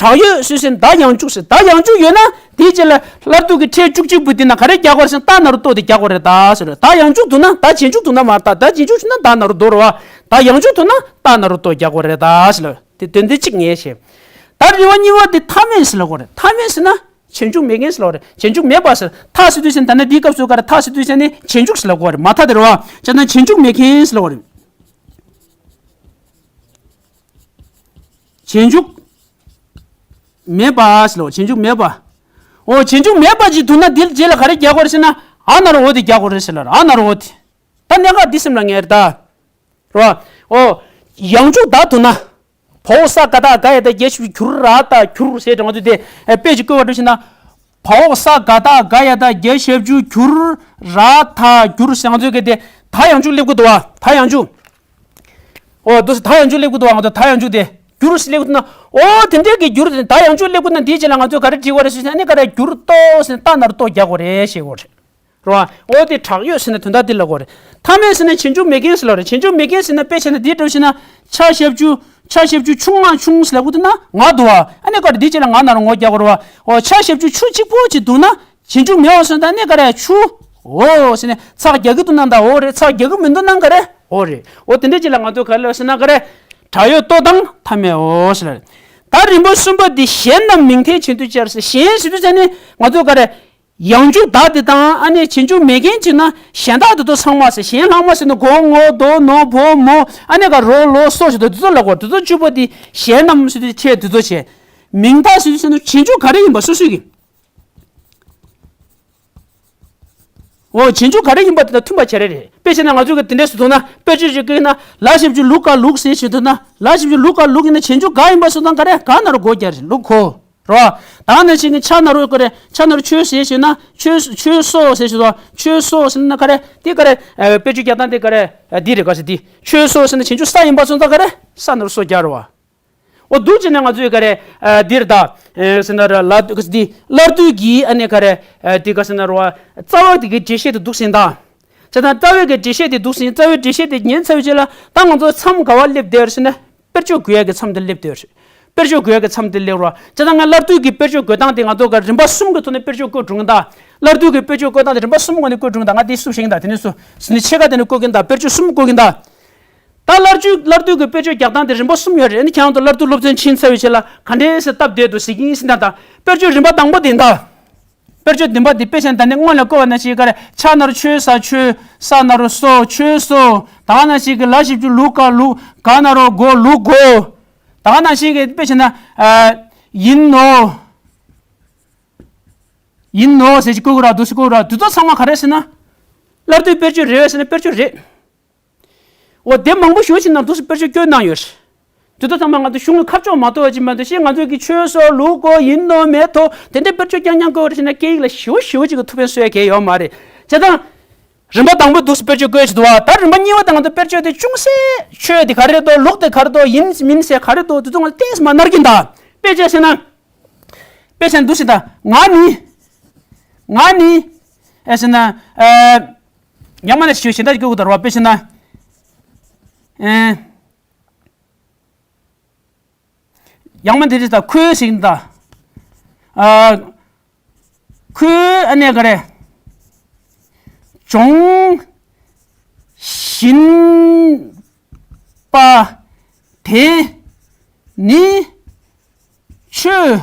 དྲག་ཡོད་ཟེར་དུས་ཙམ་ད་ཡང་འཇུག་ཟེར། ད་ཡང་འཇུག་ཡོད་ན་དེའི་རྗེས་ལ་སླར་སྡུད་ཀྱི་ཕྲད་བཅུ་གཅིག་པོ་དེ་ན་ག་རེ་རྒྱག་དགོས་རེད་ཟེར་ན། ད་ན་རོ་ཏོ་དེ་རྒྱག་དགོས་རེད་ད་ཟེར། ད་ཡང་འཇུག་ཏུ་ན། ད་རྗེས་འཇུག་ཏུ་ན་མ་རེད་ད། ད་རྗེས་འཇུག་བྱུང་ན་ད་ན་རོ་ཏོ་རེད་བ། ད་ཡང་འཇུག་ཏུ་ན་ད་ན་རོ་ཏོ་རྒྱག་དགོས་རེད་ད་ཟེར་ལབ། དེ་དོན་དེ་གཅིག་ངེས་བྱས། ད་རེ་བ་གཉིས་པ་དེ་མཐའ་མེད་ཟེར་ལབ་དགོས་རེད། མཐའ་མེད་ཟེར་ན། རྗེས་འཇུག་མེད་མཁན་ཟེར་ལབ་པ་རེད། རྗེས་འཇུག་མེད་པ་ཟེར། མཐའ་ཟེར་དུས་ཙམ་ད་ནི་འདིའི་སྐབས་སུ་ག་རེ། མཐའ་ཟེར་དུས་ཙམ་ནི་རྗེས་འཇུག་ཟེར་ལབ་དགོས་རེད། མ་མཐའ་དེ་རེད་བ། བྱས་ན་རྗེས་འཇུག་མེད་མཁན་ཟེར་ལབ་དགོས་རེད། རྗེས་འཇུག་མེད་པ་ཟེར་ལབ་དགོས། རྗེས་འཇུག་མེད་པ། འོ་རྗེས་འཇུག་མེད་པ་ཅིག་འདུག་ན་འདིའི་རྗེས་ལ་ག་རེ་རྒྱག་དགོས་རེད་ཟེར་ན། ཨ་ན་རོ་འོ་དེ་རྒྱག་དགོས་རེད་ཟེར་ལབ་རེད། ཨ་ན་རོ་འོ་དེ། ད་གནད་འགག་འདི་སེམས་ལ་ངེས་རེད་ད། རེད་བ། འོ། ཡང་འཇུག་ད་འདུག་ན། བ་འོག་ས་ག་བཏགས་ག་ཡ་བཏགས་གྱ་ཞབས་ཀྱུ་གྱུར་ར་བཏགས་གྱུར་ཟེར་དྲངས་དུས་དེ་དཔེ་ཅིག་བཀོད་པ་འགྲོ་ཕྱིན་ན། བ་འོག་ས་ག་བཏགས་ག་ཡ་བཏགས་གྱ་ཞབས་ཀྱུ་གྱུར་ར་བཏགས་གྱུར་ཟེར་ང་ཚོས་གལ་ཏེ་ད་ཡང་འཇུག་སླེབས་ཀྱི་འདུག་བ། ད་ཡང་འཇུག་འོ་འདུག་སེ་ད་ཡང་འཇུག་སླེབས་ཀྱི་འདུག་བ། ང་ཚོ་ད་ཡང་འཇུག་དེ་གྱུར་སླེབས་ཀྱི་འདུག་ན། འོ་དེ་འདྲས་ཀྱི་གྱུར་དེ་ད་ཡང་འཇུག་སླེབས་ཀྱི་འདུག་ན་འདིའི་རྗེས་ལ་ང་ཚོས་ག་རེ་བྲིས་དགོས་རེད་ཟེར་ན་ཨ་ནི་ག་རེ་གྱུར་ཏོ་ཟེར་ན་ཏ་ན་རོ་ཏོ་རྒྱག་དགོས་རེད་ཞེས་དགོས་རེད། རེད་བ། འོ་དེ་དྲག་ཡོད་ཟེར་ན་དོན་དག་འདི་ལ་གོ་རེད། མཐའ་མེད་ཟེར་ན་རྗེས་འཇུག་མེད་མཁན་ཟེར་ལ་རེད། རྗེས་འཇུག་མེད་མཁན་ཟེར་ན་དཔེ་བྱས་ན་འདི་འདྲ་བྱས་ན་ཕྱ་ཞབས་ཀྱུ་ཕྱ་ཞབས་ཀྱུ་ཆུ་ང་ཆུང་ཟེར་ལབ་དགོས་འདུག་ན་ང་འདུག་བ། ཨ་ནི་ག་རེ་འདིའི་རྗེས་ལ་ང་ན་རོ་ངོ་རྒྱག་དགོས་རེད་བ། འོ་ཕྱ་ཞབས་ཀྱུ་ཆུ་གཅིག་པོ་ཅིག་འདུག་ན་རྗེས་འཇུག་མེད་པ་སོང་ཙང་ཨ་ནི་ག་རེ་ཆུ། འོ་ཟེར་ནས་ཚག་རྒྱག་གི་འདུག་ན་ད་འོ་རེད། ཚག་རྒྱག་གི་མི་འདུག་ན་ག་རེ་འོ་རེད། འོ་དེ་འདྲའི་རྗེས་ལ་ང་ཚོས་ག་རེ་ལབ་ཟེར་ན་ག་རེ། དྲག་ཡོད་ཏོ་དང་མཐའ་མེད་འོ་ཟེར་ལ་རེད། ད་རིམ་པ་གསུམ་པ་འདི་གཞན་རྣམས་མིང་མཐའི་བྱེད་དུ་སྦྱར་ཟེར། གཞན་ཟེར་དུས་ཙ་ནི་ང་ཚོས་ག་རེ། ཡང་འཇུག་ད་དེ་དང་ཨ་ནི་རྗེས་འཇུག་མེད་མཁན་ཅིག་ན་གཞན་དག་དེ་ཚོ་ཚང་མ་ཟེར། གཞན་ལྷག་མ་ཟེར་ན་གོ་ངོ་དོ་ནོ་བོ་མོ་ཨ་ནི་ག་རོ་ལོ་སོ་ཞེས་དེ་ཚོ་ལ་གོ། དེ་ཚོ་བཅུ་པོ་དེ་གཞན་རྣམས་ཟེར་དུས་ཁྱད་དེ་ཚོ་བྱས། མིང་མཐའ་ཟེར་དུས་ཟེར་ན་རྗེས་འཇུག་ག་རེ་ཡིན་པ་སོ་སོ་གི། འོ་རྗེས་འཇུག་ག་རེ་ཡིན་པ་དེ་དང་མཐུན་པ་བྱས་རེད་རེད། དཔེ་བྱས་ན་ང་ཚོ་གི་དེ་འདྲས་སུ་འདུག་ན་དཔེ་བརྗོད་ཅིག་བཀོད་ན་ལ་ཞབས་ཀྱུ་ལུ་ག་ལུག་ཟེར་ཞིག་འདུག་ན་ལ་ཞབས་ཀྱུ་ལུ་ག་ལུག་ཡིན་ན་རྗེས་འཇུག་ག་ཡིན་པ་སོ་དང་ག་རེ་ག་ན་རོ་གོ་རྒྱག་རེད། ལུག་གོ། རོ། ད་ནང་བཞིན་གྱི་ཆ་ན་རོ་ག་རེ། ཆ་ན་རོ་ཆོས་ཟེར་ཞེ་ན་ཆོས་ཆོས་སོ་ཟེར་ཞེ་དོ། ཆོས་སོ་ཟེར་ན་ག་རེ། འདི་ག་རེ། དཔེ་བརྗོད་རྒྱག་སྟངས་འདི་ག་རེ། འདི་རེད་ག་ཟེར་འདི། ཆོས་སོ་ཟེར་ན་རྗེས་འཇུག་ས་ཡིན་པ་སོང་ཙང་ག་རེ། ས་ན་རོ་སོ་རྒྱག་རོ་བ། འོ་འདུག་ཅེ་ན་ང་ཚོས་ག་རེ། འདིར་ད། ཟེར་ན་ར་ལ་འདི་སླར་བསྡུ་གི་ཨ་ནི་ག་རེ། འདི་ག་ཟེར་ན་རོ་བ། རྩ་བ་འདི་གི་འགྲེལ་བཤད་དུ་འདུག་ཟིན་ད། ཅེ་ན་རྩ་བའི་གི་འགྲེལ་བཤད་དེ་འདུག་ཟིན། རྩ་བའི་འགྲེལ་བཤད་དེ་ཉན་ཚར་བའི་རྗེས་ལ་ད་ང་ཚོ་མཚམས་ག་བ་སླེབས་བསྡད་ཟེར་ན། དཔེར་བརྗོད་འགོད་ཡག་གི་མཚམས་དེ་སླེབས་དུས། དཔེར་བརྗོད་འགོད་ཡག་གི་མཚམས་དེ་སླེབས་རོགས། བྱས་ཙང་ང་སླར་བསྡུ་གི་དཔེར་བརྗོད་འགོད་སྟངས་དེ་ང་ཚོ་ག་རིམ་པ་གསུམ་གྱི་ཐོག་ནས་དཔེར་བརྗོད་བཀོད་འགྲོ་གིན་གདའ། སླར་བསྡུ་གི་དཔེར་བརྗོད་བཀོད་སྟངས་དེ་རིམ་པ་གསུམ་ངོས་ནས་བཀོད་འགྲོ་གིན་གདའ། ང་དེ་སུབ་བཞག་གིན་གདའ། དེ་ནས་སུ་ཟིན་ནས་ཕྱེད་ཀ་དེ་ནས་བཀོད་གིན་གདའ། དཔེར་བརྗོད་གསུམ་བཀོད་གིན་གདའ། ད་སླར་བསྡུ་སླར་བསྡུ་གི་དཔེར་བརྗོད་རྒྱག་སྟངས་དེ་རིམ་པ་གསུམ་ཡོད་རེད། ཨ་ནི་ཁྱེད་རང་ཚོ་སླར་བསྡུ་སློབ་ཚན་ཕྱིན་ཚར་བའི་རྗེས་ལ་ག་འདྲས་སེ་སྟབས་བདེ་འདུག་ཟེར་གྱིན་ཟིན་ད། ད་དཔེར་བརྗོད་རིམ་པ་དང་པོ་དེ་གདའ། དཔེར་བརྗོད་བདུན་པ་འདི་དཔེ་ཆ་ད་ནི་སྔོན་ལ་བཀོད་པ་ནང་བཞིན་ག་རེ། ཆ་ན་རོ་ཆོས་ས་ཆོས། ས་ན་རོ་སོ་ཆོས་སོ། ད་ག་ནང་བཞིན་གི་ལ་ཞབས་ཀྱུ་ལུ་ག་ལུག་ག་ན་རོ་གོ་ལུག་གོ། ད་ག་ནང་བཞིན་གི་དཔེ་བྱས་ན། ཡིན་ནོ། ཡིན་ནོ་ཟེར་གྱི་བཀོད་གི་ར་འདུག་སེ་བཀོད་གི་ར་འདུག་ད་ཚང་མ་ག་རེ་ཟེར་ན། སླར་བསྡུའི་དཔེར་བརྗོད་རེད་ཟེར་ན་དཔེར་བརྗོད་རེད། འོ་དེབ་མང་པོ་ཞེ་པོ་ཅིག་ནང་འདུག་སེ་དཔེར་བརྗོད་བཀོད་གནང་ཡོད་རེད། དེ་ཚོ་ཚང་མ་ང་ཚོ་གཞུང་གི་ཁ་ཕྱོགས་མ་གཏོགས་ཅིག་མ་གཏོགས་ཤིག་ང་ཚོ་གི་ཆོས་སོ་ལུག་གོ་ཡིན་ནོ་མེད་དོ་དེ་འདྲའི་དཔེར་བརྗོད་རྐྱང་རྐྱང་བཀོད་རེད་ཟེར་ན་སྐད་ཡིག་ལ་ཞེ་པོ་ཞེ་པོ་ཅིག་གི་ཐུགས་ཕན་གསོས་ཡ་གང་ཡོད་མ་རེད། བྱས་ཙང་། རིམ་པ་དང་པོ་འདུག་སེ་དཔེར་བརྗོད་བཀོད་ཅིག་འདུག་བ། ད་རིམ་པ་གཉིས་པ་དང་ང་ཚོ་དཔེར་བརྗོད་དེ་ཅུང་ཟད་ཆོས་དེ་ག་རེ་རེད་དོ་ལུག་དེ་ག་རེ་རེད་དོ་ཡིན་མིན་ཟེར་ག་རེ་རེད་དོ་དེ་ཚོ་ང་ཚོ་ཏོག་ཙམ་མ་ནར་གྱིན་གདའ། དཔེ་ཆ་བྱས་ན། དཔེ་ཆ་འདུག་སེ་ད་ང་ནི། ང་ནི། ཨེ་ཟེར་ན། ཨེ། ཡང་མ་ནས་ཞུ་ཞེ་འདྲ་ཞིག་བཀོད་དགོས་ད་རེད་བ། དཔེ་བྱས་ན། ཨེ། ཡང་མ་འདི་རེད་ད་ཁོས་ཟེར་གྱིན་གདའ། ཨ། ཁོས་ཨ་ནི་ག་རེ། སྦྱོང་བཞིན་པ་དེ་ནི་ཆོས་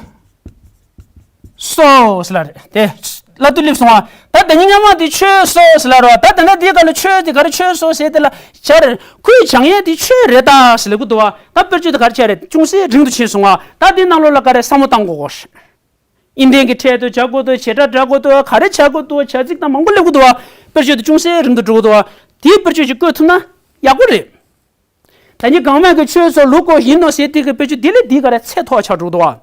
སོ་ཟེར་ལ་རེད་དེ། སླར་བསྡུ་སླེབས་སོང་བ། ད་དེ་ཉིན་སྔ་མ་དེ་ཆོས་སོ་ཟེར་ལ་རོ། ད་དེ་ན་དེའི་སྐབས་ལ་ཆོས་དེ་ག་རེ་ཆོས་སོ་ཟེར་དེ་ལ་བྱ་རེད། ཁོས་སྦྱང་ཡས་དེ་ཆོས་རེད་ད་ཟེར་ལབ་ཀྱི་འདུག་བ། ད་དཔེར་བརྗོད་དེ་ག་རེ་བྱས་རེད། ཅུང་ཟད་རིང་དུ་ཕྱིན་སོང་བ། ད་དེའི་ནང་ལོགས་ལ་ག་རེ་བསམ་བློ་བཏང་དགོས་གོ། ཨིན་ལྡན་གྱི་ཕྲད་དུ་བྱ་དགོས་འདུག་བྱེད་སྒྲ་སྒྲ་དགོས་འདུག་ག་རེ་བྱ་དགོས་འདུག་བྱ་ཚིག་དང་མང་པོ་སླེབས་ཀྱི་འདུག་བ། དཔེར་བརྗོད་དེ་ཅུང་ཟད་རིང་དུ་འགྲོ་གི་འདུག་བ། དེའི་དཔེར་བརྗོད་ཅིག་བཀོད་ཐུབ་ན་ཡག་པོ་རེད། ད་ནི་གང་མེད་ཀྱི་ཆོས་སོ་ལུག་གོ་ཡིན་ནོ་ཟེར་དེ་གི་དཔེར་བརྗོད་འདི་ལས་འདི་ག་རེ་ཚད་མཐོ་ཆགས་འགྲོ་གི་འདུག་བ།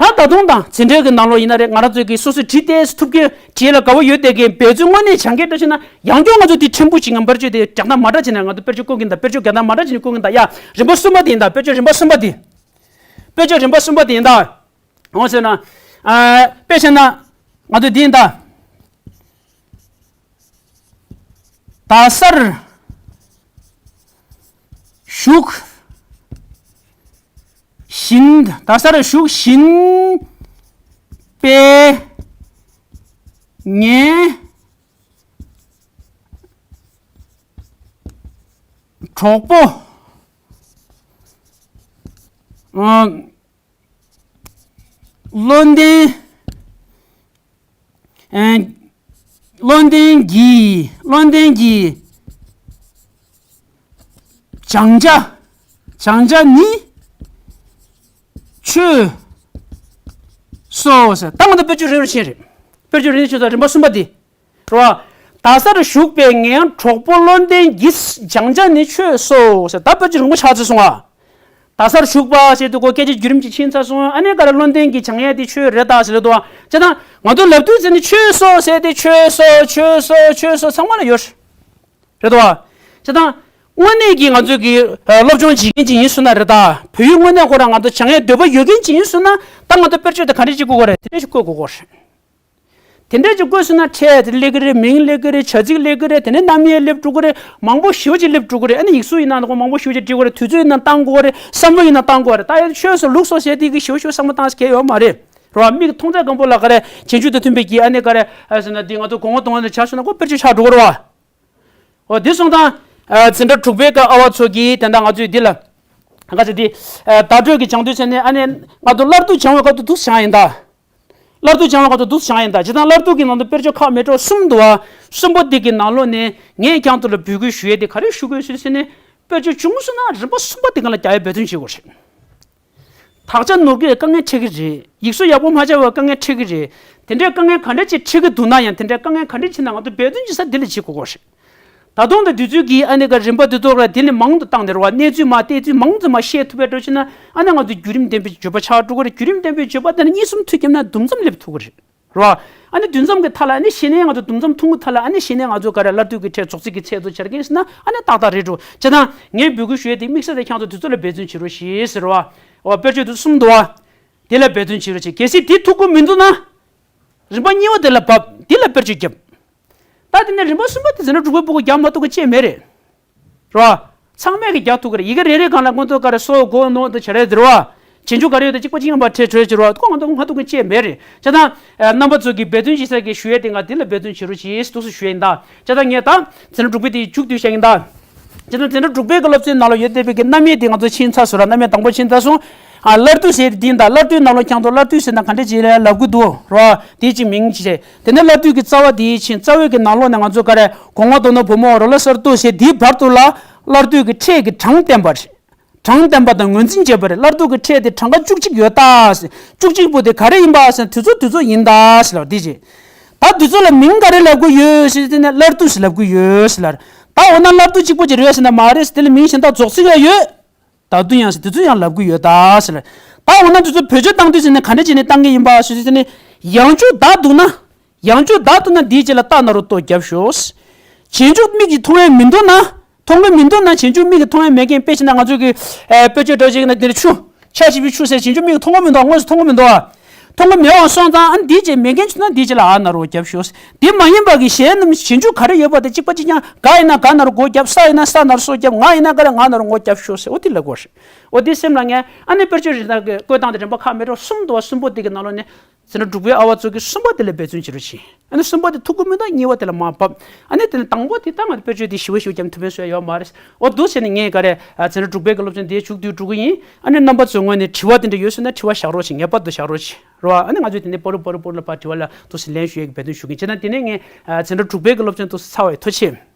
ད་ད་དུང་དང་འཛིན་གྲྭའི་གི་ནང་ལོགས་ཡིན་ན་རེད། ང་རང་ཚོའི་གི་སོ་སོའི་བྲིས་ཏེ་ཐུབ་ཀྱི་བྲིས་ལ་དགའ་བོ་ཡོད་དེ་གི་འབད་བརྩོན་དངོས་གནས་བྱ་མཁན་འདྲ་ཞིག་ན་ཡང་སྐྱོར་ང་ཚོ་དེ་ཕྲན་བུ་ཅིག་ངམ་དཔེར་བརྗོད་དེ་རྒྱག་སྟངས་མ་འདྲ་བྱས་ན་ང་ཚོ་དཔེར་བརྗོད་བཀོད་ཀྱིན་གདའ། དཔེར་བརྗོད་རྒྱག་སྟངས་མ་འདྲ་བྱས་ནས་བཀོད་ཀྱིན་གདའ། ཡ་རིམ་པ་གསུམ་པ་དེ་ཡིན་གདའ། དཔེར་བརྗོད་རིམ་པ་གསུམ་པ་དེ། དཔེར་བརྗོད་རིམ་པ་གསུམ་པ་དེ་ཡིན་གདའ། འོ་ཟེར་ན། ཨ། དཔེ་བྱས་ན། ང་ཚོ་འདི་ཡིན་ད། ད་སར་ཞུགས་བཞིན། ད་སར་ཞུགས་བཞིན་པའི་ངའི་གྲོགས་པོ། ཨ། བློ་ལྡན། ཨ། བློ་ལྡན་གྱིས། བློ་ལྡན་གྱིས། སྦྱང་བྱ། སྦྱང་བྱ་ནི། ཆོས་སོ། སོ་ཟེར། ད་ང་ཚོ་དཔེར་བརྗོད་རེ་རེ་བྱས་རེད། དཔེར་བརྗོད་རེ་རེ་བྱས་ཙང་རིམ་པ་གསུམ་པ་འདི། རེད་བ། ད་སར་བཞུགས་པའི་ངའི་གྲོགས་པོ་བློ་ལྡན་གྱིས། སྦྱང་བྱ་ནི་ཆོས་སོ་ཟེར། ད་དཔེར་བརྗོད་རིང་པོ་ཆགས་ཚར་སོང་ང་། ད་སར་བཞུགས་པ་ཟེར་དུས་ཁོ་སྐད་ཆ་བརྒྱུད་རིམ་གྱིས་ཕྱིན་ཚར་སོང་། ཨ་ནི་ག་རེ་བློ་ལྡན་གྱིས་སྦྱང་ཡས་དེ་ཆོས་རེད་ད་ཟེར་ལེ་འདུག་བ། བྱས་ཙང་ང་ཚོ་ལབ་དུས་ཟེར་ནི་ཆོས་སོ་ཟེར་དེ་ཆོས་སོ་ཆོས་སོ་ཆོས་སོ་ཚང་མ་ལ་ཡོད། རེད་དོ། བྱས་ཙང་། དངོས་གནས་ཀྱི་ང་ཚོས་ཀྱི་ཨ་སློབ་སྦྱོང་བྱེད་མཁན་ཅིག་ཡིན་སོང་ན་རེད་ད། བོད་ཡིག་དངོས་གནས་ཁོ་རང་ང་ཚོ་སྦྱང་ཡས་འདོད་པ་ཡོད་མཁན་ཅིག་ཡིན་སོང་ན། ད་ང་ཚོ་དཔེར་བརྗོད་དེ་ག་འདྲས་ཅིག་བཀོད་དགོས་རེད། དེ་འདྲས་ཅིག་བཀོད་དགོས་ཀྱི་རེད། དེ་འདྲས་ཅིག་བཀོད་སོང་ན་ཕྲད་དེ་སླེབས་ཀྱི་རེད། མིང་སླེབས་ཀྱི་རེད། བྱ་ཚིག་སླེབས་ཀྱི་རེད། དེ་ནས་རྣམ་དབྱེ་སླེབས་འགྲོ་གི་རེད། མང་པོ་ཞེ་པོ་ཅིག་སླེབས་འགྲོ་གི་རེད། ཨ་ནི་ཡིག་གཟུགས་ཡིན་ན་ཁོ་མང་པོ་ཞེ་པོ་ཅིག་འབྲི་དགོས་རེད། དུས་ཚོད་ཡིན་ན་བཏང་དགོས་རེད། བསམ་བློ་ཡིན་ན་བཏང་དགོས་རེད། ད་ཡ་ཆོས་སུ་ལུགས་སོ་ཟེར་དེ་གི་ཞེ་པོ་ཞེ་པོ་བསམ་བློ་བཏང་ས་གལ་ཡོད་མ་རེད། རེད་བ། མིག་མཐོང་ཚད་སྒམ་པོ་ལ་ག་རེ་བྱང་ཆུབ་དང་མཐུན་པའི་གི་ཨ་ནི་ག་རེ་ཟེར་ན་འདི་ང་ཚོ་གོང་འོག་གདོང་ལེན་བྱ་སོང་ན་ཁོ་དཔེར་བརྗོད་ཆགས་འགྲོ་གི་རེད་བ། འོ་འདི་སོང་ཙང་། འཛིན་གྲྭ་དྲུག་པའི་སྐབས་ཨ་བ་ཚོ་གིས་དེ་འདྲ་ང་ཚོས་འདི་ལ། ག་ཚོད་འདི། བརྡ་སྤྲོད་ཀྱི་སྦྱང་དུས་ཚོད་ནས་ཨ་ནི་ང་ཚོ་སླར་བསྡུ་སྦྱང་བའི་སྐབས་དུ་འདུག་སྦྱང་ཡིན་ད། སླར་བསྡུ་སྦྱང་བའི་སྐབས་དུ་འདུག་སྦྱང་ཡིན་ད། ཇི་ལྟར་སླར་བསྡུ་གི་ནང་དུ་དཔེར་བརྗོད་ཁག་མེད་འགྲོ་གསུམ་འདུག་བ། གསུམ་པོ་འདི་གི་ནང་ལོགས་ནས་ངས་ཀྱང་དུ་ལ་འབོད་སྐུལ་ཞུ་ཡས་དེ་ག་རེ་ཞུ་དགོས་ཞུ་ཟེར་ནས། དཔེར་བརྗོད་བྱུང་སོང་ན་རིམ་པ་གསུམ་པ་འདི་ག་ལ་རྒྱག་ཡས་འབད་བརྩོན་བྱེད་དགོས་རེད། དག་ཆ་ནོར་གྱི་དཀའ་ངལ་འཕྲད་ཀྱི་རེད། ཡིག་གཟུགས་ཡག་པོ་མ་ཆགས་པའི་དཀའ་ངལ་འཕྲད་ཀྱི་རེད། དེ་འདྲའི་དཀའ་ངལ་ག་འདྲ་ཅིག་འཕྲད་ཀྱི་འདུག་ན་ཡང་དེ་འདྲའི་དཀའ་ངལ་ག་འདྲ་ཅིག་ན་ང་ཚོ་འབད་བརྩོན་བྱེད་ས་འདི་ལ་བྱེད་དགོས་ཀྱི་རེད། ད་དུང་དེ་དུས་ཚོད་ཀྱི་ཨ་ནི་ག་རིམ་པ་འདི་ཚོ་ལ་དེ་ནི་མང་དུ་བཏང་ནས་རེད་བ། གནས་ཚུལ་མ་བལྟས་ཚུལ་མང་ཙམ་མ་བཤད་ཐུབ་པའི་འགྲོ་ཕྱིན་ན་ཨ་ནི་ང་ཚོ་བརྒྱུད་རིམ་ལྡན་པའི་བརྗོད་པ་ཆགས་འགྲོ་གི་རེད། བརྒྱུད་རིམ་ལྡན་པའི་བརྗོད་པ་དེ་ནི་གཉིས་གསུམ་མཐུད་ཀྱི་ན་དུམ་མཚམས་སླེབས་ཐུབ་ཀྱི་རེད། རོ། ཨ་ནི་དུས་མཚམས་ཀྱི་མཐའ་ལ་ཨ་ནི་གཞི་ནས་ང་ཚོ་དུམ་མཚམས་ཐུང་ངུ་མཐའ་ལ་ཨ་ནི་གཞི་ནས་ང་ཚོ་ག་རེ་སླར་བསྡུ་གི་ཕྲད་རྫོགས་ཚིག་གི་ཚད་དུ་སྦྱར་མཁན་ཟེར་ན་ཨ་ནི་ཏག་ཏག་རེད་འགྲོ། བྱས་ཙང་ངས་འབོད་སྐུལ་ཞུ་ཡས་དེ་དམིགས་བསལ་དེ་ཁྱེད་ཚོ་དེ་ཚོ་ལ་འབད་བརྩོན་བྱེད་རོགས་ཞེས་ཟེར་བ། འོ་དཔེར་བརྗོད་དུ་གསུམ་འདུག་བ། དེ་ལ་འབད་བརྩོན་བྱེད་རོགས་བྱེད། གལ་སྲིད་དེ་ཐུག་གི་མི་འདུག་ན། རིམ་པ་གཉིས་པ་དེ་ལ་བབས། དེ་ལ་དཔེར་བརྗོད་བརྒྱབ། ད་དེ་ནས་རིམ་པ་གསུམ་པ་དེ་ཟེར་ན་དྲུག་པའི་སྤུ་གུ་རྒྱག་མ་ཐུབ་ཀི་ཅེས་མེད་རེད། རོ། ཚང་མས་ཀྱི་རྒྱག་ཐུབ་ཀྱི་རེད། ཡི་གེ་རེ་རེ་སྒང་ལ་ང་ཚོ་ག་རེ་སོ་སྒོ་ནོ་དུ་བྱ་རེད་ཟེར་བ། རྗེས་འཇུག་ག་རེ་ཡོད་དེ་གཅིག་པ་གཅིག་རྐྱང་པ་ཁྲེལ་གྲོལ་ཟེར་བ་ཁོ་ང་ཚོ་མ་ཐུབ་ཀྱི་ཅེས་མེད་རེད། བྱས་ཙང་། རྣམ་པ་ཚོ་གིས་འབད་བརྩོན་བྱེད་ས་གི་ཞུ་ཡས་དེ་ང་འདི་ལ་འབད་བརྩོན་བྱེད་རོགས་བྱེད་ཟེར་དུ་ཞུ་ཡས་ཡིན་ད། བྱས་ཙང་ངས་ད། འཛིན་གྲྭ་དྲུག་པའི་དེ་མཇུག་བསྡུས་བྱ་ཡིན་ད། བྱས་ཙང་འཛིན་གྲྭ་དྲུག་པའི་གི་སློབ་ཚན་ནང་ལ་ཡོད་བསྡད་པའི་གི་རྣམ་དབྱེ་དེ་ང་ཚོ་ཕྱིན་ཚར་སོང་ར། རྣམ་དབྱེ་དང་པོ་ཕྱིན་ཚར་སོང་། ཨ་སླར་བསྡུ་ཟེར་དེ་འདི་ཡིན་ད། སླར་བསྡུའི་ནང་ལོགས་ཀྱང་དུ་སླར་བསྡུ་ཟེར་ན་ག་འདྲ་ཅིག་ལབ་དགོས་འདུག་ར། དེ་ཅིག་མིང་ཅིག་བྱས། དེ་ནས་སླར་བསྡུ་གི་རྩ་བ་དེ་ཕྱིན། རྩ་བའི་གི་ནང་ལོགས་ནས་ང་ཚོ་ག་རེ་གོང་འོག་དོ་ནོ་བུ་མོ་རོ་ལ་གསར་གཏོད་ཟེར་དེའི་བར་དུ་ལ་སླར་བསྡུ་གི་ཕྲད་ཀྱི་གྲངས་བསྟན་པ་རེད། གྲངས་བསྟན་པ་དང་ངོས་འཛིན་བྱས་པ་རེད། སླར་བསྡུ་གི་ཕྲད་དེ་གྲངས་ཀ་བཅུ་གཅིག་ཡོད་ད་ཟེར། བཅུ་གཅིག་པོ་དེ་ག་རེ་ཡིན་པ་ཟེར་ན་དུས་ཚོད་དུས་ཚོད་ཡིན་ད་ཟེར་ལབ་དེ་རེད། ད་དུས་ཚོད་ལ་མིང་ག་རེ་ལབ་དགོས་ཡོད་ཟེར་དེ་ནས་སླར་བསྡུ་ཟེར་ལབ་དགོས་ཡོད་ཟེར་ལབ། ད་འོ་ན་སླར་བསྡུ་གཅིག་པོ་ཅིག་རེད་ཟེར་ན་མ་རེད་ཟེར། དེ་ལ་མིང་གཞན་དག་རྫོགས་ཚིག་ལ་ཡོད། ད་དུང་ཡང་ཟེར་དུས་ཚོད་ཡང་ལབ་དགོས་ཡོད་ད་ཟེར། ད་འོ་ན་དུས་ཚོད་བེད་སྤྱོད་བཏང་དུས་ཟེར་ནས་ག་འདྲ་བྱས་ནས་བཏང་གི་ཡིན་པ་ཟེར་དུས་ཟེར་ནས་ཡང་བསྐྱར་བདག་འདུག་ན། ཡང་བསྐྱར་བདག་འདུག་ན་འདིའི་རྗེས་ལ་རྟགས་ན་རོ་ཏོ་རྒྱབ་ཤོག། རྗེས་འཇུག་མིག་གིས་མཐོང་ཡས་མི་འདུག་ན། མཐོང་གི་མི་འདུག་ན་རྗེས་འཇུག་མིག་གིས་མཐོང་ཡས་མེད་མཁན་དཔེ་བྱས་ན་ང་ཚོ་གི་ཨེ་དཔེ་བརྗོད་འདྲ་ཅིག་ན་འདིར་ཆུ། ཆ་ཆི་བའི་ཆུ་ཟེར་རྗེས་འཇུག་མིག་གིས་མཐོང་གི་མི་འདུག་དངོས་སུ་མཐོང་གི་མི་འདུག་ཨ། མཐོང་གི་མེད་པ་སོང་ཙང་ཨ་འདིའི་རྗེས་མེད་མཁན་བྱུང་ན་འདིའི་རྗེས་ལ་ཨ་ན་རོ་རྒྱབ་ཤོག། འདི་མ་ཡིན་པ་གི་གཞན་རྣམས་རྗེས་འཇུག་ག་རེ་ཡོད་པ་དེ་གཅིག་པ་གཅིག་རྐྱང་། ག་ཡིན་ན་ག་ན་རོ་སྒོ་རྒྱབ། ས་ཡིན་ན་ས་ན་རོ་སོ་རྒྱབ། ང་ཡིན་ན་ག་རེ་ང་ན་རོ་ངོ་རྒྱབ་ཤོག་ཟེར། འོ་དེ་ལབ་དགོས་རེད། འོ་དེ་སེམས་ལ་ངས་ཨ་ནི་དཔེར་བརྗོད་རིགས་དག་གི་བཀོད་སྟངས་དེ་རིམ་པ་ཁག་མེད་འགྲོ་གསུམ་འདུག་བ། གསུམ་པོ་དེ་གི་ནང་ལོགས་ནས། ཟེར་ན་འབྲུག་པའི་ཨ་བ་ཚོ་གིས་གསུམ་པ་དེ་ལ་འབད་བརྩོན་བྱེད་རོགས་བྱེད། ཨ་ནི་གསུམ་པ་དེ་ཐུག་གི་མི་འདུག་གཉིས་པ་དེ་ལ་མར་བབས། ཨ་ནི་དེ་ནས་དང་པོ་དེ་ད་ང་ཚོ་དཔེར་བརྗོད་དེ་ཞི་བ་ཞུ་རྒྱུ་ཐུབ་པའི་བཟོ་ཡ་ཡོད་མ་རེད། འོ་འདུག་ཟེར་ནས་ངས་ག་རེ་ཨ་ཟེར་ན་འབྲུག་པའི་གི་སློབ་ཚན་དེ་མཇུག་བསྡུ་འགྲོ་གི་ཡིན། ཨ་ནི་རྣམ་པ་ཚོའི་ངོས་ནས་དྲི་བ་དེ་འདྲ་ཡོད་སོང་ན་དྲི་བ་བཞག་རོགས་བྱེད། ངེས་པར་དུ་བཞག་རོགས་བྱེད་རོགས། ཨ་ནི་ང་ཚོས་དེ་ནས་པ་རུ་པ་རུ་པ་རུ་ལ་ཕར་དྲི་བ་ལ་འདུག་སེ་ལན་ཞུ་ཡ་གི་འབད་བརྩོན་ཞུ་གི་ཡིན། བྱས་ན་དེ་ནས་ངས་ཨ་ཟེར་ན་འབྲུག་པའི་གི་སློབ་ཚན་འདུག་སེ་ཚར་བ་ཡིན། ཐུགས་རྗེ་ཆེ།